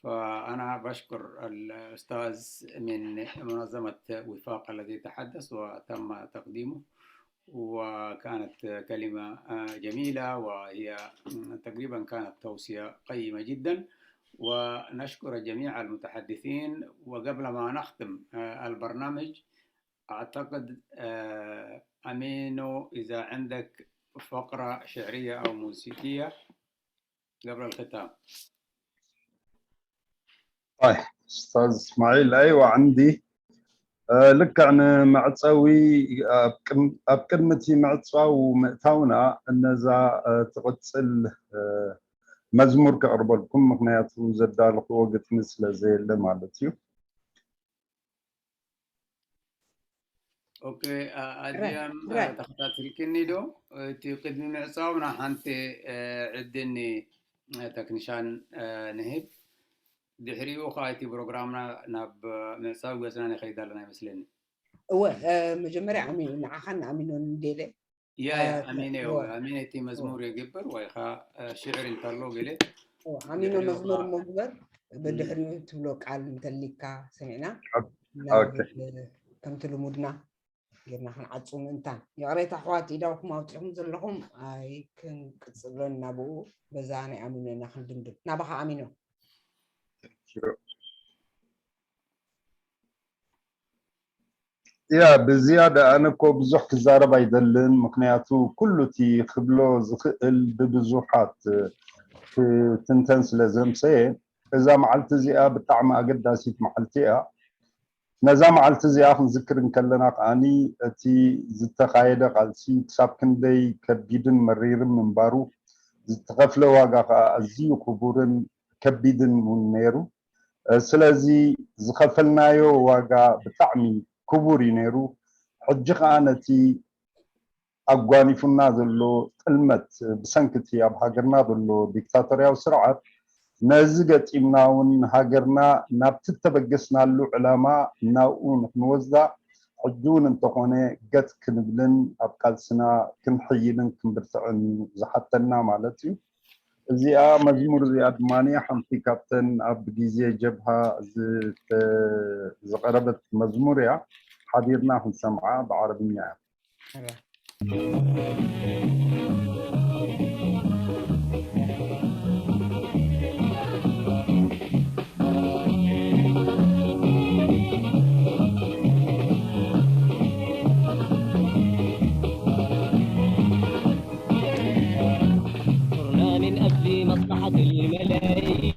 فأنا بشكر الأستاذ من منظمة وفاق الذي تحدث وتم تقديمه، وكانت كلمة جميلة، وهي تقريبا كانت توصية قيمة جدا. ونشكر جميع المتحدثين. وقبل ما نختم، آه، البرنامج، أعتقد، آه، أمينو، إذا عندك فقرة شعرية أو موسيقية قبل الختام. طيب، أستاذ إسماعيل، أيوة عندي. آه، ልክዕ ንመዕጸዊ ኣብ ቅድሚ እቲ ምዕጻው ምእታውና እነዛ ትቕጽል መዝሙር ከቕርበልኩም፣ ምኽንያቱ ዘዳለኽዎ ግጥሚ ስለ ዘየለ ማለት እዩ። ኦኬ፣ ኣዚያም ተኸታትልክኒ ዶ? እቲ ቅድሚ ምዕጻውና ሓንቲ ዕድኒ ተክኒሻን ንህብ፣ ድሕሪኡ ከዓ እቲ ፕሮግራምና ናብ ምዕጻው ገጽና ንኸይድ ኣለና ይመስለኒ። እወ፣ መጀመርያ ኣሚኑ ንዓኻን ንኣሚኖን ንዴለ ያ ኣሚነ ኣሚነ እቲ መዝሙር የግብር ወይ ከዓ ሽዕር እንተሎ ገለ ኣሚኖ መዝሙር ምግበር፣ ብድሕሪኡ ትብሎ ቃል እንተሊካ ሰሚዕና ከምቲ ልሙድና ጌርና ክንዓጹ ምእንታን። ይቕሬታ ኣሕዋት፣ ኢዳውኩም ኣውጺኹም ዘለኹም ኣይክንቅጽሎን ናብኡ፣ በዛ ናይ ኣሚኖ ኢና ክንድምድም። ናባኻ ኣሚኖ። ያ ብዝያዳ ኣነ እኮ ብዙሕ ክዛረብ ኣይደልን፣ ምክንያቱ ኩሉ እቲ ክብሎ ዝኽእል ብብዙሓት ክትንተን ስለ ዘምሰየ፣ እዛ መዓልቲ እዚኣ ብጣዕሚ ኣገዳሲት መዓልቲ እያ። ነዛ መዓልቲ እዚኣ ክንዝክር እንከለና ከኣኒ እቲ ዝተኻየደ ቃልሲ ክሳብ ክንደይ ከቢድን መሪርን ምንባሩ፣ ዝተኸፍለ ዋጋ ከዓ ኣዝዩ ክቡርን ከቢድን እውን ነይሩ። ስለዚ ዝኸፈልናዮ ዋጋ ብጣዕሚ ክቡር እዩ ነይሩ። ሕጂ ከዓ ነቲ ኣጓኒፉና ዘሎ ጥልመት ብሰንኪ እቲ ኣብ ሃገርና ዘሎ ዲክታቶርያዊ ስርዓት ነዚ ገጢምና እውን ሃገርና ናብቲ እተበገስናሉ ዕላማ ናብኡ ንክንወስዳ ሕጂ እውን እንተኾነ ገጥ ክንብልን ኣብ ቃልስና ክንሕይልን ክንብርትዕን እዩ ዝሓተና ማለት እዩ። እዚኣ መዝሙር እዚኣ ድማ ሓንቲ ካብተን ኣብ ግዜ ጀብሃ ዝተ- ዝቐረበት መዝሙር እያ። ሓዲርና ክንሰምዓ ብዓረብኛ እያ። صرنا من أجل مصلحة الملايين،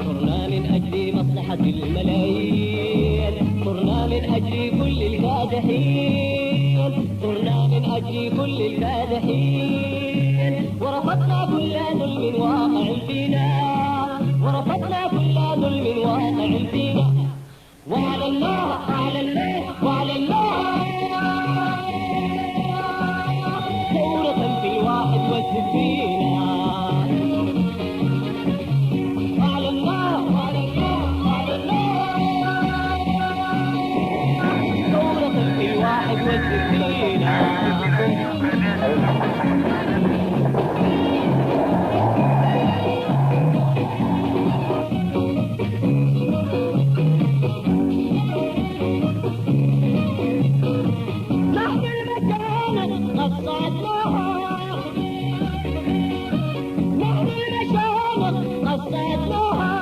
صرنا من أجل مصلحة الملايين، صرنا من أجل كل الكادحين، صرنا من أجل كل الكادحين، ورفضنا كل ظلم واقع فينا، ورفضنا كل ظلم واقع فينا. وعلى الله، وعلى الله، وعلى الله، ثورة في الواحد والستين. وعلى الله، وعلى الله، وعلى الله، ثورة في الواحد والستين. نحن المشانق قد صعدناها، نحن المشانق قد صعدناها،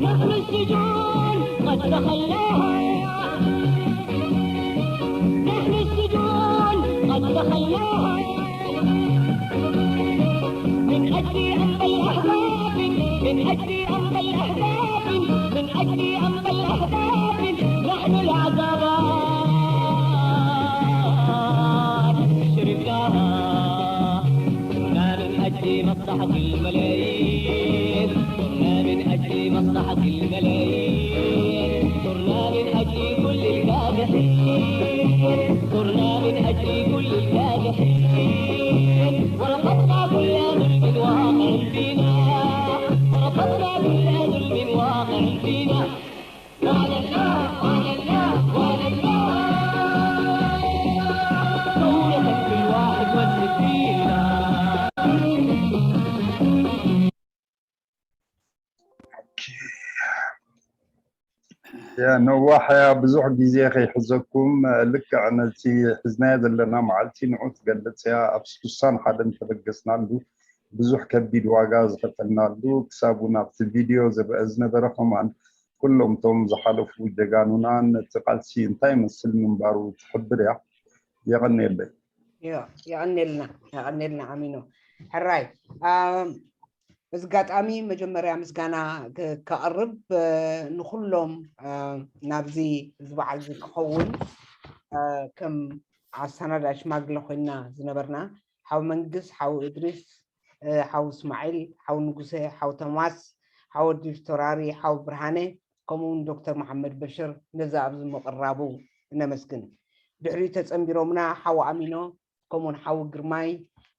نحن السجون قد دخلناها، نحن السجون قد دخلناها. من أجل أمضى الأحباب، من أجل أمضى الأحباب، من أجل أمضى الأحباب، نحن العذابات شربناها. صرنا من أجل مصلحة الملايين، صرنا من أجل مصلحة الملايين، صرنا من أجل كل الكادحين، صرنا من أجل كل الكادحين، ورفضنا كل ظلم واقع فينا، ورفضنا كل ظلم واقع فينا. وعلى الله، وعلى الله، وعلى الله، ثورة في الواحد والستين. ነዋሕ እያ፣ ብዙሕ ግዜ ከይሕዘኩም። ልክዕ ነቲ ሒዝናዮ ዘለና መዓልቲ ንዑ ትገልጽ እያ። ኣብ ስሳን ሓደን ተበገስናሉ ብዙሕ ከቢድ ዋጋ ዝኸፈልናሉ፣ ክሳብ እውን ኣብቲ ቪድዮ ዝረአ ዝነበረ ከማን ኩሎም እቶም ዝሓለፉ ጀጋኑናን ነቲ ቃልሲ እንታይ ይመስል ምንባሩ ትሕብር እያ። የቐንየለይ። የቐንየልና፣ የቐንየልና ኣሚኖ። ሕራይ፣ ኣም፣ በዚ ኣጋጣሚ መጀመርያ ምስጋና ክ-፣ ከቕርብ፣ እ፣ ንኹሎም፣ እ፣ ናብዚ፣ እዚ በዓል እዚ ክኸውን፣ እ፣ ከም ኣሰናዳኢ ሽማግለ ኮይና ዝነበርና ሓው መንግስ፣ ሓው እድሪስ፣ እ፣ ሓው እስማዒል፣ ሓው ንጉሰ፣ ሓው ተማስ፣ ሓው ዲፍቶራሪ፣ ሓው ብርሃነ፣ ከምኡ እውን ዶክተር መሓመድ በሽር ነዚ ኣብዚ ምቕራቡ እነመስግን። ድሕሪኡ ተጸንቢሮምና ሓው ኣሚኖ፣ ከምኡውን ሓው ግርማይ፣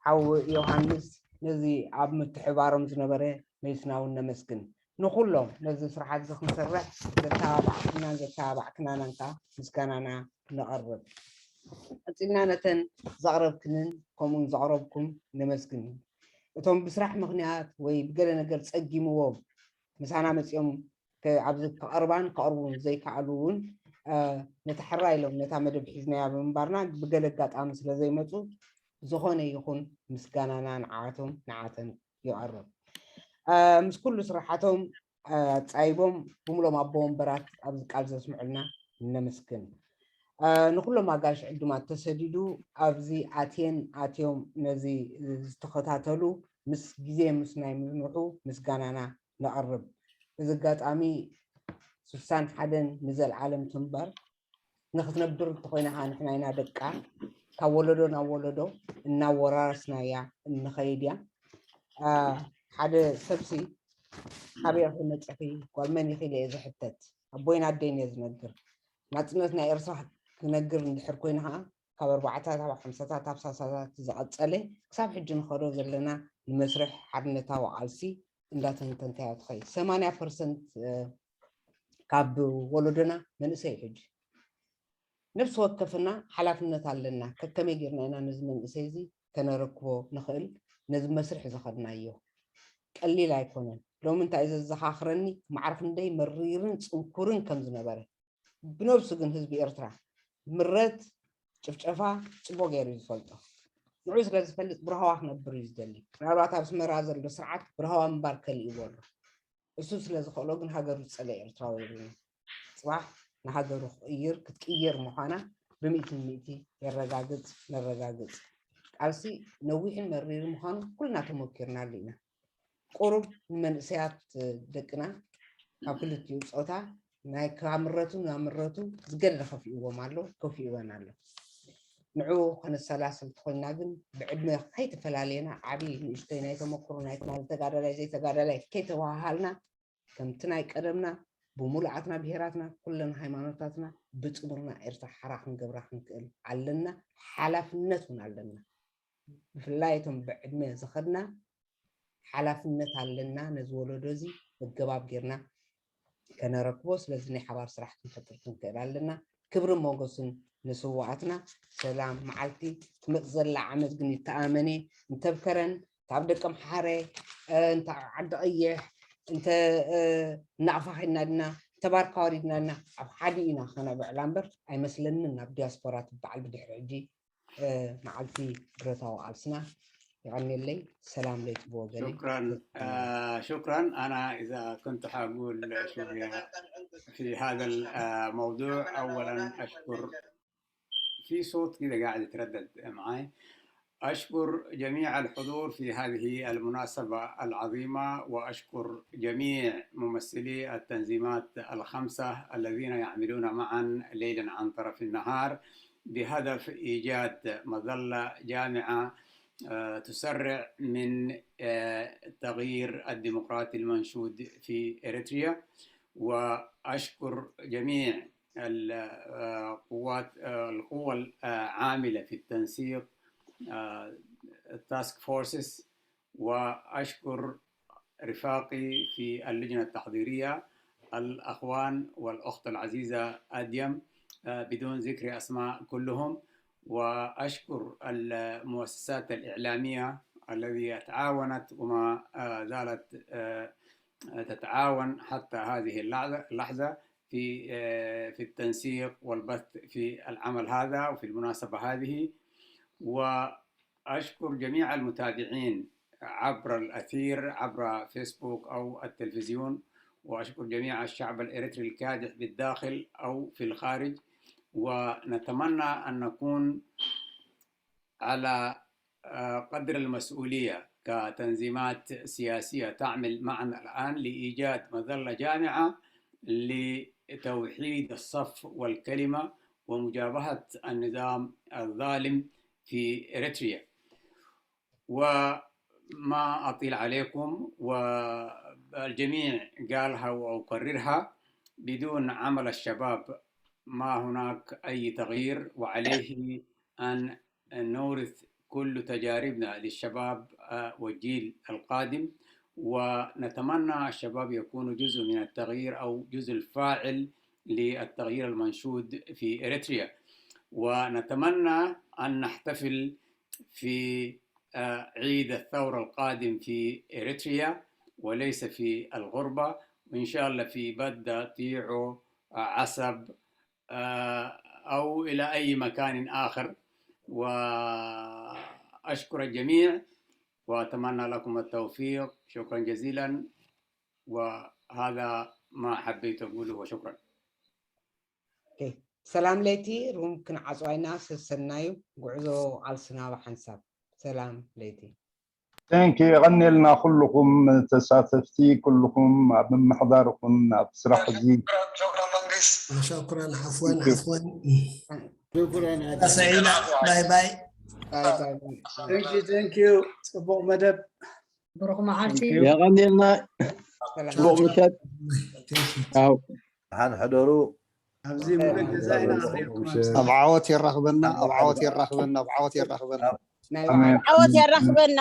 ሓው ዮሃንስ፣ ነዚ ኣብ ምትሕባሮም ዝነበረ መይስና እውን ነመስግን። ንኹሎም ነዚ ስርሓት እዚ ክንሰርሕ ዘተባባዕኩናን ዘተባባዕክናናን ከዓ ምስጋናና ነቐርብ። ቀጺልና ነተን ዘቕረብክንን ከምኡውን ዘቕረብኩም ነመስግን። እቶም ብስራሕ ምኽንያት ወይ ብገለ ነገር ጸጊምዎም ምሳና መጺኦም ከ-፣ ኣብዚ ክቐርባን ክቐርቡን ዘይከኣሉ እውን፣ እ፣ ነቲ ሕራ ኢሎም ነታ መደብ ሒዝናያ ብምንባርና ብገለ ኣጋጣሚ ስለ ዘይመጹ፣ ዝኾነ ይኹን ምስጋናና ንዓቶም ንዓተን ይቐርብ። እ፣ ምስ ኩሉ ስራሓቶም፣ እ፣ ኣጻይቦም ብምሎም ኣቦ ወንበራት ኣብዚ ቃል ዘስምዑልና ነመስግን። እ፣ ንኩሎም ኣጋይሽ ዕዱማት ተሰዲዱ ኣብዚ ኣትየን ኣትዮም ነዚ ዝተኸታተሉ ምስ ግዜ ምስ ናይ ምዝንሑ ምስጋናና ነቕርብ። እዚ ኣጋጣሚ ሱሳን ሓደን ንዘለዓለም ትንበር። ንኽትነብር እንተኾይና ኸዓ ንሕና ኢና ደቃ። ካብ ወለዶ ናብ ወለዶ እናወራረስናያ እንኸይድ እያ። አ፣ ሓደ ሰብሲ "ካበይ ኢኺ መፂኺ? ጓል መን ኢኺ?" ኢለ እየ ዝሕተት። ኣቦይን ኣደይን እየ ዝነግር። ናፅነት ናይ ኤርትራ ክነግር እንድሕር ኮይኑ ኸዓ ካብ ኣርባዓታት ኣብ ሓምሳታት ኣብ ሳሳታት ዝቐፀለ ክሳብ ሕጂ ንኸዶ ዘለና ንመስርሕ ሓርነታዊ ቃልሲ እንዳተንተንካዮ ትኸይድ። ሰማንያ ፐርሰንት፣ እ፣ ካብ ወለዶና መንእሰይ እዩ። ሕጂ ነፍሲ ወከፍና ሓላፍነት ኣለና። ከከመይ ጌርና ኢና ነዚ መንእሰይ እዚ ከነረክቦ ንኽእል? ነዚ መስርሕ ዝኸድናዮ ቀሊል ኣይኮነን። ሎሚ እንታይ እዩ ዘዘኻኽረኒ፣ ማዕረ ክንደይ መሪርን ጽንኩርን ከም ዝነበረ። ብነብሱ ግን ህዝቢ ኤርትራ ምረት፣ ጭፍጨፋ ጽቡቕ ገይሩ እዩ ዝፈልጦ። ንዑ ስለ ዝፈልጥ ብራህዋ ክነብር እዩ ዝደሊ። ምናልባት ኣብ ኣስመራ ዘሎ ስርዓት ብራህዋ ምንባር ከሊእዎ ኣሎ። እሱ ስለ ዝኽእሎ ግን ሃገሩ ዝጸልእ ኤርትራዊ የብሉን። ጽባሕ ንሃገሩ ክቕይር፣ ክትቅየር ምዃና ብሚእቲ ሚእቲ የረጋግጽ፣ ነረጋግጽ። ቃልሲ ነዊሕን መሪር ምዃኑ ኩልና ተመኪርናሉ ኢና። ቁሩብ ንመንእሰያት ደቅና ካብ ክልቲኡ ጾታ ናይ ካብ ምረቱ ናብ ምረቱ ዝገለ ከፊእዎም ኣሎ፣ ከፊእወን ኣሎ። ንዑ ከነሰላስል ተኾይና ግን ብዕድመ ከይተፈላለየና፣ ዓቢ ንእሽተይ ናይ ተመክሮ ናይ ትማሊ ተጋዳላይ ዘይተጋዳላይ ከይተወሃሃልና፣ ከምቲ ናይ ቀደምና ብሙሉኣትና ብሄራትና ኩለን ሃይማኖታትና ብጽሙርና ኤርትራ ሓራ ክንገብራ ክንክእል ኣለና። ሓላፍነት እውን ኣለና። ብፍላይ እቶም ብዕድመ ዝኸድና ሓላፍነት ኣለና። ነዚ ወለዶ እዚ መገባብ ጌርና ከነረክቦ። ስለዚ ናይ ሓባር ስራሕ ክንፈጥር ክንክእል ኣለና። ክብርን ሞገስን ንስውኣትና። ሰላም መዓልቲ ትመጽእ ዘላ ዓመት ግን ይተኣመን እየ። እንተብከረን ካብ ደቀምሓረ፣ እ፣ እንተ ዓዲ ቀይሕ፣ እንተ፣ እ፣ ናቕፋ ኸይድና ድና፣ እንተ ባርካ ወሪድና ድና፣ ኣብ ሓደ ኢና ኸነብዕላ እምበር ኣይመስለንን ናብ ዲያስፖራ ትበዓል ብድሕሪ ሕጂ፣ እ፣ መዓልቲ ብረታዊ ቃልስና። የቐንየለይ። ሰላም ለይኩ ብወገነይ። شكرا. آه، شكرا. أنا إذا كنت حقول شوية في هذا الموضوع، أولا أشكر، في صوت كده قاعد يتردد معاي. أشكر جميع الحضور في هذه المناسبة العظيمة، وأشكر جميع ممثلي التنظيمات الخمسة الذين يعملون معا ليلا عن طرف النهار بهدف إيجاد مظلة جامعة، آه، تسرع من، آه، التغيير الديمقراطي المنشود في إريتريا. وأشكر جميع القوات، القوى العاملة في التنسيق، التاسك فورسز، وأشكر رفاقي في اللجنة التحضيرية، الأخوان والأخت العزيزة أديم، بدون ذكر أسماء كلهم، وأشكر المؤسسات الإعلامية التي تعاونت وما زالت تتعاون حتى هذه اللحظة، اللحظة في، آه، في التنسيق والبث في العمل هذا وفي المناسبة هذه. وأشكر جميع المتابعين عبر الأثير، عبر فيسبوك أو التلفزيون، وأشكر جميع الشعب الإريتري الكادح بالداخل أو في الخارج، ونتمنى أن نكون على آه، قدر المسؤولية كتنظيمات سياسية تعمل معا الآن لإيجاد مظلة جامعة لتوحيد الصف والكلمة ومجابهة النظام الظالم في إريتريا. وما أطيل عليكم، والجميع قالها وأكررها: بدون عمل الشباب ما هناك أي تغيير، وعليه أن نورث كل تجاربنا للشباب، آه، والجيل القادم، ونتمنى الشباب يكونوا جزء من التغيير أو جزء الفاعل للتغيير المنشود في إريتريا. ونتمنى أن نحتفل في آه، عيد الثورة القادم في إريتريا وليس في الغربة، وإن شاء الله في بدة، تيعو، آه، عسب، آه، أو إلى أي مكان آخر. وأشكر الجميع وأتمنى لكم التوفيق. شكرا جزيلا، وهذا ما حبيت أقوله، وشكرا. ሰላም ለይቲ ሩም ክንዓፅዋ ኢና። ሰሰናዩ ጉዕዞ ቃልስና ብሓንሳብ። ሰላም ለይቲ። Thank you። የቐንየልና ኩልኹም ተሳተፍቲ፣ ኩልኹም ኣብ ምምሕዳርኹም ኣብ ስራሕ እዚ شكرا عفوا عفوا شكرا سعيدة. باي باي. Thank you, thank you. ጽቡቕ መደብ። ብሩኽ መዓልቲ። የቐንየልና። ጽቡቕ ምሸት። ደሓን ሕደሩ። ኣብዚ ሙሉእ ገዛ ኢና ንሪኢኹም። ኣብ ዓወት የራኽበና፣ ኣብ ዓወት የራኽበና፣ ኣብ ዓወት የራኽበና። ዓወት የራኽበና።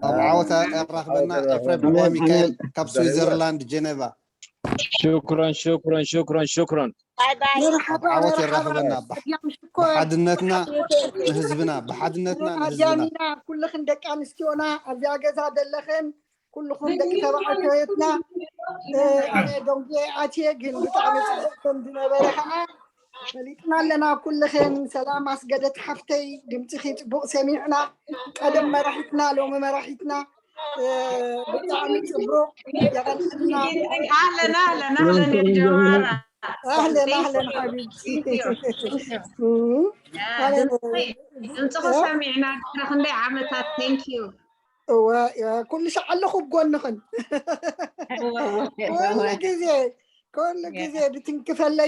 ኣብ ዓወት የራኽበና። ኤፍሬም ገብረ ሚካኤል ካብ ስዊዘርላንድ ጀኔቫ። شكرا شكرا شكرا شكرا. ባይ ባይ። ኣብ ዓወት የራኽበና። ብሓድነትና ንህዝብና፣ ብሓድነትና ንህዝብና። ኣዳሚና ኩልኽን ደቂ ኣንስትዮና ኣብዚኣ ገዛ ዘለኽን ኩልኹም ደቂ ተባዕትዮ ኣሕዋትና፣ ኣነ ደንጉየ ኣትየ፣ ግን ብጣዕሚ ፅቡቕ ከም ዝነበረ ከዓ ፈሊጥና ኣለና። ኩልኽን ሰላም ኣስገደት ሓፍተይ፣ ድምፅኺ ፅቡቕ ሰሚዕና። ቀደም መራሒትና፣ ሎሚ መራሒትና፣ ብጣዕሚ ፅቡቕ። የቐንየልና። ኣህለን ኣህለን ኣህለን ያ ጀማራ። ኣህለን ኣህለን ሓቢብቲ። ድምፅኺ ሰሚዕና ድሕሪ ክንደይ ዓመታት። Thank you። እወ ኩሉ ሻዕ ኣለኹ ኣብ ጎንኽን። ኩሉ ግዜ ኩሉ ግዜ ብትንክፈለይ